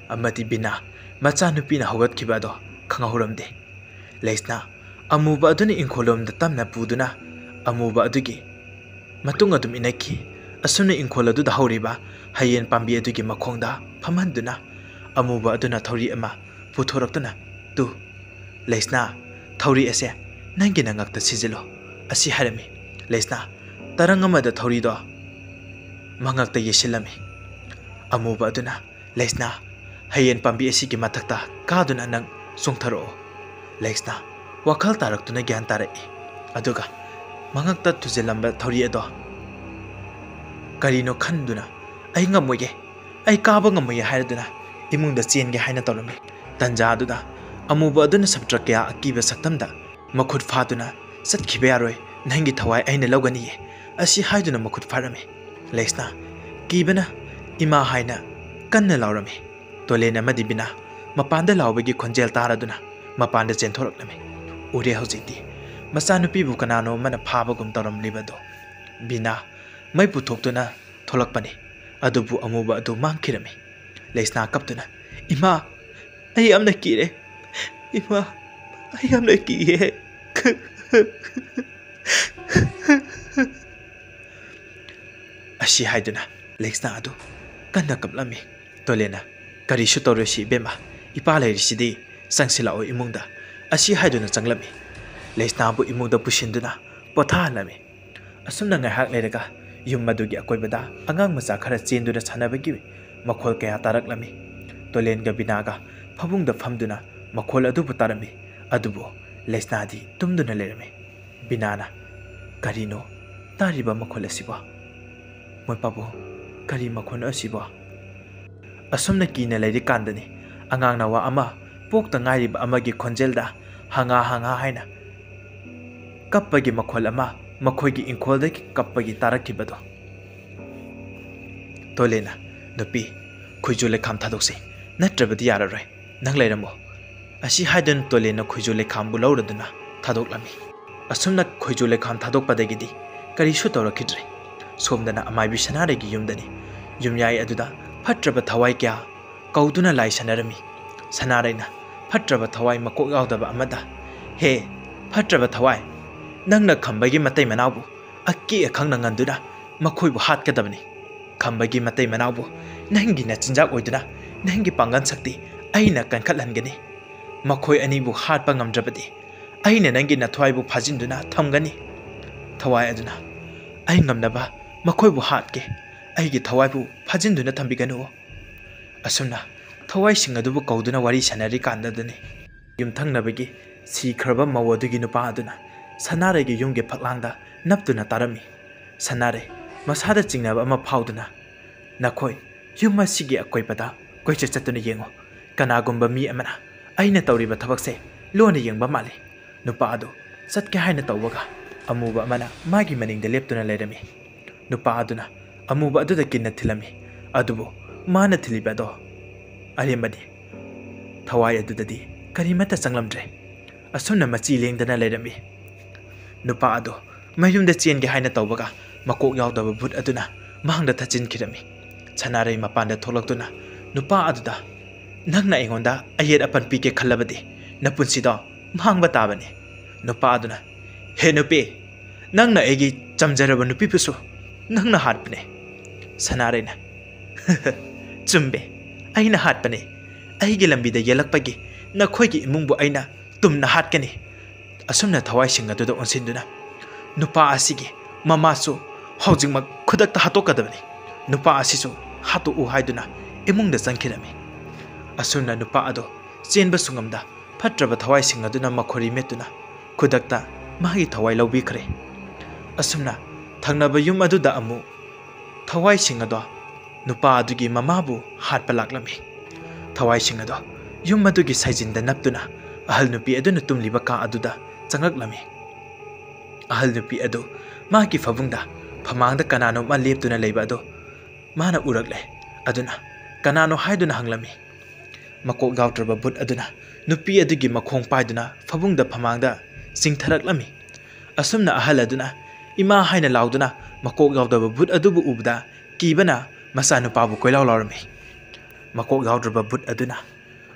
ꯑꯃꯗꯤ ꯕꯤꯅꯥ ꯃꯆꯥꯅꯨꯄꯤꯅ ꯍꯧꯒꯠꯈꯤꯕ ꯑꯗꯣ ꯈꯪꯍꯧꯔꯝꯗꯦ꯫ ꯂꯩꯁꯅꯥ ꯑꯃꯨꯕ ꯑꯗꯨꯅ ꯏꯪꯈꯣꯜꯂꯣꯝꯗ ꯇꯞꯅ ꯄꯨꯗꯨꯅ ꯑꯃꯨꯕ ꯑꯗꯨꯒꯤ ꯃꯇꯨꯡ ꯑꯗꯨꯝ ꯏꯟꯅꯈꯤ꯫ ꯑꯁꯨꯝꯅ ꯏꯪꯈꯣꯜ ꯑꯗꯨꯗ ꯍꯧꯔꯤꯕ ꯍꯌꯦꯟ ꯄꯥꯝꯕꯤ ꯑꯗꯨꯒꯤ ꯃꯈꯣꯡꯗ ꯐꯝꯍꯟꯗꯨꯅ ꯑꯃꯨꯕ ꯑꯗꯨꯅ ꯊꯧꯔꯤ ꯑꯃ ꯄꯨꯊꯣꯔꯛꯇꯨꯅ, "ꯇꯨ, ꯂꯩꯁꯅꯥ, ꯊꯧꯔꯤ ꯑꯁꯦ ꯅꯪꯒꯤ ꯅꯉꯛꯇ ꯁꯤꯖꯤꯜꯂꯣ," ꯑꯁꯤ ꯍꯥꯏꯔꯝꯃꯤ꯫ ꯂꯩꯁꯅꯥ ꯇꯔꯪ ꯑꯃꯗ ꯊꯧꯔꯤꯗꯣ ꯃꯉꯛꯇ ꯌꯩꯁꯤꯜꯂꯝꯃꯤ꯫ ꯑꯃꯨꯕ ꯑꯗꯨꯅ, "ꯂꯩꯁꯅꯥ, ꯍꯌꯦꯟ ꯄꯥꯝꯕꯤ ꯑꯁꯤꯒꯤ ꯃꯊꯛꯇ ꯀꯥꯗꯨꯅ ꯅꯪ ꯆꯣꯡꯊꯔꯛꯑꯣ꯫" ꯂꯩꯁꯅꯥ ꯋꯥꯈꯜ ꯇꯥꯔꯛꯇꯨꯅ ꯒ꯭ꯌꯥꯟ ꯇꯥꯔꯛꯏ꯫ ꯑꯗꯨꯒ ꯃꯉꯛꯇ ꯊꯨꯖꯤꯜꯂꯝꯕ ꯊꯧꯔꯤ ꯑꯗꯣ ꯀꯔꯤꯅꯣ ꯈꯟꯗꯨꯅ, "ꯑꯩ ꯉꯝꯃꯣꯏꯒꯦ, ꯑꯩ ꯀꯥꯕ ꯉꯝꯃꯣꯏꯒꯦ" ꯍꯥꯏꯔꯗꯨꯅ ꯏꯃꯨꯡꯗ ꯆꯦꯟꯒꯦ ꯍꯥꯏꯅ ꯇꯧꯔꯝꯃꯤ꯫ ꯇꯟꯖꯥ ꯑꯗꯨꯗ ꯑꯃꯨꯕ ꯑꯗꯨꯅ ꯁꯃꯨꯗ꯭ꯔ ꯀꯌꯥ ꯑꯀꯤꯕ ꯁꯛꯇꯝꯗ, "ꯃꯈꯨꯠ ꯐꯥꯗꯨꯅ ꯆꯠꯈꯤꯕ ꯌꯥꯔꯣꯏ, ꯅꯪꯒꯤ ꯊꯋꯥꯏ ꯑꯩꯅ ꯂꯧꯒꯅꯤꯌꯦ" ꯑꯁꯤ ꯍꯥꯏꯗꯨꯅ ꯃꯈꯨꯠ ꯐꯥꯔꯝꯃꯤ꯫ ꯂꯩꯁꯅꯥ ꯀꯤꯕꯅ "ꯏꯃꯥ" ꯍꯥꯏꯅ ꯀꯟꯅ ꯂꯥꯎꯔꯝꯃꯤ꯫ ꯇꯣꯂꯦꯟ ꯑꯃꯗꯤ ꯕꯤꯅꯥ ꯃꯄꯥꯟꯗ ꯂꯥꯎꯕꯒꯤ ꯈꯣꯟꯖꯦꯜ ꯇꯥꯔꯗꯨꯅ ꯃꯄꯥꯟꯗ ꯆꯦꯟꯊꯣꯔꯛꯂꯝꯃꯤ꯫ ꯎꯔꯦ ꯍꯧꯖꯤꯛꯇꯤ ꯃꯆꯥꯅꯨꯄꯤꯕꯨ ꯀꯅꯥꯅꯣ ꯑꯃꯅ ꯐꯥꯕꯒꯨꯝ ꯇꯧꯔꯝꯂꯤꯕꯗꯣ꯫ ꯕꯤꯅꯥ ꯃꯩ ꯄꯨꯊꯣꯛꯇꯨꯅ ꯊꯣꯛꯂꯛꯄꯅꯤ, ꯑꯗꯨꯕꯨ ꯑꯃꯨꯕ ꯑꯗꯨ ꯃꯥꯡꯈꯤꯔꯝꯃꯤ꯫ ꯂꯩꯁꯅꯥ ꯀꯞꯇꯨꯅ, "ꯏꯃꯥ, ꯑꯩ ꯌꯥꯝꯅ ꯀꯤꯔꯦ꯫ ꯏꯃꯥ, ꯑꯩ ꯌꯥꯝꯅ ꯀꯤꯌꯦ" ꯑꯁꯤ ꯍꯥꯏꯗꯨꯅ ꯂꯩꯁꯅꯥ ꯑꯗꯨ ꯀꯟꯅ ꯀꯞꯂꯝꯃꯤ꯫ ꯇꯣꯂꯦꯟꯅ, "ꯀꯔꯤꯁꯨ ꯇꯧꯔꯣꯏꯁꯤ ꯏꯕꯦꯝꯃ, ꯏꯄꯥ ꯂꯩꯔꯤꯁꯤꯗꯤ, ꯆꯪꯁꯤꯜꯂꯛꯑꯣ ꯏꯃꯨꯡꯗ" ꯑꯁꯤ ꯍꯥꯏꯗꯨꯅ ꯆꯪꯂꯝꯃꯤ꯫ ꯂꯩꯁꯅꯥꯕꯨ ꯏꯃꯨꯡꯗ ꯄꯨꯁꯤꯟꯗꯨꯅ ꯄꯣꯊꯥꯍꯜꯂꯝꯃꯤ꯫ ꯑꯁꯨꯝꯅ ꯉꯥꯏꯍꯥꯛ ꯂꯩꯔꯒ ꯌꯨꯝ ꯑꯗꯨꯒꯤ ꯑꯀꯣꯏꯕꯗ ꯑꯉꯥꯡ ꯃꯆꯥ ꯈꯔ ꯆꯦꯟꯗꯨꯅ ꯁꯥꯟꯅꯕꯒꯤ ꯃꯈꯣꯜ ꯀꯌꯥ ꯇꯥꯔꯛꯂꯝꯃꯤ꯫ ꯇꯣꯂꯦꯟꯒ ꯕꯤꯅꯥꯒ ꯐꯃꯨꯡꯗ ꯐꯝꯗꯨꯅ ꯃꯈꯣꯜ ꯑꯗꯨꯕꯨ ꯇꯥꯔꯝꯃꯤ, ꯑꯗꯨꯕꯨ ꯂꯩꯁꯅꯥꯗꯤ ꯇꯨꯝꯗꯨꯅ ꯂꯩꯔꯝꯃꯤ꯫ ꯕꯤꯅꯥꯅ, "ꯀꯔꯤꯅꯣ ꯇꯥꯔꯤꯕ ꯃꯈꯣꯜ ꯑꯁꯤꯕꯣ? ꯃꯣꯏ ꯄꯥꯕꯨꯡ, ꯀꯔꯤ ꯃꯈꯣꯜꯅꯣ ꯑꯁꯤꯕꯣ?" ꯑꯁꯨꯝꯅ ꯀꯤꯅ ꯂꯩꯔꯤꯀꯥꯟꯗꯅꯤ ꯑꯉꯥꯡ ꯅꯋꯥ ꯑꯃ ꯄꯣꯛꯇ ꯉꯥꯏꯔꯤꯕ ꯑꯃꯒꯤ ꯈꯣꯟꯖꯦꯜꯗ ꯍꯪꯉꯥ ꯍꯪꯉꯥ ꯍꯥꯏꯅ ꯀꯞꯄꯒꯤ ꯃꯈꯣꯜ ꯑꯃ ꯃꯈꯣꯏꯒꯤ ꯏꯪꯈꯣꯜꯗꯒꯤ ꯀꯞꯄꯒꯤ ꯇꯥꯔꯛꯈꯤꯕꯗꯣ꯫ ꯇꯣꯂꯦꯅ, "ꯅꯨꯄꯤ, ꯈꯣꯏꯖꯨ ꯂꯩꯈꯥꯝ ꯊꯥꯗꯣꯛꯁꯤ, ꯅꯠꯇ꯭ꯔꯕꯗꯤ ꯌꯥꯔꯔꯣꯏ꯫ ꯅꯪ ꯂꯩꯔꯝꯃꯣ꯫" ꯑꯁꯤ ꯍꯥꯏꯗꯨꯅ ꯇꯣꯂꯦꯅ ꯈꯣꯏꯖꯨ ꯂꯩꯈꯥꯝꯕꯨ ꯂꯧꯔꯗꯨꯅ ꯊꯥꯗꯣꯛꯂꯝꯃꯤ꯫ ꯑꯁꯨꯝꯅ ꯈꯣꯏꯖꯨ ꯂꯩꯈꯥꯝ ꯊꯥꯗꯣꯛꯄꯗꯒꯤꯗꯤ ꯀꯔꯤꯁꯨ ꯇꯧꯔꯛꯈꯤꯗ꯭ꯔꯦ꯫ ꯁꯣꯝꯗꯅ ꯑꯃꯥꯏꯕꯤ ꯁꯅꯥꯔꯩꯒꯤ ꯌꯨꯝꯗꯅꯤ꯫ ꯌꯨꯝꯌꯥꯏ ꯑꯗꯨꯗ ꯐꯠꯇ꯭ꯔꯕ ꯊꯋꯥꯏ ꯀꯌꯥ ꯀꯧꯗꯨꯅ ꯂꯥꯏ ꯁꯥꯟꯅꯔꯝꯃꯤ꯫ ꯁꯅꯥꯔꯩꯅ ꯐꯠꯇ꯭ꯔꯕ ꯊꯋꯥꯏ ꯃꯀꯣꯛ ꯌꯥꯎꯗꯕ ꯑꯃꯗ, "ꯍꯦ, ꯐꯠꯇ꯭ꯔꯕ ꯊꯋꯥꯏ, ꯅꯪꯅ ꯈꯝꯕꯒꯤ ꯃꯇꯩ ꯃꯅꯥꯎꯕꯨ ꯑꯀꯤ ꯑꯈꯪꯅ ꯉꯟꯗꯨꯅ ꯃꯈꯣꯏꯕꯨ ꯍꯥꯠꯀꯗꯕꯅꯤ꯫ ꯈꯝꯕꯒꯤ ꯃꯇꯩ ꯃꯅꯥꯎꯕꯨ ꯅꯪꯒꯤ ꯅꯆꯤꯟꯖꯥꯛ ꯑꯣꯏꯗꯨꯅ ꯅꯪꯒꯤ ꯄꯥꯡꯒꯜ ꯁꯛꯇꯤ ꯑꯩꯅ ꯀꯟꯈꯠꯍꯟꯒꯅꯤ꯫ ꯃꯈꯣꯏ ꯑꯅꯤꯕꯨ ꯍꯥꯠꯄ ꯉꯝꯗ꯭ꯔꯕꯗꯤ ꯑꯩꯅ ꯅꯪꯒꯤ ꯅꯊ꯭ꯋꯥꯏꯕꯨ ꯐꯥꯖꯤꯟꯗꯨꯅ ꯊꯝꯒꯅꯤ꯫" ꯊꯋꯥꯏ ꯑꯗꯨꯅ, "ꯑꯩ ꯉꯝꯅꯕ ꯃꯈꯣꯏꯕꯨ ꯍꯥꯠꯀꯦ꯫ ꯑꯩꯒꯤ ꯊꯋꯥꯏꯕꯨ ꯐꯥꯖꯤꯟꯗꯨꯅ ꯊꯝꯕꯤꯒꯅꯨ꯫" ꯑꯁꯨꯝꯅ ꯊꯋꯥꯏꯁꯤꯡ ꯑꯗꯨꯕꯨ ꯀꯧꯗꯨꯅ ꯋꯥꯔꯤ ꯁꯥꯟꯅꯔꯤꯀꯥꯟꯗꯗꯅꯤ ꯌꯨꯝꯊꯪꯅꯕꯒꯤ ꯁꯤꯈ꯭ꯔꯕ ꯃꯧ ꯑꯗꯨꯒꯤ ꯅꯨꯄꯥ ꯑꯗꯨꯅ ꯁꯅꯥꯔꯩꯒꯤ ꯌꯨꯝꯒꯤ ꯐꯛꯂꯥꯡꯗ ꯅꯞꯇꯨꯅ ꯇꯥꯔꯝꯃꯤ꯫ ꯁꯅꯥꯔꯩ ꯃꯁꯥꯗ ꯆꯤꯡꯅꯕ ꯑꯃ ꯐꯥꯎꯗꯨꯅ, "ꯅꯈꯣꯏ ꯌꯨꯝ ꯑꯁꯤꯒꯤ ꯑꯀꯣꯏꯕꯗ ꯀꯣꯏꯆꯠ ꯆꯠꯇꯨꯅ ꯌꯦꯡꯉꯨ꯫ ꯀꯅꯥꯒꯨꯝꯕ ꯃꯤ ꯑꯃꯅ ꯑꯩꯅ ꯇꯧꯔꯤꯕ ꯊꯕꯛꯁꯦ ꯂꯣꯟꯅ ꯌꯦꯡꯕ ꯃꯥꯜꯂꯤ꯫" ꯅꯨꯄꯥ ꯑꯗꯨ ꯆꯠꯀꯦ ꯍꯥꯏꯅ ꯇꯧꯕꯒ ꯑꯃꯨꯕ ꯑꯃꯅ ꯃꯥꯒꯤ ꯃꯅꯤꯡꯗ ꯂꯦꯞꯇꯨꯅ ꯂꯩꯔꯝꯃꯤ꯫ ꯅꯨꯄꯥ ꯑꯗꯨꯅ ꯑꯃꯨꯕ ꯑꯗꯨꯗ ꯀꯤꯟꯅ ꯊꯤꯜꯂꯝꯃꯤ꯫ ꯑꯗꯨꯕꯨ ꯃꯥꯅ ꯊꯤꯜꯂꯤꯕ ꯑꯗꯣ ꯑꯔꯦꯝꯕꯅꯤ꯫ ꯊꯋꯥꯏ ꯑꯗꯨꯗꯗꯤ ꯀꯔꯤꯃꯠꯇ ꯆꯪꯂꯝꯗ꯭ꯔꯦ꯫ ꯑꯁꯨꯝꯅ ꯃꯆꯤ ꯂꯦꯡꯗꯅ ꯂꯩꯔꯝꯃꯤ꯫ ꯅꯨꯄꯥ ꯑꯗꯨ ꯃꯌꯨꯝꯗ ꯆꯦꯟꯒꯦ ꯍꯥꯏꯅ ꯇꯧꯕꯒ ꯃꯀꯣꯛ ꯌꯥꯎꯗꯕ ꯚꯨꯠ ꯑꯗꯨꯅ ꯃꯥꯡꯗ ꯊꯠꯆꯤꯟꯈꯤꯔꯝꯃꯤ꯫ ꯁꯅꯥꯔꯩ ꯃꯄꯥꯟꯗ ꯊꯣꯛꯂꯛꯇꯨꯅ ꯅꯨꯄꯥ ꯑꯗꯨꯗ, "ꯅꯪꯅ ꯑꯩꯉꯣꯟꯗ ꯑꯌꯦꯠ ꯑꯄꯟ ꯄꯤꯒꯦ ꯈꯜꯂꯕꯗꯤ ꯅꯄꯨꯟꯁꯤꯗꯣ ꯃꯥꯡꯕ ꯇꯥꯕꯅꯤ꯫" ꯅꯨꯄꯥ ꯑꯗꯨꯅ, "ꯍꯦ ꯅꯨꯄꯤ, ꯅꯪꯅ ꯑꯩꯒꯤ ꯆꯝꯖꯔꯕ ꯅꯨꯄꯤꯕꯨꯁꯨ ꯅꯪꯅ ꯍꯥꯠꯄꯅꯦ꯫" ꯁꯅꯥꯔꯩꯅ, "ꯆꯨꯝꯃꯦ, ꯑꯩꯅ ꯍꯥꯠꯄꯅꯦ꯫ ꯑꯩꯒꯤ ꯂꯝꯕꯤꯗ ꯌꯦꯜꯂꯛꯄꯒꯤ ꯅꯈꯣꯏꯒꯤ ꯏꯃꯨꯡꯕꯨ ꯑꯩꯅ ꯇꯨꯝꯅ ꯍꯥꯠꯀꯅꯤ꯫" ꯑꯁꯨꯝꯅ ꯊꯋꯥꯏꯁꯤꯡ ꯑꯗꯨꯗ ꯑꯣꯟꯁꯤꯟꯗꯨꯅ, "ꯅꯨꯄꯥ ꯑꯁꯤꯒꯤ ꯃꯃꯥꯁꯨ ꯍꯧꯖꯤꯛꯃꯛ ꯈꯨꯗꯛꯇ ꯍꯥꯠꯇꯣꯛꯀꯗꯕꯅꯤ꯫ ꯅꯨꯄꯥ ꯑꯁꯤꯁꯨ ꯍꯥꯠꯇꯣꯛꯎ" ꯍꯥꯏꯗꯨꯅ ꯏꯃꯨꯡꯗ ꯆꯪꯈꯤꯔꯝꯃꯤ꯫ ꯑꯁꯨꯝꯅ ꯅꯨꯄꯥ ꯑꯗꯣ ꯆꯦꯟꯕꯁꯨ ꯉꯝꯗ ꯐꯠꯇ꯭ꯔꯕ ꯊꯋꯥꯏꯁꯤꯡ ꯑꯗꯨꯅ ꯃꯈꯣꯔꯤ ꯃꯦꯠꯇꯨꯅ ꯈꯨꯗꯛꯇ ꯃꯥꯒꯤ ꯊꯋꯥꯏ ꯂꯧꯕꯤꯈ꯭ꯔꯦ꯫ ꯑꯁꯨꯝꯅ ꯊꯪꯅꯕ ꯌꯨꯝ ꯑꯗꯨꯗ ꯑꯃꯨꯛ ꯊꯋꯥꯏꯁꯤꯡ ꯑꯗꯣ ꯅꯨꯄꯥ ꯑꯗꯨꯒꯤ ꯃꯃꯥꯕꯨ ꯍꯥꯠꯄ ꯂꯥꯛꯂꯝꯃꯤ꯫ ꯊꯋꯥꯏꯁꯤꯡ ꯑꯗꯣ ꯌꯨꯝ ꯑꯗꯨꯒꯤ ꯁꯥꯏꯖꯤꯟꯗ ꯅꯞꯇꯨꯅ ꯑꯍꯜ ꯅꯨꯄꯤ ꯑꯗꯨꯅ ꯇꯨꯝꯂꯤꯕ ꯀꯥ ꯑꯗꯨꯗ ꯆꯪꯂꯛꯂꯝꯃꯤ꯫ ꯑꯍꯜ ꯅꯨꯄꯤ ꯑꯗꯨ ꯃꯍꯥꯛꯀꯤ ꯐꯃꯨꯡꯗ ꯐꯃꯥꯡꯗ ꯀꯅꯥꯅꯣꯝꯃ ꯂꯦꯞꯇꯨꯅ ꯂꯩꯕ ꯑꯗꯨ ꯃꯥꯅ ꯎꯔꯛꯂꯦ꯫ ꯑꯗꯨꯅ ꯀꯅꯥꯅꯣ ꯍꯥꯏꯗꯨꯅ ꯍꯪꯂꯝꯃꯤ꯫ ꯃꯀꯣꯛ ꯌꯥꯎꯗ꯭ꯔꯕ ꯚꯨꯠ ꯑꯗꯨꯅ ꯅꯨꯄꯤ ꯑꯗꯨꯒꯤ ꯃꯈꯣꯡ ꯄꯥꯏꯗꯨꯅ ꯐꯃꯨꯡꯗ ꯐꯃꯥꯡꯗ ꯆꯤꯡꯊꯔꯛꯂꯝꯃꯤ꯫ ꯑꯁꯨꯝꯅ ꯑꯍꯜ ꯑꯗꯨꯅ "ꯏꯃꯥ" ꯍꯥꯏꯅ ꯂꯥꯎꯗꯨꯅ ꯃꯀꯣꯛ ꯌꯥꯎꯗꯕ ꯚꯨꯠ ꯑꯗꯨꯕꯨ ꯎꯕꯗ ꯀꯤꯕꯅ ꯃꯆꯥꯅꯨꯄꯥꯕꯨ ꯀꯣꯏꯂꯥꯎ ꯂꯥꯎꯔꯝꯃꯤ꯫ ꯃꯀꯣꯛ ꯌꯥꯎꯗ꯭ꯔꯕ ꯚꯨꯠ ꯑꯗꯨꯅ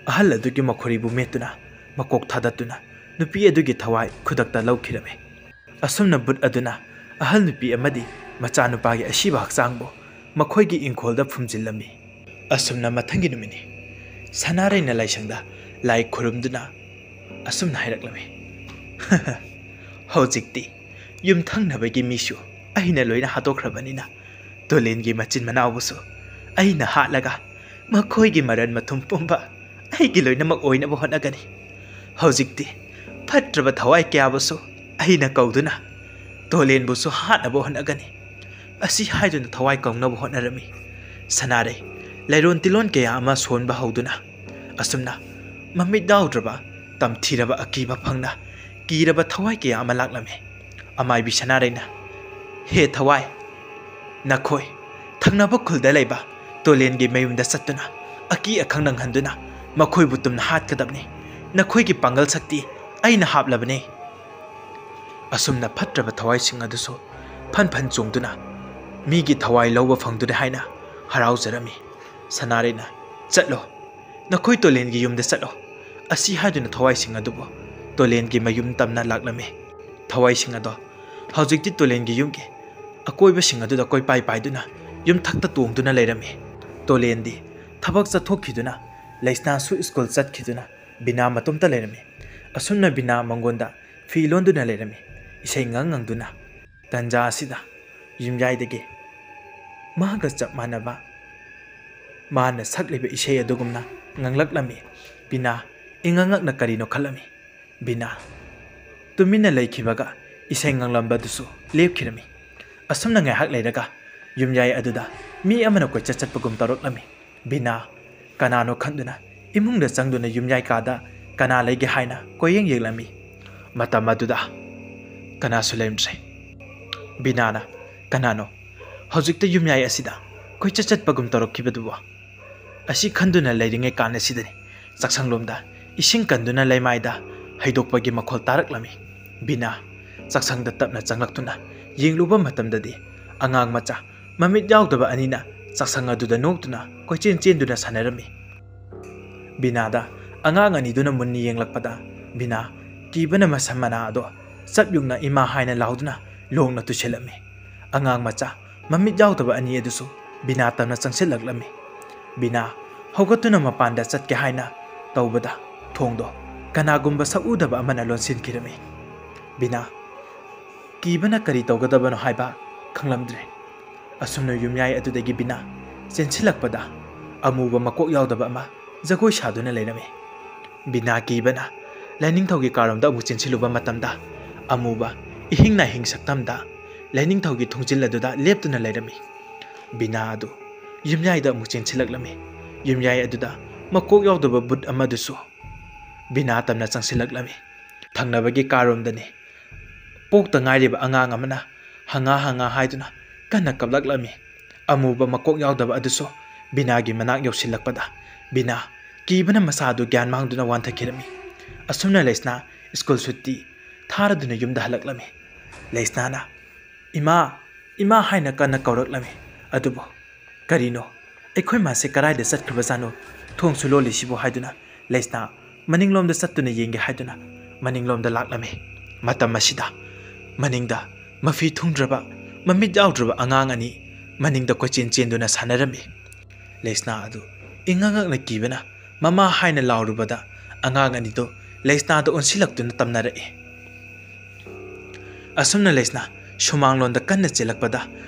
ꯑꯍꯜ ꯑꯗꯨꯒꯤ ꯃꯈꯣꯔꯤꯕꯨ ꯃꯦꯠꯇꯨꯅ ꯃꯀꯣꯛ ꯊꯥꯗꯠꯇꯨꯅ ꯅꯨꯄꯤ ꯑꯗꯨꯒꯤ ꯊꯋꯥꯏ ꯈꯨꯗꯛꯇ ꯂꯧꯈꯤꯔꯝꯃꯤ꯫ ꯑꯁꯨꯝꯅ ꯚꯨꯠ ꯑꯗꯨꯅ ꯑꯍꯜ ꯅꯨꯄꯤ ꯑꯃꯗꯤ ꯃꯆꯥꯅꯨꯄꯥꯒꯤ ꯑꯁꯤꯕ ꯍꯛꯆꯥꯡꯕꯨ ꯃꯈꯣꯏꯒꯤ ꯏꯪꯈꯣꯜꯗ ꯐꯨꯝꯖꯤꯜꯂꯝꯃꯤ꯫ ꯑꯁꯨꯝꯅ ꯃꯊꯪꯒꯤ ꯅꯨꯃꯤꯠꯅꯤ꯫ ꯁꯅꯥꯔꯩꯅ ꯂꯥꯏꯁꯪꯗ ꯂꯥꯏ ꯈꯨꯔꯨꯝꯗꯨꯅ ꯑꯁꯨꯝꯅ ꯍꯥꯏꯔꯛꯂꯝꯃꯤ, "ꯍꯧꯖꯤꯛꯇꯤ ꯌꯨꯝꯊꯪꯅꯕꯒꯤ ꯃꯤꯁꯨ ꯑꯩꯅ ꯂꯣꯏꯅ ꯍꯥꯠꯇꯣꯛꯈ꯭ꯔꯕꯅꯤꯅ, ꯇꯣꯂꯦꯟꯒꯤ ꯃꯆꯤꯟ ꯃꯅꯥꯎꯕꯨꯁꯨ ꯑꯩꯅ ꯍꯥꯠꯂꯒ ꯃꯈꯣꯏꯒꯤ ꯃꯔꯟ ꯃꯊꯨꯝ ꯄꯨꯝꯕ ꯑꯩꯒꯤ ꯂꯣꯏꯅꯃꯛ ꯑꯣꯏꯅꯕ ꯍꯣꯠꯅꯒꯅꯤ꯫ ꯍꯧꯖꯤꯛꯇꯤ ꯐꯠꯇ꯭ꯔꯕ ꯊꯋꯥꯏ ꯀꯌꯥꯕꯨꯁꯨ ꯑꯩꯅ ꯀꯧꯗꯨꯅ ꯇꯣꯂꯦꯟꯕꯨꯁꯨ ꯍꯥꯠꯅꯕ ꯍꯣꯠꯅꯒꯅꯤ"꯫ ꯑꯁꯤ ꯍꯥꯏꯗꯨꯅ ꯊꯋꯥꯏ ꯀꯪꯅꯕ ꯍꯣꯠꯅꯔꯝꯃꯤ꯫ ꯁꯅꯥꯔꯩ ꯂꯩꯔꯣꯟ ꯇꯤꯂꯣꯟ ꯀꯌꯥ ꯑꯃ ꯁꯣꯟꯕ ꯍꯧꯗꯨꯅ ꯑꯁꯨꯝꯅ ꯃꯃꯤꯠ ꯌꯥꯎꯗ꯭ꯔꯕ, ꯇꯝꯊꯤꯔꯕ ꯑꯀꯤꯕ ꯐꯪꯅ ꯀꯤꯔꯕ ꯊꯋꯥꯏ ꯀꯌꯥ ꯑꯃ ꯂꯥꯛꯂꯝꯃꯤ꯫ ꯑꯃꯥꯏꯕꯤ ꯁꯅꯥꯔꯩꯅ, "ꯍꯦ ꯊꯋꯥꯏ, ꯅꯈꯣꯏ ꯊꯪꯅꯕ ꯈꯨꯜꯗ ꯂꯩꯕ ꯇꯣꯂꯦꯟꯒꯤ ꯃꯌꯨꯝꯗ ꯆꯠꯇꯨꯅ ꯑꯀꯤ ꯑꯈꯪ ꯅꯪꯍꯟꯗꯨꯅ ꯃꯈꯣꯏꯕꯨ ꯇꯨꯝꯅ ꯍꯥꯠꯀꯗꯕꯅꯤ꯫ ꯅꯈꯣꯏꯒꯤ ꯄꯥꯡꯒꯜ ꯁꯛꯇꯤ ꯑꯩꯅ ꯍꯥꯞꯂꯕꯅꯤ"꯫ ꯑꯁꯨꯝꯅ ꯐꯠꯇ꯭ꯔꯕ ꯊꯋꯥꯏꯁꯤꯡ ꯑꯗꯨꯁꯨ ꯐꯟ ꯐꯟ ꯆꯣꯡꯗꯨꯅ ꯃꯤꯒꯤ ꯊꯋꯥꯏ ꯂꯧꯕ ꯐꯪꯗꯨꯔꯦ ꯍꯥꯏꯅ ꯍꯔꯥꯎꯖꯔꯝꯃꯤ꯫ ꯁꯅꯥꯔꯩꯅ, "ꯆꯠꯂꯣ, ꯅꯈꯣꯏ ꯇꯣꯂꯦꯟꯒꯤ ꯌꯨꯝꯗ ꯆꯠꯂꯣ"꯫ ꯑꯁꯤ ꯍꯥꯏꯗꯨꯅ ꯊꯋꯥꯏꯁꯤꯡ ꯑꯗꯨꯕꯨ ꯇꯣꯂꯦꯟꯒꯤ ꯃꯌꯨꯝ ꯇꯝꯅ ꯂꯥꯛꯂꯝꯃꯤ꯫ ꯊꯋꯥꯏꯁꯤꯡ ꯑꯗꯣ ꯍꯧꯖꯤꯛꯇꯤ ꯇꯣꯂꯦꯟꯒꯤ ꯌꯨꯝꯒꯤ ꯑꯀꯣꯏꯕꯁꯤꯡ ꯑꯗꯨꯗ ꯀꯣꯏꯄꯥꯏ ꯄꯥꯏꯗꯨꯅ ꯌꯨꯝꯊꯛꯇ ꯇꯣꯡꯗꯨꯅ ꯂꯩꯔꯝꯃꯤ꯫ ꯇꯣꯂꯦꯟꯗꯤ ꯊꯕꯛ ꯆꯠꯊꯣꯛꯈꯤꯗꯨꯅ, ꯂꯩꯁꯅꯥꯁꯨ ꯁ꯭ꯀꯨꯜ ꯆꯠꯈꯤꯗꯨꯅ ꯕꯤꯅꯥ ꯃꯇꯣꯝꯇ ꯂꯩꯔꯝꯃꯤ꯫ ꯑꯁꯨꯝꯅ ꯕꯤꯅꯥ ꯃꯉꯣꯟꯗ ꯐꯤ ꯂꯣꯟꯗꯨꯅ ꯂꯩꯔꯝꯃꯤ, ꯏꯁꯩ ꯉꯪ ꯉꯪꯗꯨꯅ꯫ ꯇꯟꯖꯥ ꯑꯁꯤꯗ ꯌꯨꯝꯌꯥꯏꯗꯒꯤ ꯃꯥꯒ ꯆꯞ ꯃꯥꯟꯅꯕ ꯃꯥꯅ ꯁꯛꯂꯤꯕ ꯏꯁꯩ ꯑꯗꯨꯒꯨꯝꯅ ꯉꯪꯂꯛꯂꯝꯃꯤ꯫ ꯕꯤꯅꯥ ꯏꯉꯛ ꯉꯛꯅ ꯀꯔꯤꯅꯣ ꯈꯜꯂꯝꯃꯤ꯫ ꯕꯤꯅꯥ ꯇꯨꯃꯤꯟꯅ ꯂꯩꯈꯤꯕꯒ ꯏꯁꯩ ꯉꯪꯂꯝꯕꯗꯨꯁꯨ ꯂꯦꯞꯈꯤꯔꯝꯃꯤ꯫ ꯑꯁꯨꯝꯅ ꯉꯥꯏꯍꯥꯛ ꯂꯩꯔꯒ ꯌꯨꯝꯌꯥꯏ ꯑꯗꯨꯗ ꯃꯤ ꯑꯃꯅ ꯀꯣꯏꯆꯠ ꯆꯠꯄꯒꯨꯝ ꯇꯧꯔꯛꯂꯝꯃꯤ꯫ ꯕꯤꯅꯥ ꯀꯅꯥꯅꯣ ꯈꯟꯗꯨꯅ ꯏꯃꯨꯡꯗ ꯆꯪꯗꯨꯅ ꯌꯨꯝꯌꯥꯏ ꯀꯥꯗ ꯀꯅꯥ ꯂꯩꯒꯦ ꯍꯥꯏꯅ ꯀꯣꯏꯌꯦꯡ ꯌꯦꯡꯂꯝꯃꯤ꯫ ꯃꯇꯝ ꯑꯗꯨꯗ ꯀꯅꯥꯁꯨ ꯂꯩꯔꯝꯗ꯭ꯔꯦ꯫ ꯕꯤꯅꯥꯅ, "ꯀꯅꯥꯅꯣ? ꯍꯧꯖꯤꯛꯇ ꯌꯨꯝꯌꯥꯏ ꯑꯁꯤꯗ ꯀꯣꯏꯆꯠ ꯆꯠꯄꯒꯨꯝ ꯇꯧꯔꯛꯈꯤꯕꯗꯨꯕꯣ?" ꯑꯁꯤ ꯈꯟꯗꯨꯅ ꯂꯩꯔꯤꯉꯩ ꯀꯥꯟ ꯑꯁꯤꯗꯅꯤ ꯆꯥꯛꯁꯪꯂꯣꯝꯗ ꯏꯁꯤꯡ ꯀꯟꯗꯨꯅ ꯂꯩꯃꯥꯏꯗ ꯍꯩꯗꯣꯛꯄꯒꯤ ꯃꯈꯣꯜ ꯇꯥꯔꯛꯂꯝꯃꯤ꯫ ꯕꯤꯅꯥ ꯆꯥꯛꯁꯪꯗ ꯇꯞꯅ ꯆꯪꯂꯛꯇꯨꯅ ꯌꯦꯡꯂꯨꯕ ꯃꯇꯝꯗꯗꯤ ꯑꯉꯥꯡ ꯃꯆꯥ ꯃꯃꯤꯠ ꯌꯥꯎꯗꯕ ꯑꯅꯤꯅ ꯆꯥꯛꯁꯪ ꯑꯗꯨꯗ ꯅꯣꯛꯇꯨꯅ ꯀꯣꯏꯆꯦꯟ ꯆꯦꯟꯗꯨꯅ ꯁꯥꯟꯅꯔꯝꯃꯤ꯫ ꯕꯤꯅꯥꯗ ꯑꯉꯥꯡ ꯑꯅꯤꯗꯨꯅ ꯃꯨꯟꯅ ꯌꯦꯡꯂꯛꯄꯗ ꯕꯤꯅꯥ ꯀꯤꯕꯅ ꯃꯁꯝ ꯃꯅꯥ ꯑꯗꯣ ꯆꯞ ꯌꯨꯡꯅ "ꯏꯃꯥ" ꯍꯥꯏꯅ ꯂꯥꯎꯗꯨꯅ ꯂꯣꯡꯅ ꯇꯨꯁꯤꯜꯂꯝꯃꯤ꯫ ꯑꯉꯥꯡ ꯃꯆꯥ ꯃꯃꯤꯠ ꯌꯥꯎꯗꯕ ꯑꯅꯤ ꯑꯗꯨꯁꯨ ꯕꯤꯅꯥ ꯇꯝꯅ ꯆꯪꯁꯤꯜꯂꯛꯂꯝꯃꯤ꯫ ꯕꯤꯅꯥ ꯍꯧꯒꯠꯇꯨꯅ ꯃꯄꯥꯟꯗ ꯆꯠꯀꯦ ꯍꯥꯏꯅ ꯇꯧꯕꯗ ꯊꯣꯡꯗꯣ ꯀꯅꯥꯒꯨꯝꯕ ꯁꯛꯎꯗꯕ ꯑꯃꯅ ꯂꯣꯟꯁꯤꯟꯈꯤꯔꯝꯃꯤ꯫ ꯕꯤꯅꯥ ꯀꯤꯕꯅ ꯀꯔꯤ ꯇꯧꯒꯗꯕꯅꯣ ꯍꯥꯏꯕ ꯈꯪꯂꯝꯗ꯭ꯔꯦ꯫ ꯑꯁꯨꯝꯅ ꯌꯨꯝꯌꯥꯏ ꯑꯗꯨꯗꯒꯤ ꯕꯤꯅꯥ ꯆꯦꯟꯁꯤꯜꯂꯛꯄꯗ ꯑꯃꯨꯕ ꯃꯀꯣꯛ ꯌꯥꯎꯗꯕ ꯑꯃ ꯖꯒꯣꯏ ꯁꯥꯗꯨꯅ ꯂꯩꯔꯝꯃꯤ꯫ ꯕꯤꯅꯥ ꯀꯤꯕꯅ ꯂꯥꯏꯅꯤꯡꯊꯧꯒꯤ ꯀꯥꯔꯣꯝꯗ ꯑꯃꯨꯛ ꯆꯦꯟꯁꯤꯜꯂꯨꯕ ꯃꯇꯝꯗ ꯑꯃꯨꯕ ꯏꯍꯤꯡ ꯅꯥꯍꯤꯡ ꯁꯛꯇꯝꯗ ꯂꯥꯏꯅꯤꯡꯊꯧꯒꯤ ꯊꯣꯡꯖꯤꯜ ꯑꯗꯨꯗ ꯂꯦꯞꯇꯨꯅ ꯂꯩꯔꯝꯃꯤ꯫ ꯕꯤꯅꯥ ꯑꯗꯨ ꯌꯨꯝꯌꯥꯏꯗ ꯑꯃꯨꯛ ꯆꯦꯟꯁꯤꯜꯂꯛꯂꯝꯃꯤ꯫ ꯌꯨꯝꯌꯥꯏ ꯑꯗꯨꯗ ꯃꯀꯣꯛ ꯌꯥꯎꯗꯕ ꯕꯨꯠ ꯑꯃꯗꯨꯁꯨ ꯕꯤꯅꯥ ꯇꯝꯅ ꯆꯪꯁꯤꯜꯂꯛꯂꯝꯃꯤ꯫ ꯊꯪꯅꯕꯒꯤ ꯀꯥꯔꯣꯝꯗꯅꯤ ꯄꯣꯛꯇ ꯉꯥꯏꯔꯤꯕ ꯑꯉꯥꯡ ꯑꯃꯅ "ꯍꯪꯉꯥ, ꯍꯪꯉꯥ" ꯍꯥꯏꯗꯨꯅ ꯀꯟꯅ ꯀꯞꯂꯛꯂꯝꯃꯤ꯫ ꯑꯃꯨꯕ ꯃꯀꯣꯛ ꯌꯥꯎꯗꯕ ꯑꯗꯨꯁꯨ ꯕꯤꯅꯥꯒꯤ ꯃꯅꯥꯛ ꯌꯧꯁꯤꯜꯂꯛꯄꯗ ꯕꯤꯅꯥ ꯀꯤꯕꯅ ꯃꯁꯥꯗꯨ ꯒ꯭ꯌꯥꯟ ꯃꯥꯡꯗꯨꯅ ꯋꯥꯟꯊꯈꯤꯔꯝꯃꯤ꯫ ꯑꯁꯨꯝꯅ ꯂꯩꯁꯅꯥ ꯁ꯭ꯀꯨꯜ ꯁꯨꯇꯤ ꯊꯥꯔꯗꯨꯅ ꯌꯨꯝꯗ ꯍꯜꯂꯛꯂꯝꯃꯤ꯫ ꯂꯩꯁꯅꯥꯅ "ꯏꯃꯥ, ꯏꯃꯥ" ꯍꯥꯏꯅ ꯀꯟꯅ ꯀꯧꯔꯛꯂꯝꯃꯤ꯫ ꯑꯗꯨꯕꯨ "ꯀꯔꯤꯅꯣ? ꯑꯩꯈꯣꯏ ꯃꯥꯁꯦ ꯀꯗꯥꯏꯗ ꯆꯠꯈ꯭ꯔꯕꯖꯥꯠꯅꯣ? ꯊꯣꯡꯁꯨ ꯂꯣꯜꯂꯤꯁꯤꯕꯨ?" ꯍꯥꯏꯗꯨꯅ ꯂꯩꯁꯅꯥ ꯃꯅꯤꯡꯂꯣꯝꯗ ꯆꯠꯇꯨꯅ ꯌꯦꯡꯒꯦ ꯍꯥꯏꯗꯨꯅ ꯃꯅꯤꯡꯂꯣꯝꯗ ꯂꯥꯛꯂꯝꯃꯤ꯫ ꯃꯇꯝ ꯑꯁꯤꯗ ꯃꯅꯤꯡꯗ ꯃꯐꯤ ꯊꯨꯡꯗ꯭ꯔꯕ, ꯃꯃꯤꯠ ꯌꯥꯎꯗ꯭ꯔꯕ ꯑꯉꯥꯡ ꯑꯅꯤ ꯃꯅꯤꯡꯗ ꯀꯣꯏꯆꯦꯟ ꯆꯦꯟꯗꯨꯅ ꯁꯥꯟꯅꯔꯝꯃꯤ꯫ ꯂꯩꯁꯅꯥ ꯑꯗꯨ ꯏꯉꯛ ꯉꯛꯅ ꯀꯤꯕꯅ "ꯃꯃꯥ" ꯍꯥꯏꯅ ꯂꯥꯎꯔꯨꯕꯗ ꯑꯉꯥꯡ ꯑꯅꯤꯗꯨ ꯂꯩꯁꯅꯥꯗ ꯑꯣꯟꯁꯤꯜꯂꯛꯇꯨꯅ ꯇꯝꯅꯔꯛꯏ꯫ ꯑꯁꯨꯝꯅ ꯂꯩꯁꯅꯥ ꯁꯨꯃꯥꯡꯂꯣꯝꯗ ꯀꯟꯅ ꯆꯦꯜꯂꯛꯄꯗ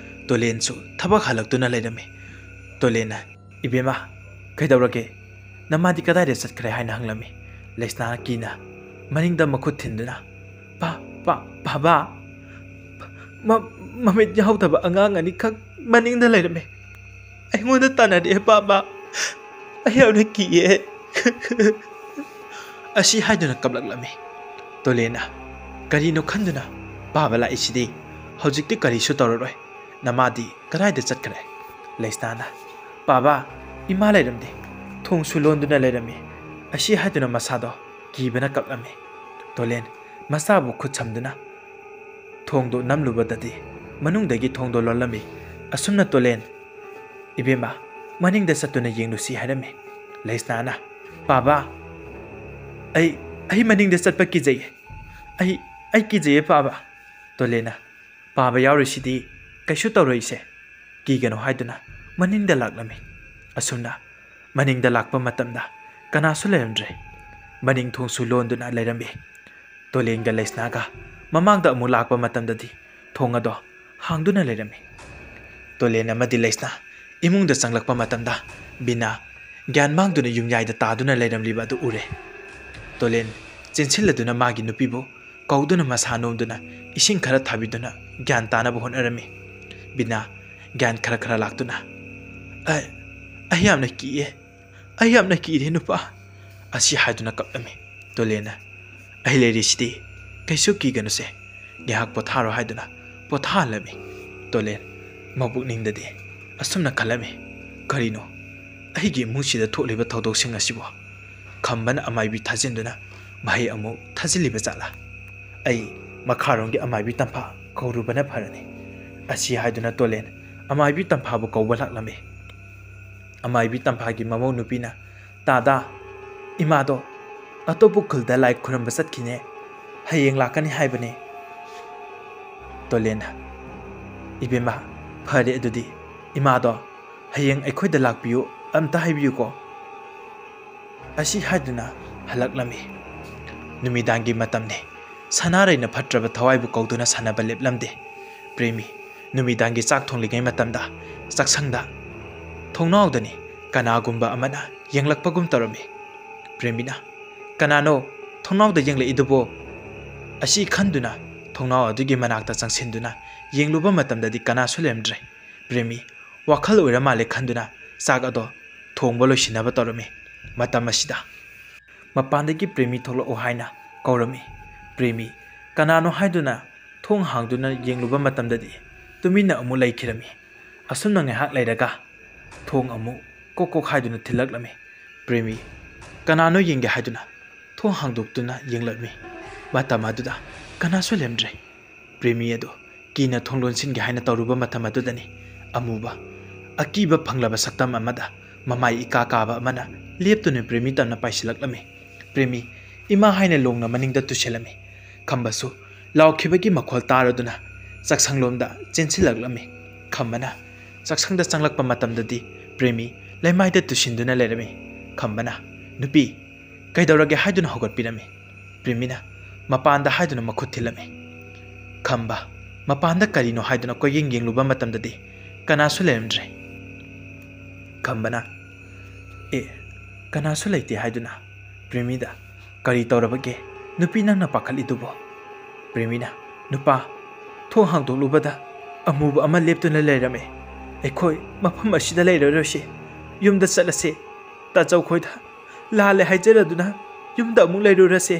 ꯇꯣꯂꯦꯟꯁꯨ ꯊꯕꯛ ꯍꯜꯂꯛꯇꯨꯅ ꯂꯩꯔꯝꯃꯤ꯫ ꯇꯣꯂꯦꯟꯅ "ꯏꯕꯦꯝꯃ, ꯀꯩꯗꯧꯔꯒꯦ? ꯅꯃꯥꯗꯤ ꯀꯗꯥꯏꯗ ꯆꯠꯈ꯭ꯔꯦ?" ꯍꯥꯏꯅ ꯍꯪꯂꯝꯃꯤ꯫ ꯂꯩꯁꯅꯥ ꯀꯤꯅ ꯃꯅꯤꯡꯗ ꯃꯈꯨꯠ ꯊꯤꯟꯗꯨꯅ "ꯄꯥ, ꯄꯥ, ꯄꯥꯕꯥ, ꯃ-, ꯃꯃꯤꯠ ꯌꯥꯎꯗꯕ ꯑꯉꯥꯡ ꯑꯅꯤꯈꯛ ꯃꯅꯤꯡꯗ ꯂꯩꯔꯝꯃꯦ꯫ ꯑꯩꯉꯣꯟꯗ ꯇꯥꯟꯅꯔꯛꯑꯦ ꯄꯥꯕꯥ꯫ ꯑꯩ ꯌꯥꯝꯅ ꯀꯤꯌꯦ꯫ ꯑꯁꯤ ꯍꯥꯏꯗꯨꯅ ꯀꯞꯂꯛꯂꯝꯃꯤ꯫ ꯇꯣꯂꯦꯟꯅ ꯀꯔꯤꯅꯣ ꯈꯟꯗꯨꯅ, "ꯄꯥꯕ ꯂꯥꯛꯏꯁꯤꯗꯤ, ꯍꯧꯖꯤꯛꯇꯤ ꯀꯔꯤꯁꯨ ꯇꯧꯔꯔꯣꯏ, ꯅꯃꯥꯗꯤ ꯀꯗꯥꯏꯗ ꯆꯠꯈ꯭ꯔꯦ?" ꯂꯩꯁꯅꯥꯅ, "ꯄꯥꯕ, ꯏꯃꯥ ꯂꯩꯔꯝꯗꯦ, ꯊꯣꯡꯁꯨ ꯂꯣꯟꯗꯨꯅ ꯂꯩꯔꯝꯃꯤ"꯫ ꯑꯁꯤ ꯍꯥꯏꯗꯨꯅ ꯃꯁꯥꯗꯣ ꯀꯤꯕꯅ ꯀꯞꯂꯝꯃꯤ꯫ ꯇꯣꯂꯦꯟ ꯃꯆꯥꯕꯨ ꯈꯨꯠ ꯁꯝꯗꯨꯅ ꯊꯣꯡꯗꯣ ꯅꯝꯂꯨꯕꯗꯗꯤ ꯃꯅꯨꯡꯗꯒꯤ ꯊꯣꯡꯗꯣ ꯂꯣꯜꯂꯝꯃꯤ꯫ ꯑꯁꯨꯝꯅ ꯇꯣꯂꯦꯟ, "ꯏꯕꯦꯝꯃ, ꯃꯅꯤꯡꯗ ꯆꯠꯇꯨꯅ ꯌꯦꯡꯂꯨꯁꯤ" ꯍꯥꯏꯔꯝꯃꯤ꯫ ꯂꯩꯁꯅꯥꯅ, "ꯄꯥꯕ, ꯑꯩ, ꯑꯩ ꯃꯅꯤꯡꯗ ꯆꯠꯄ ꯀꯤꯖꯩꯌꯦ꯫ ꯑꯩ, ꯑꯩ ꯀꯤꯖꯩꯌꯦ ꯄꯥꯕ"꯫ ꯇꯣꯂꯦꯟꯅ, "ꯄꯥꯕ ꯌꯥꯎꯔꯤꯁꯤꯗꯤ ꯀꯩꯁꯨ ꯇꯧꯔꯣꯏꯁꯦ, ꯀꯤꯒꯅꯨ" ꯍꯥꯏꯗꯨꯅ ꯃꯅꯤꯡꯗ ꯂꯥꯛꯂꯝꯃꯤ꯫ ꯑꯁꯨꯝꯅ ꯃꯅꯤꯡꯗ ꯂꯥꯛꯄ ꯃꯇꯝꯗ ꯀꯅꯥꯁꯨ ꯂꯩꯔꯝꯗ꯭ꯔꯦ꯫ ꯃꯅꯤꯡ ꯊꯣꯡꯁꯨ ꯂꯣꯟꯗꯨꯅ ꯂꯩꯔꯝꯃꯤ꯫ ꯇꯣꯂꯦꯟꯒ ꯂꯩꯁꯅꯥꯒ ꯃꯃꯥꯡꯗ ꯑꯃꯨꯛ ꯂꯥꯛꯄ ꯃꯇꯝꯗꯗꯤ ꯊꯣꯡ ꯑꯗꯣ ꯍꯥꯡꯗꯨꯅ ꯂꯩꯔꯝꯃꯤ꯫ ꯇꯣꯂꯦꯟ ꯑꯃꯗꯤ ꯂꯩꯁꯅꯥ ꯏꯃꯨꯡꯗ ꯆꯪꯂꯛꯄ ꯃꯇꯝꯗ ꯕꯤꯅꯥ ꯒ꯭ꯌꯥꯟ ꯃꯥꯡꯗꯨꯅ ꯌꯨꯝꯌꯥꯏꯗ ꯇꯥꯗꯨꯅ ꯂꯩꯔꯝꯂꯤꯕ ꯑꯗꯨ ꯎꯔꯦ꯫ ꯇꯣꯂꯦꯟ ꯆꯦꯟꯁꯤꯜꯂꯗꯨꯅ ꯃꯥꯒꯤ ꯅꯨꯄꯤꯕꯨ ꯀꯧꯗꯨꯅ ꯃꯁꯥ ꯅꯣꯝꯗꯨꯅ ꯏꯁꯤꯡ ꯈꯔ ꯊꯥꯕꯤꯗꯨꯅ ꯒ꯭ꯌꯥꯟ ꯇꯥꯅꯕ ꯍꯣꯠꯅꯔꯝꯃꯤ꯫ ꯕꯤꯅꯥ ꯒ꯭ꯌꯥꯟ ꯈꯔ ꯈꯔ ꯂꯥꯛꯇꯨꯅ, "ꯑꯩ, ꯑꯩ ꯌꯥꯝꯅ ꯀꯤꯌꯦ, ꯑꯩ ꯌꯥꯝꯅ ꯀꯤꯔꯦ ꯅꯨꯄꯥ" ꯑꯁꯤ ꯍꯥꯏꯗꯨꯅ ꯀꯞꯂꯝꯃꯤ꯫ ꯇꯣꯂꯦꯟꯅ, "ꯑꯩ ꯂꯩꯔꯤꯁꯤꯗꯤ, ꯀꯩꯁꯨ ꯀꯤꯒꯅꯨꯁꯦ, ꯉꯥꯏꯍꯥꯛ ꯄꯣꯊꯥꯔꯣ" ꯍꯥꯏꯗꯨꯅ ꯄꯣꯊꯥꯍꯜꯂꯝꯃꯤ꯫ ꯇꯣꯂꯦꯟ ꯃꯄꯨꯛꯅꯤꯡꯗꯗꯤ ꯑꯁꯨꯝꯅ ꯈꯜꯂꯝꯃꯤ, "ꯀꯔꯤꯅꯣ ꯑꯩꯒꯤ ꯏꯃꯨꯡꯁꯤꯗ ꯊꯣꯛꯂꯤꯕ ꯊꯧꯗꯣꯛꯁꯤꯡ ꯑꯁꯤꯕꯨ? ꯈꯝꯕꯅ ꯑꯃꯥꯏꯕꯤ ꯊꯥꯖꯤꯟꯗꯨꯅ ꯃꯍꯩ ꯑꯃꯨꯛ ꯊꯥꯖꯤꯜꯂꯤꯕ ꯖꯥꯠꯂꯥ? ꯑꯩ ꯃꯈꯥꯔꯣꯝꯒꯤ ꯑꯃꯥꯏꯕꯤ ꯇꯝꯐꯥ ꯀꯧꯔꯨꯕꯅ ꯐꯔꯅꯤ" ꯑꯁꯤ ꯍꯥꯏꯗꯨꯅ ꯇꯣꯂꯦꯟ ꯑꯃꯥꯏꯕꯤ ꯇꯝꯐꯥꯕꯨ ꯀꯧꯕ ꯂꯥꯛꯂꯝꯃꯤ꯫ ꯑꯃꯥꯏꯕꯤ ꯇꯝꯐꯥꯒꯤ ꯃꯃꯧ ꯅꯨꯄꯤꯅ, "ꯇꯥꯗꯥ, ꯏꯃꯥꯗꯣ ꯑꯇꯣꯞꯄ ꯈꯨꯜꯗ ꯂꯥꯏ ꯈꯨꯔꯨꯝꯕ ꯆꯠꯈꯤꯅꯦ, ꯍꯌꯦꯡ ꯂꯥꯛꯀꯅꯤ ꯍꯥꯏꯕꯅꯦ"꯫ ꯇꯣꯂꯦꯟꯅ, "ꯏꯕꯦꯝꯃ, ꯐꯔꯦ ꯑꯗꯨꯗꯤ, ꯏꯃꯥꯗꯣ ꯍꯌꯦꯡ ꯑꯩꯈꯣꯏꯗ ꯂꯥꯛꯄꯤꯌꯨ ꯑꯝꯇ ꯍꯥꯏꯕꯤꯌꯨꯀꯣ" ꯑꯁꯤ ꯍꯥꯏꯗꯨꯅ ꯍꯜꯂꯛꯂꯝꯃꯤ꯫ ꯅꯨꯃꯤꯗꯥꯡꯒꯤ ꯃꯇꯝꯅꯤ꯫ ꯁꯅꯥꯔꯩꯅ ꯐꯠꯇ꯭ꯔꯕ ꯊꯋꯥꯏꯕꯨ ꯀꯧꯗꯨꯅ ꯁꯥꯟꯅꯕ ꯂꯦꯞꯂꯝꯗꯦ꯫ ꯄ꯭ꯔꯦꯃꯤ ꯅꯨꯃꯤꯗꯥꯡꯒꯤ ꯆꯥꯛ ꯊꯣꯡꯂꯤꯉꯩ ꯃꯇꯝꯗ ꯆꯥꯛꯁꯪꯗ ꯊꯣꯡꯅꯥꯎꯗꯅꯤ ꯀꯅꯥꯒꯨꯝꯕ ꯑꯃꯅ ꯌꯦꯡꯂꯛꯄꯒꯨꯝ ꯇꯧꯔꯝꯃꯤ꯫ ꯄ꯭ꯔꯦꯃꯤꯅ, "ꯀꯅꯥꯅꯣ ꯊꯣꯡꯅꯥꯎꯗ ꯌꯦꯡꯂꯛꯏꯗꯨꯕꯣ?" ꯑꯁꯤ ꯈꯟꯗꯨꯅ ꯊꯣꯡꯅꯥꯎ ꯑꯗꯨꯒꯤ ꯃꯅꯥꯛꯇ ꯆꯪꯁꯤꯟꯗꯨꯅ ꯌꯦꯡꯂꯨꯕ ꯃꯇꯝꯗꯗꯤ ꯀꯅꯥꯁꯨ ꯂꯩꯔꯝꯗ꯭ꯔꯦ꯫ ꯄ꯭ꯔꯦꯃꯤ ꯋꯥꯈꯜ ꯑꯣꯏꯔ ꯃꯥꯜꯂꯦ ꯈꯟꯗꯨꯅ ꯆꯥꯛ ꯑꯗꯣ ꯊꯣꯡꯕ ꯂꯣꯏꯁꯤꯟꯅꯕ ꯇꯧꯔꯝꯃꯤ꯫ ꯃꯇꯝ ꯑꯁꯤꯗ ꯃꯄꯥꯟꯗꯒꯤ "ꯄ꯭ꯔꯦꯃꯤ, ꯊꯣꯛꯂꯛꯎ" ꯍꯥꯏꯅ ꯀꯧꯔꯝꯃꯤ꯫ ꯄ꯭ꯔꯦꯃꯤ ꯀꯅꯥꯅꯣ ꯍꯥꯏꯗꯨꯅ ꯊꯣꯡ ꯍꯥꯡꯗꯨꯅ ꯌꯦꯡꯂꯨꯕ ꯃꯇꯝꯗꯗꯤ ꯇꯨꯃꯤꯟꯅ ꯑꯃꯨꯛ ꯂꯩꯈꯤꯔꯝꯃꯤ꯫ ꯑꯁꯨꯝꯅ ꯉꯥꯏꯍꯥꯛ ꯂꯩꯔꯒ ꯊꯣꯡ ꯑꯃꯨꯛ ꯀꯣꯛ ꯀꯣꯛ ꯍꯥꯏꯗꯨꯅ ꯊꯤꯜꯂꯛꯂꯝꯃꯤ꯫ ꯄ꯭ꯔꯦꯃꯤ ꯀꯅꯥꯅꯣ ꯌꯦꯡꯒꯦ ꯍꯥꯏꯗꯨꯅ ꯊꯣꯡ ꯍꯥꯡꯗꯣꯛꯇꯨꯅ ꯌꯦꯡꯂꯝꯃꯤ꯫ ꯃꯇꯝ ꯑꯗꯨꯗ ꯀꯅꯥꯁꯨ ꯂꯩꯔꯝꯗ꯭ꯔꯦ꯫ ꯄ꯭ꯔꯦꯃꯤ ꯑꯗꯨ ꯀꯤꯅ ꯊꯣꯡ ꯂꯣꯟꯁꯤꯟꯒꯦ ꯍꯥꯏꯅ ꯇꯧꯔꯨꯕ ꯃꯇꯝ ꯑꯗꯨꯗꯅꯤ ꯑꯃꯨꯕ, ꯑꯀꯤꯕ ꯐꯪꯂꯕ ꯁꯛꯇꯝ ꯑꯃꯗ ꯃꯃꯥꯏ ꯏꯀꯥ ꯀꯥꯕ ꯑꯃꯅ ꯂꯦꯞꯇꯨꯅ ꯄ꯭ꯔꯦꯃꯤ ꯇꯝꯅ ꯄꯥꯏꯁꯤꯜꯂꯛꯂꯝꯃꯤ꯫ ꯄ꯭ꯔꯦꯃꯤ ꯏꯃꯥ ꯍꯥꯏꯅ ꯂꯣꯡꯅ ꯃꯅꯤꯡꯗ ꯇꯨꯁꯤꯜꯂꯝꯃꯤ꯫ ꯈꯝꯕꯁꯨ ꯂꯥꯎꯈꯤꯕꯒꯤ ꯃꯈꯣꯜ ꯇꯥꯔꯗꯨꯅ ꯆꯥꯛꯁꯪꯂꯣꯝꯗ ꯆꯦꯟꯁꯤꯜꯂꯛꯂꯝꯃꯤ꯫ ꯈꯝꯕꯅ ꯆꯥꯛꯁꯪꯗ ꯆꯪꯂꯛꯄ ꯃꯇꯝꯗꯗꯤ ꯄ꯭ꯔꯦꯃꯤ ꯂꯩꯃꯥꯏꯗ ꯇꯨꯁꯤꯟꯗꯨꯅ ꯂꯩꯔꯝꯃꯤ꯫ ꯈꯝꯕꯅ, "ꯅꯨꯄꯤ, ꯀꯩꯗꯧꯔꯒꯦ?" ꯍꯥꯏꯗꯨꯅ ꯍꯧꯒꯠꯄꯤꯔꯝꯃꯤ꯫ ꯄ꯭ꯔꯦꯃꯤꯅ, "ꯃꯄꯥꯟꯗ" ꯍꯥꯏꯗꯨꯅ ꯃꯈꯨꯠ ꯊꯤꯜꯂꯝꯃꯤ꯫ ꯈꯝꯕ ꯃꯄꯥꯟꯗ ꯀꯔꯤꯅꯣ ꯍꯥꯏꯗꯨꯅ ꯀꯣꯏꯌꯦꯡ ꯌꯦꯡꯂꯨꯕ ꯃꯇꯝꯗꯗꯤ ꯀꯅꯥꯁꯨ ꯂꯩꯔꯝꯗ꯭ꯔꯦ꯫ ꯈꯝꯕꯅ, "ꯑꯦ, ꯀꯅꯥꯁꯨ ꯂꯩꯇꯦ" ꯍꯥꯏꯗꯨꯅ ꯄ꯭ꯔꯦꯃꯤꯗ, "ꯀꯔꯤ ꯇꯧꯔꯕꯒꯦ ꯅꯨꯄꯤ, ꯅꯪꯅ ꯄꯥꯈꯠꯂꯤꯗꯨꯕꯣ?" ꯄ꯭ꯔꯦꯃꯤꯅ, "ꯅꯨꯄꯥ, ꯊꯣꯡ ꯍꯥꯡꯗꯣꯛꯂꯨꯕꯗ ꯑꯃꯨꯕ ꯑꯃ ꯂꯦꯞꯇꯨꯅ ꯂꯩꯔꯝꯃꯦ꯫ ꯑꯩꯈꯣꯏ ꯃꯐꯝ ꯑꯁꯤꯗ ꯂꯩꯔꯔꯣꯏꯁꯤ, ꯌꯨꯝꯗ ꯆꯠꯂꯁꯤ꯫ ꯇꯥꯆꯧ ꯈꯣꯏꯗ ꯂꯥꯜꯂꯦ ꯍꯥꯏꯖꯔꯗꯨꯅ ꯌꯨꯝꯗ ꯑꯃꯨꯛ ꯂꯩꯔꯨꯔꯁꯦ"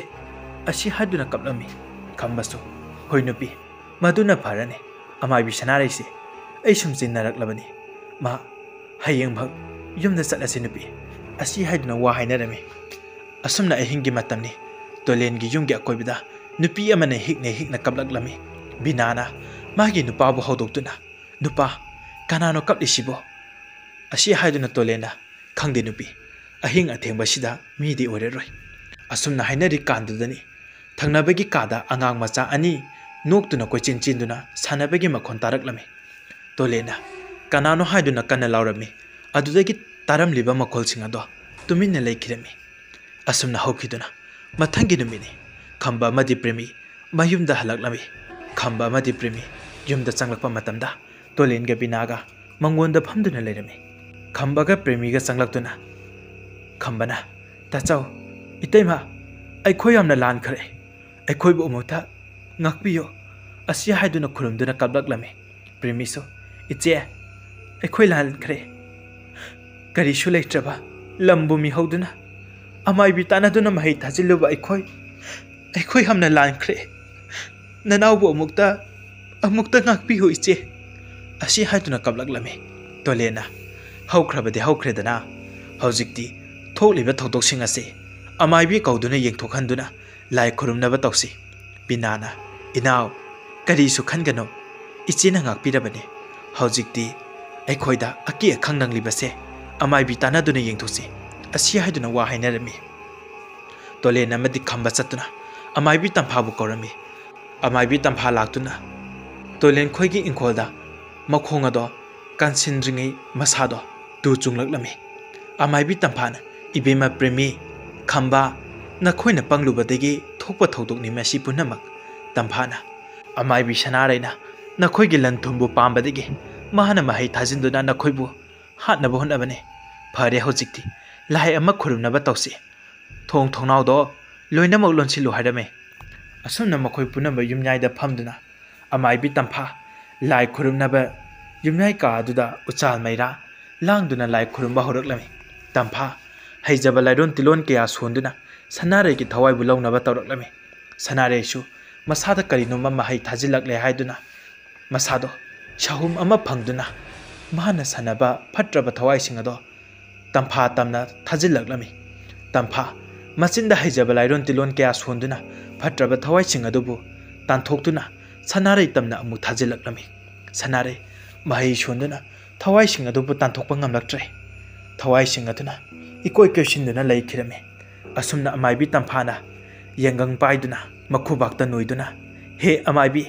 ꯑꯁꯤ ꯍꯥꯏꯗꯨꯅ ꯀꯞꯂꯝꯃꯤ꯫ ꯈꯝꯕꯁꯨ, "ꯍꯣꯏ ꯅꯨꯄꯤ, ꯃꯗꯨꯅ ꯐꯔꯅꯤ꯫ ꯑꯃꯥꯏꯕꯤ ꯁꯅꯥꯔꯩꯁꯦ ꯑꯩ ꯁꯨꯝ ꯆꯤꯟꯅꯔꯛꯂꯕꯅꯤ꯫ ꯃꯥ ꯍꯌꯦꯡꯃꯛ ꯌꯨꯝꯗ ꯆꯠꯂꯁꯤ ꯅꯨꯄꯤ" ꯑꯁꯤ ꯍꯥꯏꯗꯨꯅ ꯋꯥ ꯍꯥꯏꯅꯔꯝꯃꯤ꯫ ꯑꯁꯨꯝꯅ ꯑꯍꯤꯡꯒꯤ ꯃꯇꯝꯅꯤ꯫ ꯇꯣꯂꯦꯟꯒꯤ ꯌꯨꯝꯒꯤ ꯑꯀꯣꯏꯕꯗ ꯅꯨꯄꯤ ꯑꯃꯅ ꯍꯤꯛꯅ ꯍꯤꯛꯅ ꯀꯞꯂꯛꯂꯝꯃꯤ꯫ ꯕꯤꯅꯥꯅ ꯃꯥꯒꯤ ꯅꯨꯄꯥꯕꯨ ꯍꯧꯗꯣꯛꯇꯨꯅ, "ꯅꯨꯄꯥ, ꯀꯅꯥꯅꯣ ꯀꯞꯂꯤꯁꯤꯕꯣ?" ꯑꯁꯤ ꯍꯥꯏꯗꯨꯅ ꯇꯣꯂꯦꯟꯅ, "ꯈꯪꯗꯦ ꯅꯨꯄꯤ, ꯑꯍꯤꯡ ꯑꯊꯦꯡꯕꯁꯤꯗ ꯃꯤꯗꯤ ꯑꯣꯏꯔꯔꯣꯏ"꯫ ꯑꯁꯨꯝꯅ ꯍꯥꯏꯅꯔꯤ ꯀꯥꯟꯗꯨꯗꯅꯤ ꯊꯪꯅꯕꯒꯤ ꯀꯥꯗ ꯑꯉꯥꯡ ꯃꯆꯥ ꯑꯅꯤ ꯅꯣꯛꯇꯨꯅ ꯀꯣꯏꯆꯦꯟ ꯆꯦꯟꯗꯨꯅ ꯁꯥꯟꯅꯕꯒꯤ ꯃꯈꯣꯟ ꯇꯥꯔꯛꯂꯝꯃꯤ꯫ ꯇꯣꯂꯦꯟꯅ ꯀꯅꯥꯅꯣ ꯍꯥꯏꯗꯨꯅ ꯀꯟꯅ ꯂꯥꯎꯔꯝꯃꯤ꯫ ꯑꯗꯨꯗꯒꯤ ꯇꯥꯔꯝꯂꯤꯕ ꯃꯈꯣꯜꯁꯤꯡ ꯑꯗꯣ ꯇꯨꯃꯤꯟꯅ ꯂꯩꯈꯤꯔꯝꯃꯤ꯫ ꯑꯁꯨꯝꯅ ꯍꯧꯈꯤꯗꯨꯅ ꯃꯊꯪꯒꯤ ꯅꯨꯃꯤꯠꯅꯤ꯫ ꯈꯝꯕ ꯑꯃꯗꯤ ꯄ꯭ꯔꯦꯃꯤ ꯃꯌꯨꯝꯗ ꯍꯜꯂꯛꯂꯝꯃꯤ꯫ ꯈꯝꯕ ꯑꯃꯗꯤ ꯄ꯭ꯔꯦꯃꯤ ꯌꯨꯝꯗ ꯆꯪꯂꯛꯄ ꯃꯇꯝꯗ ꯇꯣꯂꯦꯟꯒ ꯕꯤꯅꯥꯒ ꯃꯉꯣꯟꯗ ꯐꯝꯗꯨꯅ ꯂꯩꯔꯝꯃꯤ꯫ ꯈꯝꯕꯒ ꯄ꯭ꯔꯦꯃꯤꯒ ꯆꯪꯂꯛꯇꯨꯅ ꯈꯝꯕꯅ, "ꯇꯥꯆꯧ, ꯏꯇꯩꯃ, ꯑꯩꯈꯣꯏ ꯌꯥꯝꯅ ꯂꯥꯟꯈ꯭ꯔꯦ꯫ ꯑꯩꯈꯣꯏꯕꯨ ꯑꯃꯨꯛꯇ ꯉꯥꯛꯄꯤꯌꯨ" ꯑꯁꯤ ꯍꯥꯏꯗꯨꯅ ꯈꯨꯔꯨꯝꯗꯨꯅ ꯀꯞꯂꯛꯂꯝꯃꯤ꯫ ꯄ꯭ꯔꯦꯃꯤꯁꯨ, "ꯏꯆꯦ, ꯑꯩꯈꯣꯏ ꯂꯥꯟꯈ꯭ꯔꯦ꯫ ꯀꯔꯤꯁꯨ ꯂꯩꯇ꯭ꯔꯕ ꯂꯝꯕꯨ ꯃꯤꯍꯧꯗꯨꯅ ꯑꯃꯥꯏꯕꯤ ꯇꯥꯟꯅꯗꯨꯅ ꯃꯍꯩ ꯊꯥꯖꯤꯜꯂꯨꯕ ꯑꯩꯈꯣꯏ, ꯑꯩꯈꯣꯏ ꯌꯥꯝꯅ ꯂꯥꯟꯈ꯭ꯔꯦ꯫ ꯅꯅꯥꯎꯕꯨ ꯑꯃꯨꯛꯇ, ꯑꯃꯨꯛꯇ ꯉꯥꯛꯄꯤꯌꯨ ꯏꯆꯦ꯫ ꯑꯁꯤ ꯍꯥꯏꯗꯨꯅ ꯀꯞꯂꯛꯂꯝꯃꯤ꯫ ꯇꯣꯂꯦꯟꯅ, ꯍꯧꯈ꯭ꯔꯕꯗꯤ ꯍꯧꯈ꯭ꯔꯦꯗꯅ, ꯍꯧꯖꯤꯛꯇꯤ ꯊꯣꯛꯂꯤꯕ ꯊꯧꯗꯣꯛꯁꯤꯡ ꯑꯁꯤ ꯑꯃꯥꯏꯕꯤ ꯀꯧꯗꯨꯅ ꯌꯦꯡꯊꯣꯛꯍꯟꯗꯨꯅ ꯂꯥꯏ ꯈꯨꯔꯨꯝꯅꯕ ꯇꯧꯁꯤ꯫ ꯕꯤꯅꯥꯅ, ꯏꯅꯥꯎ, ꯀꯔꯤꯁꯨ ꯈꯟꯒꯅꯨ, ꯏꯆꯦꯅ ꯉꯥꯛꯄꯤꯔꯕꯅꯤ꯫ ꯍꯧꯖꯤꯛꯇꯤ ꯑꯩꯈꯣꯏꯗ ꯑꯀꯤ ꯑꯈꯪ ꯅꯪꯂꯤꯕꯁꯦ ꯑꯃꯥꯏꯕꯤ ꯇꯥꯟꯅꯗꯨꯅ ꯌꯦꯡꯊꯣꯛꯁꯤ꯫ ꯑꯁꯤ ꯍꯥꯏꯗꯨꯅ ꯋꯥ ꯍꯥꯏꯅꯔꯝꯃꯤ꯫ ꯇꯣꯂꯦꯟ ꯑꯃꯗꯤ ꯈꯝꯕ ꯆꯠꯇꯨꯅ ꯑꯃꯥꯏꯕꯤ ꯇꯝꯐꯥꯕꯨ ꯀꯧꯔꯝꯃꯤ꯫ ꯑꯃꯥꯏꯕꯤ ꯇꯝꯐꯥ ꯂꯥꯛꯇꯨꯅ ꯇꯣꯂꯦꯟ ꯈꯣꯏꯒꯤ ꯏꯪꯈꯣꯜꯗ ꯃꯈꯣꯡ ꯑꯗꯣ ꯀꯟꯁꯤꯟꯗ꯭ꯔꯤꯉꯩ ꯃꯁꯥꯗꯣ ꯇꯨ ꯆꯨꯡꯂꯛꯂꯝꯃꯤ꯫ ꯑꯃꯥꯏꯕꯤ ꯇꯝꯐꯥꯅ, "ꯏꯕꯦꯝꯃ ꯄ꯭ꯔꯦꯃꯤ, ꯈꯝꯕ, ꯅꯈꯣꯏꯅ ꯄꯪꯂꯨꯕꯗꯒꯤ ꯊꯣꯛꯄ ꯊꯧꯗꯣꯛꯅꯤ ꯃꯁꯤ ꯄꯨꯝꯅꯃꯛ꯫" ꯇꯝꯐꯥꯅ, "ꯑꯃꯥꯏꯕꯤ ꯁꯅꯥꯔꯩꯅ ꯅꯈꯣꯏꯒꯤ ꯂꯟ ꯊꯨꯝꯕꯨ ꯄꯥꯝꯕꯗꯒꯤ ꯃꯍꯥꯛꯅ ꯃꯍꯩ ꯊꯥꯖꯤꯟꯗꯨꯅ ꯅꯈꯣꯏꯕꯨ ꯍꯥꯠꯅꯕ ꯍꯣꯠꯅꯕꯅꯤ꯫ ꯐꯔꯦ, ꯍꯧꯖꯤꯛꯇꯤ ꯂꯥꯏ ꯑꯃ ꯈꯨꯔꯨꯝꯅꯕ ꯇꯧꯁꯤ꯫ ꯊꯣꯡ ꯊꯣꯡꯅꯥꯎꯗꯣ ꯂꯣꯏꯅꯃꯛ ꯂꯣꯟꯁꯤꯜꯂꯨ" ꯍꯥꯏꯔꯝꯃꯤ꯫ ꯑꯁꯨꯝꯅ ꯃꯈꯣꯏ ꯄꯨꯝꯅꯃꯛ ꯌꯨꯝꯌꯥꯏꯗ ꯐꯝꯗꯨꯅ ꯑꯃꯥꯏꯕꯤ ꯇꯝꯐꯥ ꯂꯥꯏ ꯈꯨꯔꯨꯝꯅꯕ ꯌꯨꯝꯌꯥꯏ ꯀꯥ ꯑꯗꯨꯗ ꯎꯆꯥꯜ ꯃꯩꯔꯥ ꯂꯥꯡꯗꯨꯅ ꯂꯥꯏ ꯈꯨꯔꯨꯝꯕ ꯍꯧꯔꯛꯂꯝꯃꯤ꯫ ꯇꯝꯐꯥ ꯍꯩꯖꯕ ꯂꯥꯏꯔꯣꯟ ꯇꯤꯂꯣꯟ ꯀꯌꯥ ꯁꯣꯟꯗꯨꯅ ꯁꯅꯥꯔꯩꯒꯤ ꯊꯋꯥꯏꯕꯨ ꯂꯧꯅꯕ ꯇꯧꯔꯛꯂꯝꯃꯤ꯫ ꯁꯅꯥꯔꯩꯁꯨ ꯃꯁꯥꯗ ꯀꯔꯤꯅꯣꯃ ꯃꯍꯩ ꯊꯥꯖꯤꯜꯂꯛꯂꯦ ꯍꯥꯏꯗꯨꯅ ꯃꯁꯥꯗꯣ ꯁꯍꯨꯝ ꯑꯃ ꯐꯪꯗꯨꯅ ꯃꯥꯅ ꯁꯥꯟꯅꯕ ꯐꯠꯇ꯭ꯔꯕ ꯊꯋꯥꯏꯁꯤꯡ ꯑꯗꯣ ꯇꯝꯐꯥ ꯇꯝꯅ ꯊꯥꯖꯤꯜꯂꯛꯂꯝꯃꯤ꯫ ꯇꯝꯐꯥ ꯃꯆꯤꯟꯗ ꯍꯩꯖꯕ ꯂꯥꯏꯔꯣꯟ ꯇꯤꯂꯣꯟ ꯀꯌꯥ ꯁꯣꯟꯗꯨꯅ ꯐꯠꯇ꯭ꯔꯕ ꯊꯋꯥꯏꯁꯤꯡ ꯑꯗꯨꯕꯨ ꯇꯥꯟꯊꯣꯛꯇꯨꯅ ꯁꯅꯥꯔꯩ ꯇꯝꯅ ꯑꯃꯨꯛ ꯊꯥꯖꯤꯜꯂꯛꯂꯝꯃꯤ꯫ ꯁꯅꯥꯔꯩ ꯃꯍꯩ ꯁꯣꯟꯗꯨꯅ ꯊꯋꯥꯏꯁꯤꯡ ꯑꯗꯨꯕꯨ ꯇꯥꯟꯊꯣꯛꯄ ꯉꯝꯂꯛꯇ꯭ꯔꯦ꯫ ꯊꯋꯥꯏꯁꯤꯡ ꯑꯗꯨꯅ ꯏꯀꯣꯏ ꯀꯣꯏꯁꯤꯟꯗꯨꯅ ꯂꯩꯈꯤꯔꯝꯃꯤ꯫ ꯑꯁꯨꯝꯅ ꯑꯃꯥꯏꯕꯤ ꯇꯝꯐꯥꯅ ꯌꯥꯡꯒꯪ ꯄꯥꯏꯗꯨꯅ ꯃꯈꯨꯕꯥꯛꯇ ꯅꯣꯏꯗꯨꯅ, "ꯍꯦ ꯑꯃꯥꯏꯕꯤ,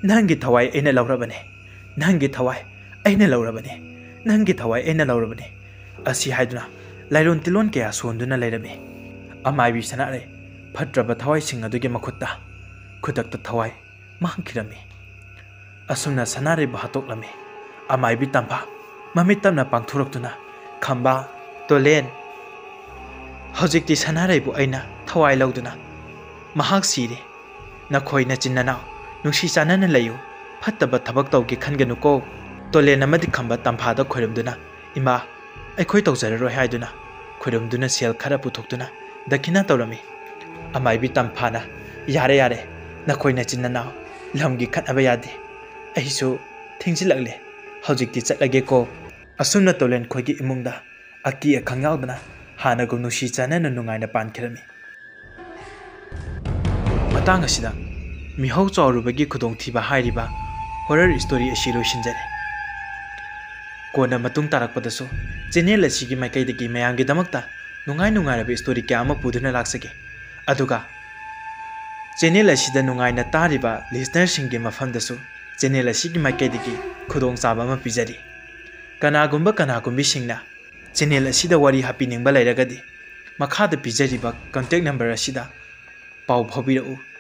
ꯅꯪꯒꯤ ꯊꯋꯥꯏ ꯑꯩꯅ ꯂꯧꯔꯕꯅꯦ, ꯅꯪꯒꯤ ꯊꯋꯥꯏ ꯑꯩꯅ ꯂꯧꯔꯕꯅꯦ, ꯅꯪꯒꯤ ꯊꯋꯥꯏ ꯑꯩꯅ ꯂꯧꯔꯕꯅꯦ" ꯑꯁꯤ ꯍꯥꯏꯗꯨꯅ ꯂꯥꯏꯔꯣꯟ ꯇꯤꯂꯣꯟ ꯀꯌꯥ ꯁꯣꯟꯗꯨꯅ ꯂꯩꯔꯝꯃꯤ꯫ ꯑꯃꯥꯏꯕꯤ ꯁꯅꯥꯔꯩ ꯐꯠꯇ꯭ꯔꯕ ꯊꯋꯥꯏꯁꯤꯡ ꯑꯗꯨꯒꯤ ꯃꯈꯨꯠꯇ ꯈꯨꯗꯛꯇ ꯊꯋꯥꯏ ꯃꯥꯡꯈꯤꯔꯝꯃꯤ꯫ ꯑꯁꯨꯝꯅ ꯁꯅꯥꯔꯩꯕꯨ ꯍꯥꯠꯇꯣꯛꯂꯝꯃꯤ꯫ ꯑꯃꯥꯏꯕꯤ ꯇꯝꯐꯥ ꯃꯃꯤꯠ ꯇꯞꯅ ꯄꯥꯡꯊꯣꯔꯛꯇꯨꯅ, "ꯈꯝꯕ, ꯇꯣꯂꯦꯟ, ꯍꯧꯖꯤꯛꯇꯤ ꯁꯅꯥꯔꯩꯕꯨ ꯑꯩꯅ ꯊꯋꯥꯏ ꯂꯧꯗꯨꯅ ꯃꯍꯥꯛ ꯁꯤꯔꯦ꯫ ꯅꯈꯣꯏ ꯅꯆꯤꯟ ꯅꯅꯥꯎ ꯅꯨꯡꯁꯤ ꯆꯥꯟꯅꯅ ꯂꯩꯌꯨ꯫ ꯐꯠꯇꯕ ꯊꯕꯛ ꯇꯧꯒꯦ ꯈꯟꯒꯅꯨꯀꯣ꯫" ꯇꯣꯂꯦꯟ ꯑꯃꯗꯤ ꯈꯝꯕ ꯇꯝꯐꯥꯗ ꯈꯣꯏꯔꯝꯗꯨꯅ, "ꯏꯃꯥ, ꯑꯩꯈꯣꯏ ꯇꯧꯖꯔꯔꯣꯏ" ꯍꯥꯏꯗꯨꯅ ꯈꯨꯔꯨꯝꯗꯨꯅ ꯁꯦꯜ ꯈꯔ ꯄꯨꯊꯣꯛꯇꯨꯅ ꯗꯈꯤꯅꯥ ꯇꯧꯔꯝꯃꯤ꯫ ꯑꯃꯥꯏꯕꯤ ꯇꯝꯐꯥꯅ, "ꯌꯥꯔꯦ, ꯌꯥꯔꯦ, ꯅꯈꯣꯏ ꯅꯆꯤꯟ ꯅꯅꯥꯎ ꯂꯝꯒꯤ ꯈꯠꯅꯕ ꯌꯥꯗꯦ꯫ ꯑꯩꯁꯨ ꯊꯦꯡꯖꯤꯜꯂꯛꯂꯦ꯫ ꯍꯧꯖꯤꯛꯇꯤ ꯆꯠꯂꯒꯦꯀꯣ꯫" ꯑꯁꯨꯝꯅ ꯇꯣꯂꯦꯟ ꯈꯣꯏꯒꯤ ꯏꯃꯨꯡꯗ ꯑꯀꯤ ꯑꯈꯪ ꯌꯥꯎꯗꯅ ꯍꯥꯟꯅꯒꯨꯝ ꯅꯨꯡꯁꯤ ꯆꯥꯟꯅꯅ ꯅꯨꯡꯉꯥꯏꯅ ꯄꯥꯟꯈꯤꯔꯝꯃꯤ꯫ ꯃꯇꯥꯡ ꯑꯁꯤꯗ ꯃꯤꯍꯧ ꯆꯥꯎꯔꯨꯕꯒꯤ ꯈꯨꯗꯣꯡꯊꯤꯕ ꯍꯥꯏꯔꯤꯕ horror story ꯑꯁꯤ ꯂꯣꯏꯁꯤꯟꯖꯔꯦ꯫ ꯀꯣꯟꯅ ꯃꯇꯨꯡ ꯇꯥꯔꯛꯄꯗꯁꯨ channel ꯑꯁꯤꯒꯤ ꯃꯥꯏꯀꯩꯗꯒꯤ ꯃꯌꯥꯝꯒꯤꯗꯃꯛꯇ ꯅꯨꯡꯉꯥꯏ ꯅꯨꯡꯉꯥꯏꯔꯕ story ꯀꯌꯥ ꯑꯃ ꯄꯨꯗꯨꯅ ꯂꯥꯛꯆꯒꯦ꯫ ꯑꯗꯨꯒ channel ꯑꯁꯤꯗ ꯅꯨꯡꯉꯥꯏꯅ ꯇꯥꯔꯤꯕ listenerꯁꯤꯡꯒꯤ ꯃꯐꯝꯗꯁꯨ channel ꯑꯁꯤꯒꯤ ꯃꯥꯏꯀꯩꯗꯒꯤ ꯈꯨꯗꯣꯡꯆꯥꯕ ꯑꯃ ꯄꯤꯖꯔꯤ꯫ ꯀꯅꯥꯒꯨꯝꯕ ꯀꯅꯥꯒꯨꯝꯕꯤꯁꯤꯡꯅ channel ꯑꯁꯤꯗ ꯋꯥꯔꯤ ꯍꯥꯞꯄꯤꯅꯤꯡꯕ ꯂꯩꯔꯒꯗꯤ ꯃꯈꯥꯗ ꯄꯤꯖꯔꯤꯕ contact number ꯑꯁꯤꯗ ꯄꯥꯎ ꯐꯥꯎꯕꯤꯔꯛꯎ꯫